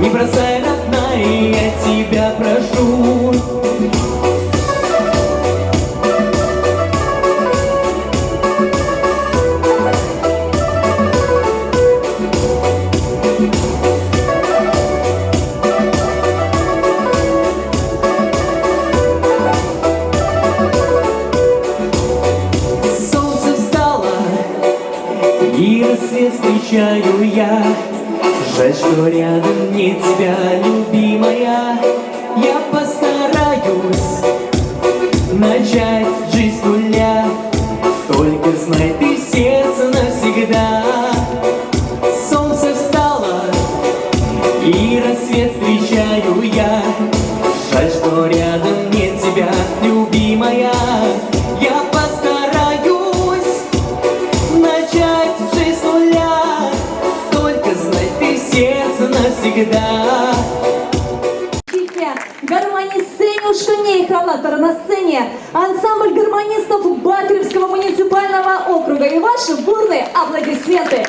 Не бросай, родная, я тебя прошу. Солнце встало, и рассвет встречаю я. Жаль, что рядом нет тебя, любимая. Я постараюсь начать жизнь с нуля. Только знай ты сердце навсегда. Солнце встало, и рассвет встречаю я. Жаль, что рядом нет тебя, любимая. Я постараюсь начать жизнь с нуля. Только знай ты сердце навсегда. Гармонистсен ушкӑнне йыхравлатпӑр на сцене ансамбль гармонистов Батыревского муниципального округа и ваши бурные аплодисменты.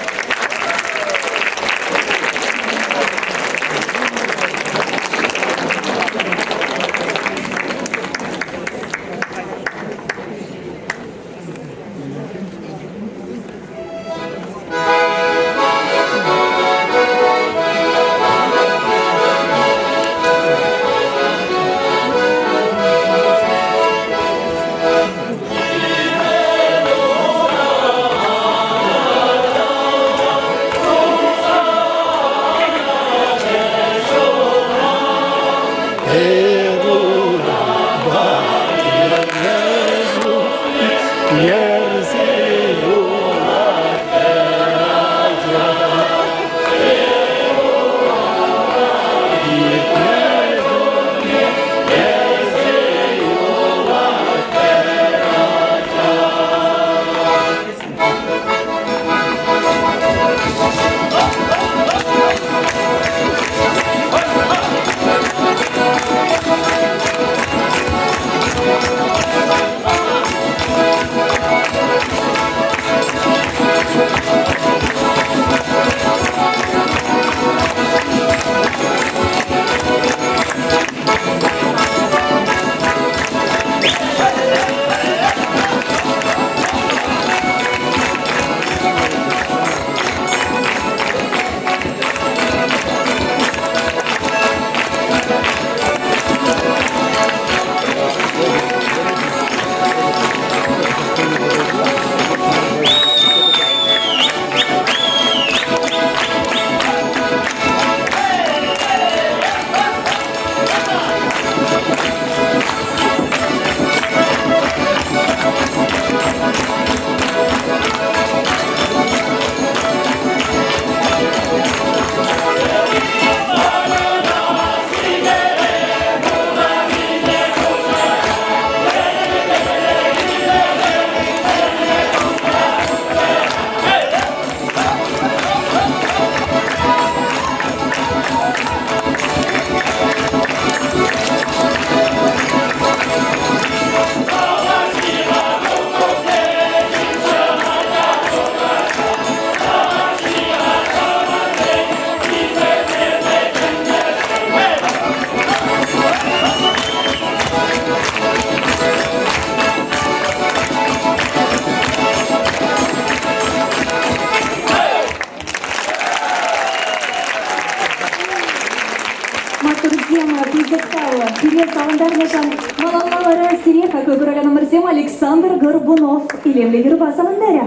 Маттурсем, пысӑк тав. Пире савӑнтарнӑшӑн малалла вара сире хаклӑ кураканӑмӑрсем Александр Горбунов илемлӗ юрӑпа савӑнтарӗ.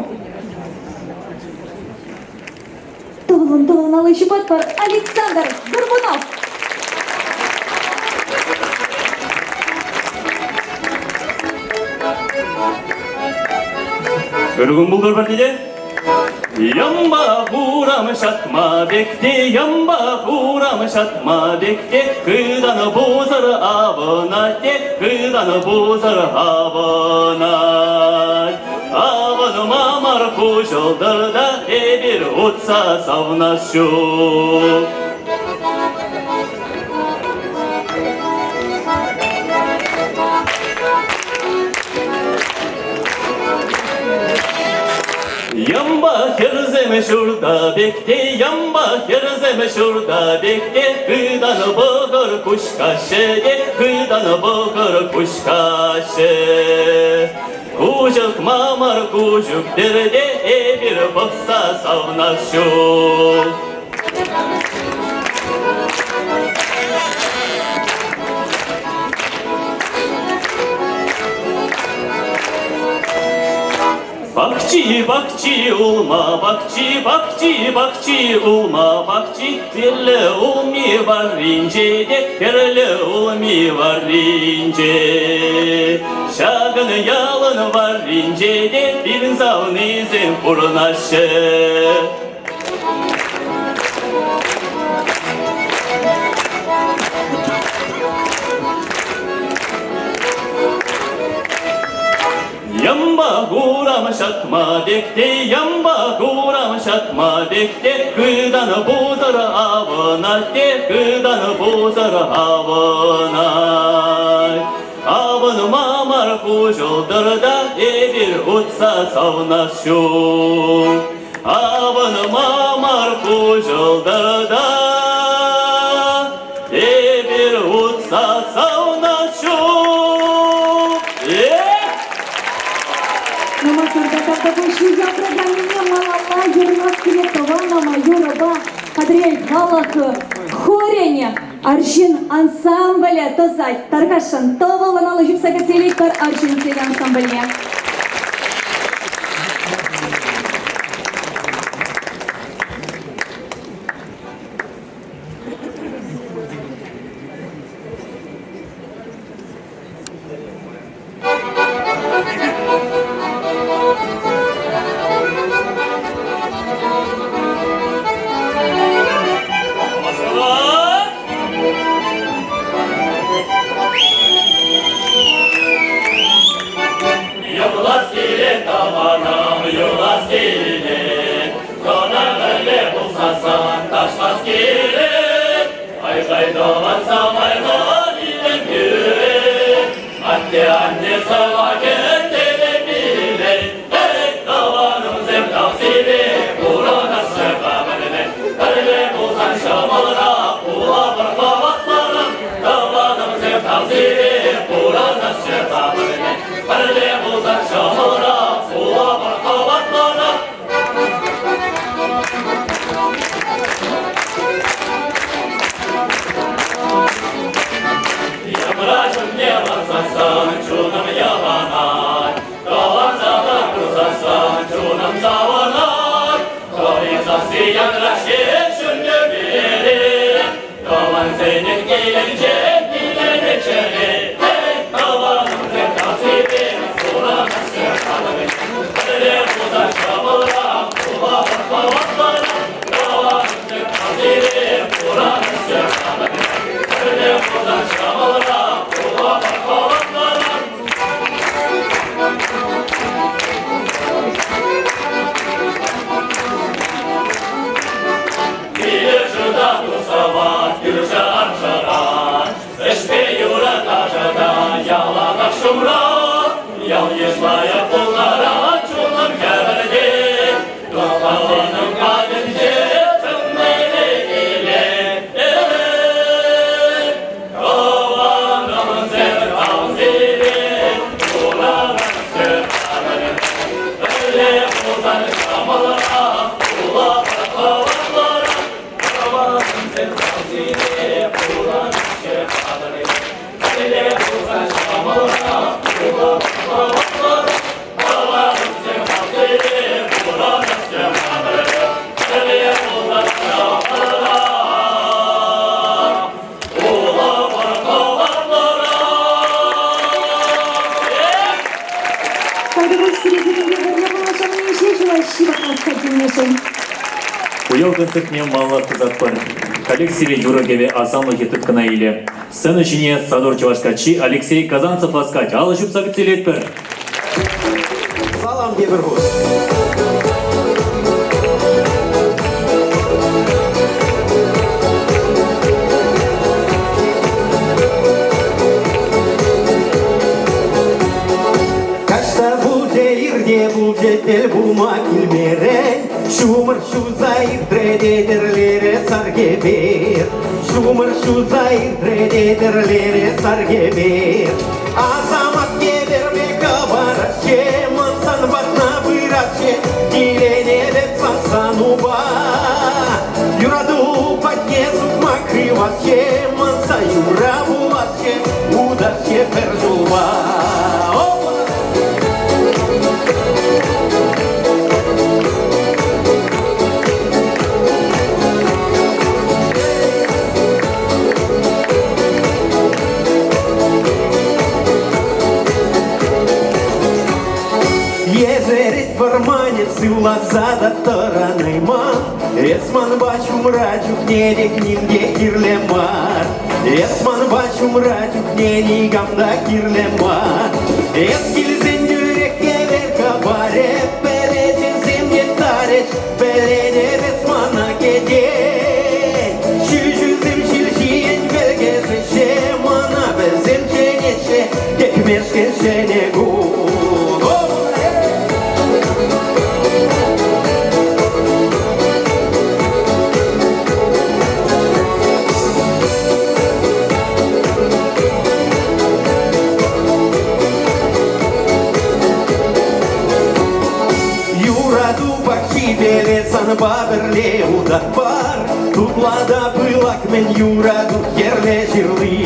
Тӑвӑлӑн-тӑвӑлӑн алӑ ҫупатпӑр Александр Горбунов! Ыр кун пултӑр пӗрне те. Ямба хурам ҫатма пек те, ямба хурам ҫатма пек те, хытан пусӑр авӑнать те, хытан пусӑр авӑнать. Авӑнма мар хуҫӑлтӑр та эпир утса савнас ҫук. Ямба хӗрсем ҫурта пек те, ямба хӗрсем ҫурта пек те, хытан пӑхӑр куҫ каҫҫӗ те, хытан пӑхӑр куҫ каҫҫӗ. Куҫӑк мамар куҫук тӗрте эпир пӑхса савнас ҫук. Пахчи, пахчи, улма пахчи, пахчи, пахчи, улма пахчи, хӗрлӗ улми варринче те, хӗрлӗ улми варринче. Ҫакӑн ялӑн варринче те пирӗн савнисем пурӑнаҫҫӗ. Ямба хурам ҫатма пек те, ямба хурам ҫатма пек те, хытан пусӑр авӑнать те, хытан пусӑр авӑнать. Авӑнма мар хуҫӑлтӑр та эпир утса савнас ҫук. Авӑнма мар хуҫӑлтӑр та эпир утса савнас ҫук. Намазларда тавтапуҫ уяв программине малалла юрлас килет тӑванӑма юрӑпа Патӑрьел халӑх хорӗн арҫын ансамблӗ тӑсать. Тархасшӑн тӑвӑллӑн алӑ ҫупса кӗтсе илетпӗр арҫынсен ансамбльне. Юрлас килет тӑванӑм, юрлас килет, Тӑна пӗрле пулсассӑн ташлас килет. Ай-хай тӑван самайлӑ илем кӳрет, Атте-анне сӑмахӗ телей Эй, тӑванӑмсем, тав сире, пурӑнасчӗ-ха пӗрле. Пӗрле пулсан ҫӑмӑлрах, пулапӑр хӑватлӑрах. Тӑванӑмсем, тав сире, пурӑнасчӗ-ха пӗрле. Пӗрле пулсан ҫӑмӑлрах, пулапӑр хӑватлӑрах. Йӑмра ҫумне ларсассӑн чунӑм йӑпанать, Каласа та курсассӑн чунӑм савӑнать. Тӑри сасси янраҫҫе чун тӳпере, Тӑвансенӗн килӗнче киленет чӗре. Эй, тӑванӑмсем, тавсипе пурӑнаҫҫӗ халӑхӗн. Пӗрле пулсан ҫӑмӑлрах, пулапӑр хӑватлӑрах. Тӑванӑмсем, тавсипе пурӑнаҫҫӗ халӑхӗн. Пӗрле пулсан ҫӑмӑлрах, пулапӑр хӑватлӑрах. Килӗшӳ тусӑма кӳршӗ аршӑран, Ӗҫпе юрӑ ташӑ та яланах ҫумра. Ял-йыш лайӑх пулнӑран чунӑм хӗпӗртет. Тӑванӑм патӗнче чӑннипе килет. Тӑванӑмсем тавсипе пурӑнаҫҫӗ Пӗрле пулсан ҫӑмӑлрах, пулатӑр хӑватлӑрах. Тӑванӑмсем тавсипе пурӑнаҫҫӗ. Уяв концертне малалла тӑсатпӑр. Халех сире юрӑ-кӗвӗ асамлӑхӗ тыткӑна илӗ. Сцена ҫине сатур чӑваш каччи Алексей Казанцев васкать. Алӑ ҫупса кӗтсе илетпӗр. Салам тепӗр хут. Каҫта пулчӗ, ирте пулчӗ, тӗл пулма килмерӗн. Ҫумӑр ҫуса иртрӗ те тӗрлерӗ сар кӗпер. Ҫумӑр ҫуса иртрӗ те тӗрлерӗ сар кӗпер. Асамат кӗперпе кӑвараҫҫӗ, ман сан патна пыраҫҫӗ, киленетӗп сан санупа. Юрату патне сукмак хываҫҫӗ, манса юра пулаҫҫӗ, утаҫҫӗ пӗр ҫулпа. Ешерет вӑрманӗ сывласа та тӑранайман. Эс манпа ҫумра чухне тек ним те кирлӗ мар. Эс манпа ҫумра чухне никам та кирлӗ мар. Эс килсен тӳрех кевер капарӗ, пӗлетӗнсем те тарӗҫ, пӗлетӗп эс мана кӗтен. Ҫӳҫӳсем ҫил ҫийӗн вӗлкӗшеҫҫӗ, мана вӗсем чӗнеҫҫӗ, тӗкмешкӗн ҫӗнӗ кун. Юрату пахчипеле санпа пӗрле утатпар. Тутла та пылак-мӗн юрату хӗрлӗ ҫырли.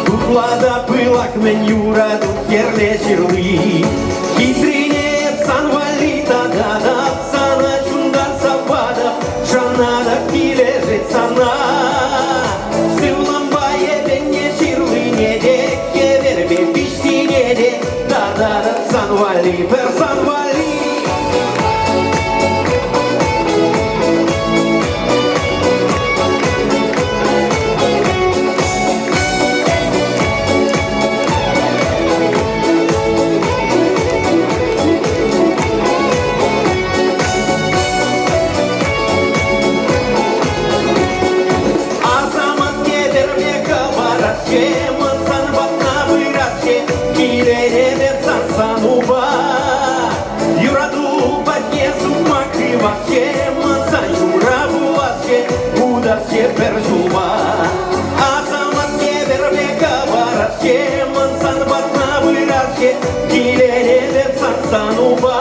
Тутла та пылак-мӗн юрату хӗрлӗ ҫырли. Хитрине эп сан валли тататап, сана чунтан саватӑп, шанатӑп килӗшет сана. Сывлӑмпа эпӗнне ҫырлине те, хӗверпе пиҫнине те тататӑп сан валли, пӗр сан валли. Асамат кӗперпе кӑвараҫҫӗ, мӑн сан патна пыраҫҫӗ, киленетӗп сан санупа. Юрату патне сукмак хываҫҫӗ, мӑн сан ҫумра пуласчӗ, утасчӗ пӗр ҫулпа. Асамат кӗперпе кӑвараҫҫӗ, мӑн сан патна пыраҫҫӗ, киленетӗп сан санупа.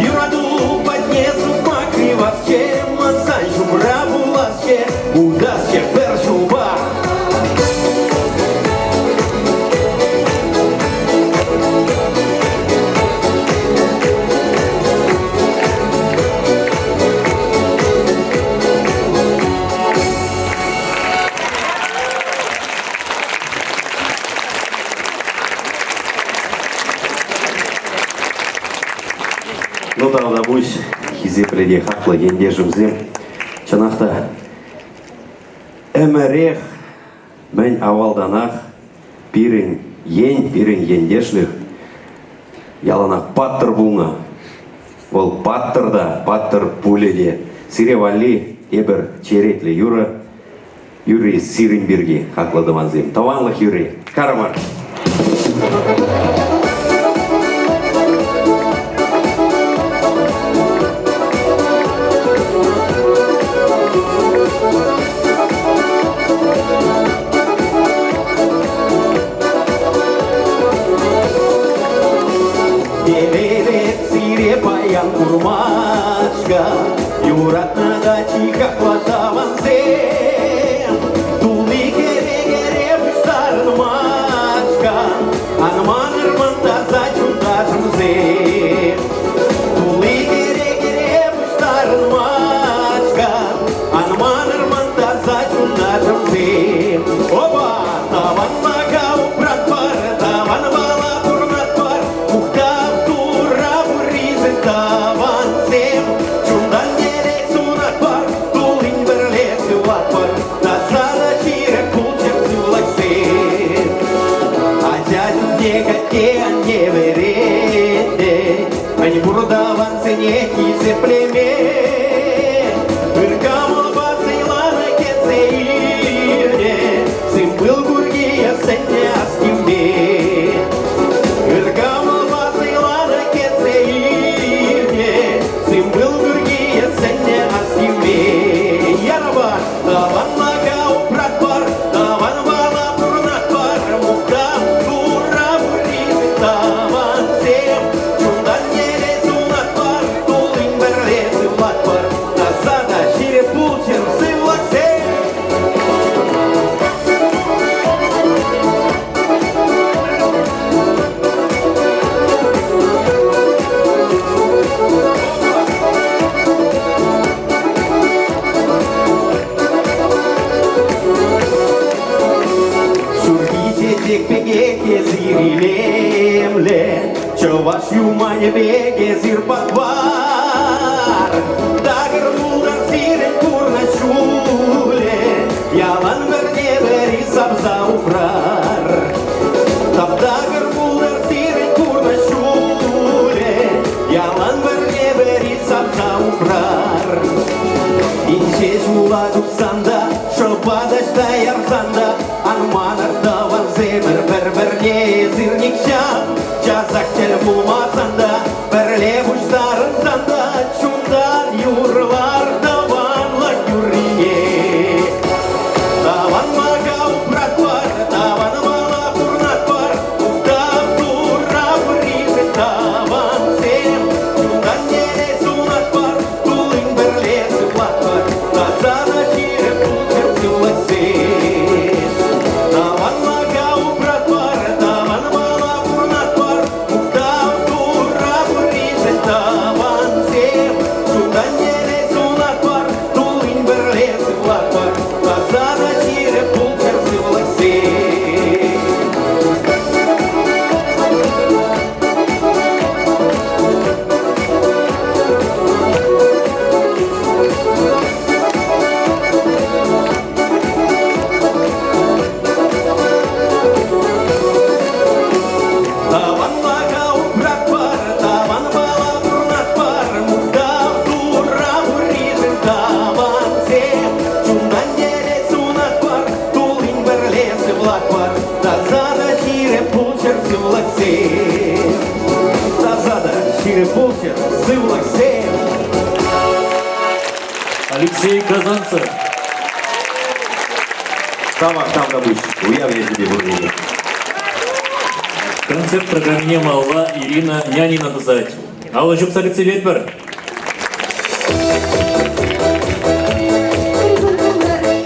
Юрату патне сукмак хывасчӗ, мӑн сан ҫумра пуласчӗ, утасчӗ пӗр ҫулпа. Ну, тавтапуҫ, хисеплӗ те хаклӑ ентешӗмсем. Чӑнах та, ӗмӗрех, мӗн авалтанах пирӗн ен, пирӗн ентешлӗх яланах паттӑр пулнӑ. Вӑл паттӑр та, паттӑр пулӗ те. Сире валли эпӗр черетлӗ юрӑ. Юрри сирӗн пирки, хаклӑ тӑвансем. Тӑванлӑх юрри. Карамар. Телейлӗ сире паян курмашка, юратнӑ та чи хаклӑ тӑвансем. Тулли кӗрекере пуҫтарӑнмашка, ан манӑр ман таса чунташӑмсем. Тулли кӗрекере пуҫтарӑнмашка, ан манӑр ман таса чунташӑмсем. Опа! Тӑванлӑха упратпӑр, тӑванпала пурӑнатпӑр, мухтав Турра пурришӗн тӑван. илемлӗ, чӑваш юманӗ пек эсир патвар. Такӑр пултӑр сирӗн пурнӑҫ ҫулӗ, ялан пӗрне-пӗри савса упрар. Тап-такӑр пултӑр сирӗн пурнӑҫ ҫулӗ, ялан пӗрне-пӗри савса упрар. Инҫе ҫула тухсан та, шӑпа таҫта ярсан та, ан манӑр тӑвансемӗр пӗр-пӗрне эсир нихҫан. Часах тӗл пулмасан та, пӗрле пуҫтарӑнсан та, чунтан юрлар тӑванлӑх юррине. Тӑван мага упратпӑр, тӑван мала пурнатпӑр, мухтав Турра пурришӗн тӑвансем. Чунтан телей сунатпӑр, туллин пӗрле сывлатпӑр, таса та ҫирӗп пулччӑр сывлӑхсем. Тӑван мага упратпӑр, тӑван мала пурнатпӑр, мухтав Турра пурришӗн тӑвансем. Чунтан телей сунатпӑр, туллин пӗрле сывлатпӑр, таса та ҫирӗп пулччӑр сывлӑхсем. Тӑванлӑха упратпӑр, тӑванпала пурӑнатпӑр, мухтав Турра пурришӗн тӑвансем. Чунтан телей сунатпӑр, туллин пӗрле сывлатпӑр, таса та ҫирӗп пулччӑр сывлӑхсем. Таса та ҫирӗп пулччӑр сывлӑхсем. Алексей Казанцев. Тавах тавра пуҫ. Уяв ячӗпе пурне. Концерт программине малалла Ирина Нянина тӑсать. Алӑ ҫупса кӗтсе илетпӗр.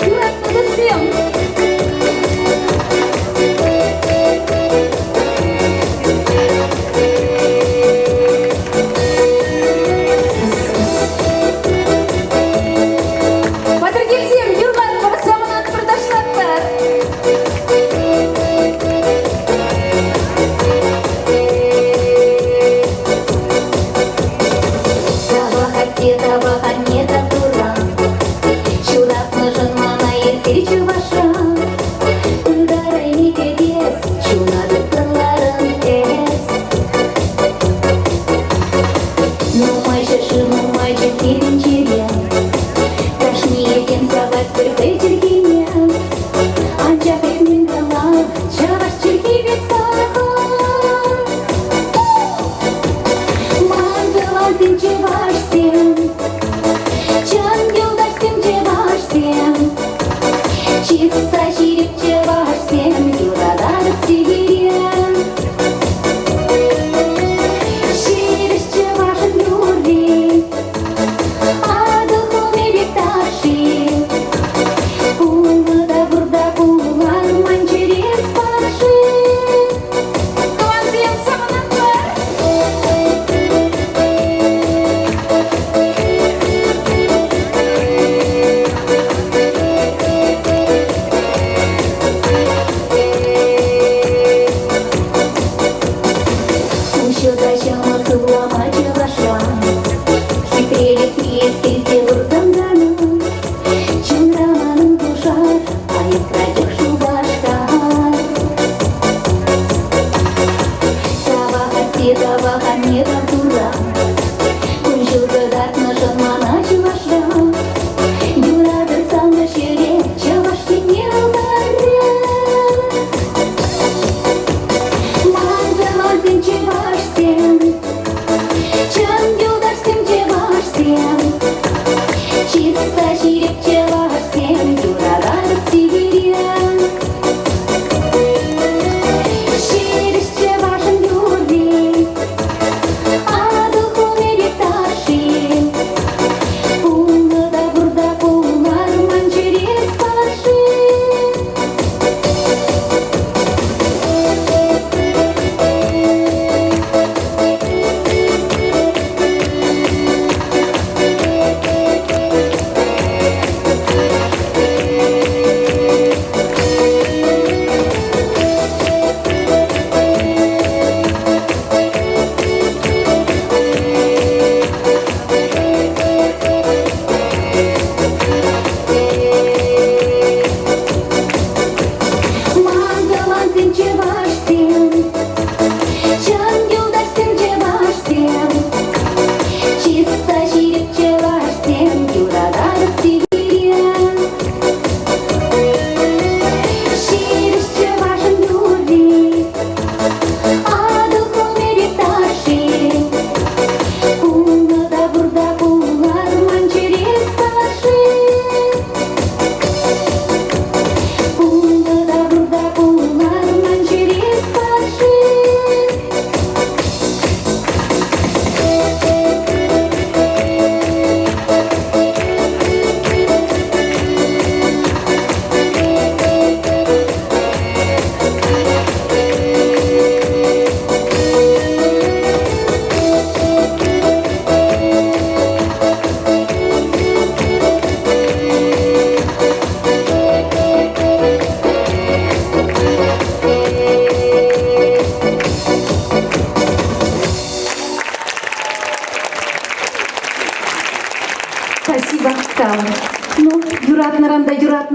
Юратнӑ туссем! Патӑрьелсем, юрлатпӑр, савӑнатпӑр, ташлатпӑр! Тавах атте, тавах анне, тав Турра, Ҫуратнӑшӑн мана эсир чӑвашра. Ытарайми кӗтес, чуна тыткӑнларӑн эс. Нумай ҫӗршыв, нумай чӗлхе тӗнчере, Кашни этем савать пӗр хӑй чӗлхине. Анчах эс мӗн кала, чӑваш чӗлхи пек паха. Ман тӑвансем чӑвашсем, чӑн юлташсем чӑвашсем, чыста ҫирӗп чӑвашсем, юрататӑп сире. Ҫирӗп чӑвашӑн юрри, Атӑл хумӗ пек ташши. Пулнӑ та пур та пулан ман чӗре патши. Тӑвансем, савӑнатпӑр!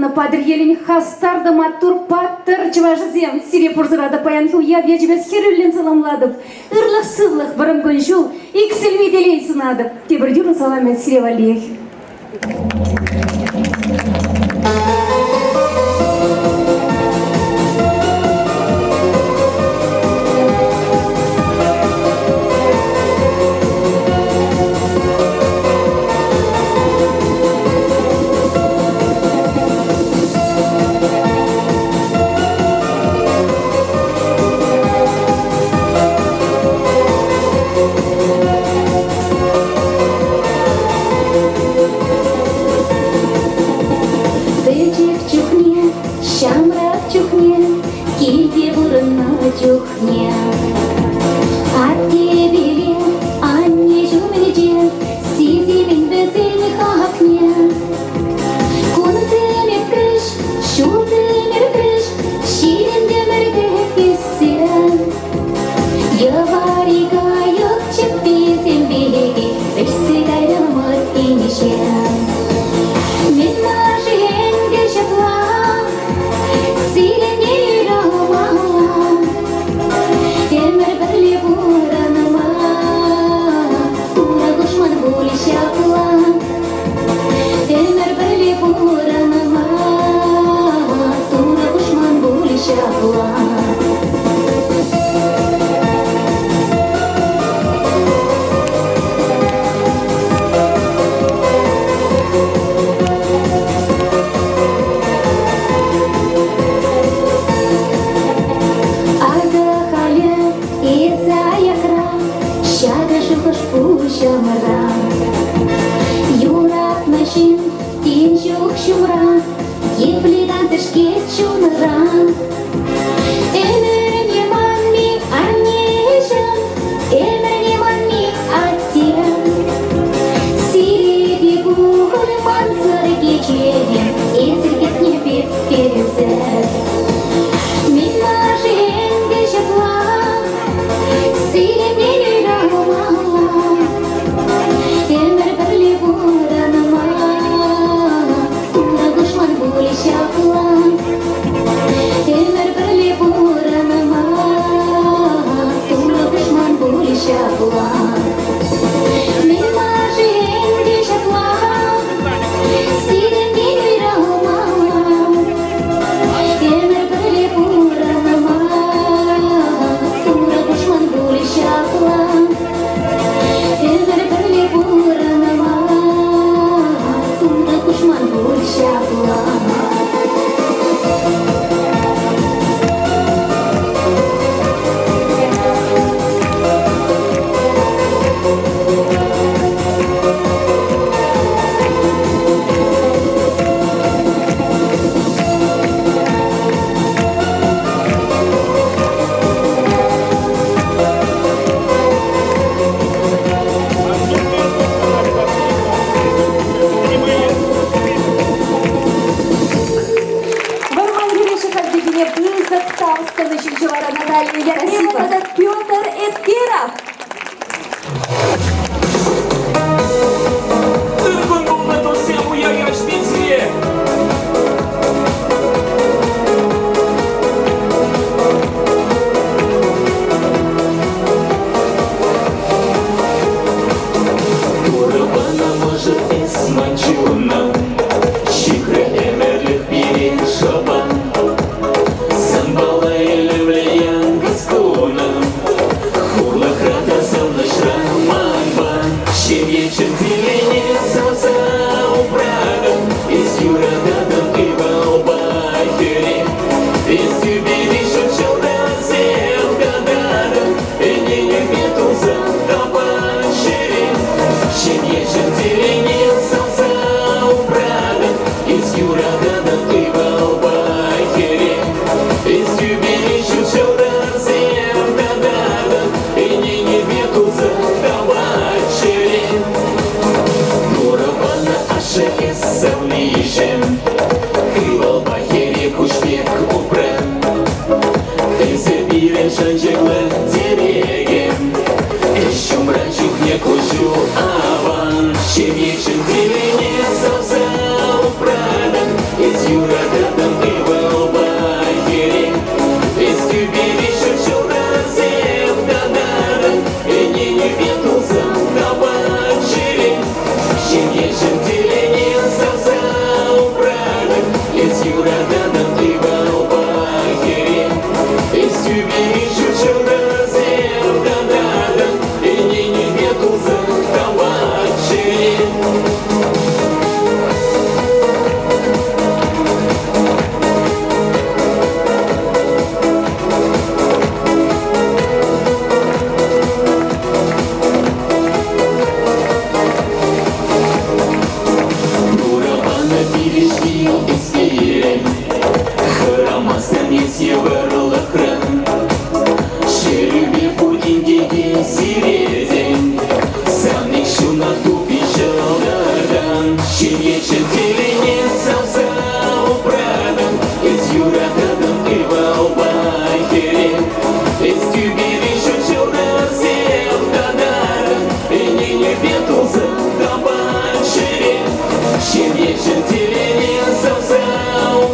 юратнӑ Патӑрьелӗн хастар та маттур паттӑр чӑвашӗсем, сире пурсӑра та паянхи уяв ячӗпе хӗрӳллӗн саламлатӑп. Ырлӑх-сывлӑх, вӑрӑм кун-ҫул, иксӗлми телей сунатӑп. Тепӗр юрӑ саламӗ сире валлиех. Пӗчӗк чухне, ҫамрӑк чухне, килте пурӑннӑ чухне. Атте пире, анне ҫумӗнче сисеймен вӗсен хакне. Кунсем иртрӗҫ, ҫулсем иртрӗҫ, ҫитӗнтӗмӗр тесе. Йӑвари кайӑк чӗпписем пек вӗҫсе кайрӑмӑр инҫе. Мӗн-ма-ши ӗнтӗ ҫапла сирӗн уйрӑлмалла? Ӗмӗр пӗрле пурӑнма Турӑ хушман пуль ҫапла. Ӗмӗр пӗрле пурӑнма Турӑ хушман пуль ҫапла. Акӑ халӗ эсӗ аякра, ҫакӑ шухӑш пуҫӑмра. Юратнӑ ҫын тин ҫук ҫумра, епле кансӗр-ҫке чунра. Ӗмӗрне манми аннеҫӗм, ӗмӗрне манми аттем. Сире те пуль мансӑр кичем, эсир кӗтнӗ пек персӗр. Мӗн-ма-ши ӗнтӗ ҫапла, сирӗнтен уйрӑлмалла? Ӗмӗр пӗрле пурӑнма Турӑ хушман пуль ҫапла. Ӗмӗр пӗрле пурӑнма Турӑ хушман пуль ҫапла. Мӗн-ма-ши ӗнтӗ ҫапла, сирӗнтен уйрӑлмалла? Ӗмӗр пӗрле пурӑнма Турӑ хушман пуль ҫапла. Ӗмӗр пӗрле пурӑнма Турӑ хушман пуль ҫапла. Вӑрман хирӗҫ хальхине пысӑк тав сцена ҫинче вара Наталья Якимова тата Петр Эткеров. Ыркун пулнӑ туссем уяв ячӗпе Турӑ панӑ мӑшӑр эс ман чунӑм, Ҫыхрӗ ӗмӗрлӗх пире шӑпа. Санпала илемлӗ янкӑс кунӑм, Хурлӑхра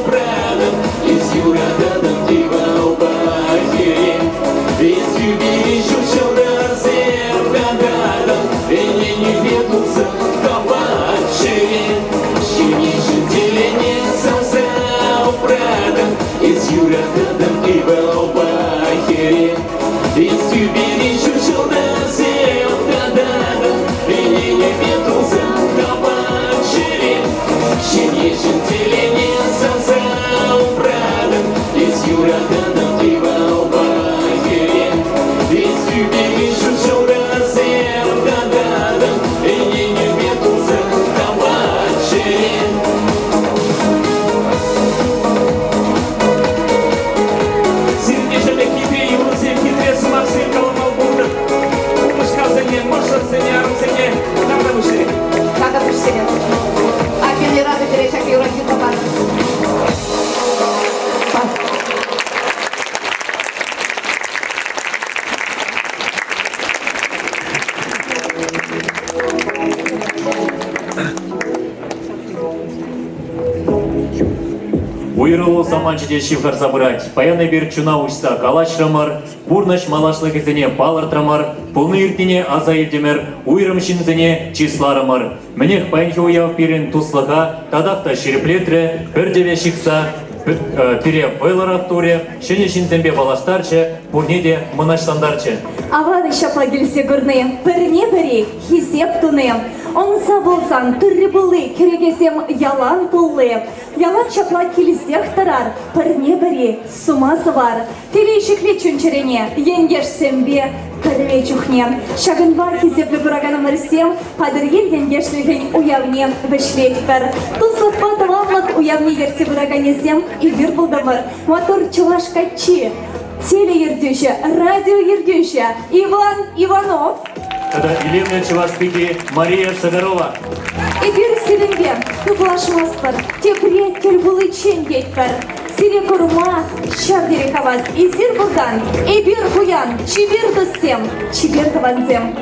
упратӑп, эс юрататӑп ывӑлпа хӗре. Эс тӳпери ҫут ҫӑлтӑрсем кататӑп, ӗненӳпе тулса тапать чӗре. Ҫемьешӗн телейне савса упратӑп, эс юрататӑп ывӑлпа хӗре. Эс тӳпери ҫут ҫӑлтӑрсем кататӑп, ӗненӳпе тулса тапать чӗре. Ҫемьешӗн телейне савса упратӑп, эс юрататӑп ывӑлпа хӗре. Эс тӳпери ҫут ҫӑлтӑрсем кататӑп, ӗненӳпе тулса тапать чӗре. Сирӗн ҫӗрле хитре юрӑсем, хитре сӑмахсем калама пултӑр. Упӑшкасене, мӑшӑрсене, арӑмсене тавра пуҫсене. Тата пуҫсене. Ачене рада пире ҫак юра ҫырса панӑ. Уйрӑлу саманчӗ те ҫывхарса пырать. Паян эпир чуна уҫса калаҫрӑмӑр, пурнӑҫ малашлӑхӗсене палӑртрӑмӑр, пулни-иртнине аса илтӗмӗр, уйрӑм ҫынсене чысларӑмӑр. Мӗнех, паянхи уяв пирӗн туслӑха татах та ҫирӗплетрӗ, пӗр тӗве ҫыхса пире вӑйлӑрах турӗ, ҫӗнӗ ҫынсемпе паллаштарчӗ, пурне те мӑнаҫлантарчӗ. Аван ҫапла килсе курни, пӗрне-пӗри хисеп туни. Ӑнса пулсан тырри-пулли кӗрекесем ялан тулли. Ялан ҫапла килсех тӑрар, пӗрне-пӗри сума сӑвар. Телей ҫӗклет чун-чӗрене ентешсемпе пӗрле чухне. Ҫакӑнпа хисеплӗ кураканӑмӑрсем Патӑрьел ентешлӗхӗн уявне вӗҫлетпӗр. Туслӑхпа тӑванлӑх уявне ертсе пыраканӗсем эпир пултӑмӑр. Маттур чӑваш каччи, телеертӳҫӗ, радиоертӳҫӗ Иван Иванов. Тата илемлӗ чӑваш пики Мария Шагарова. Эпир сирӗнпе сывлашмастпӑр, тепре тӗл пуличчен тетпӗр. Сире курма ҫав тери хавас. Эсир пулсан эпир пуян, чипер туссем, чипер тӑвансем.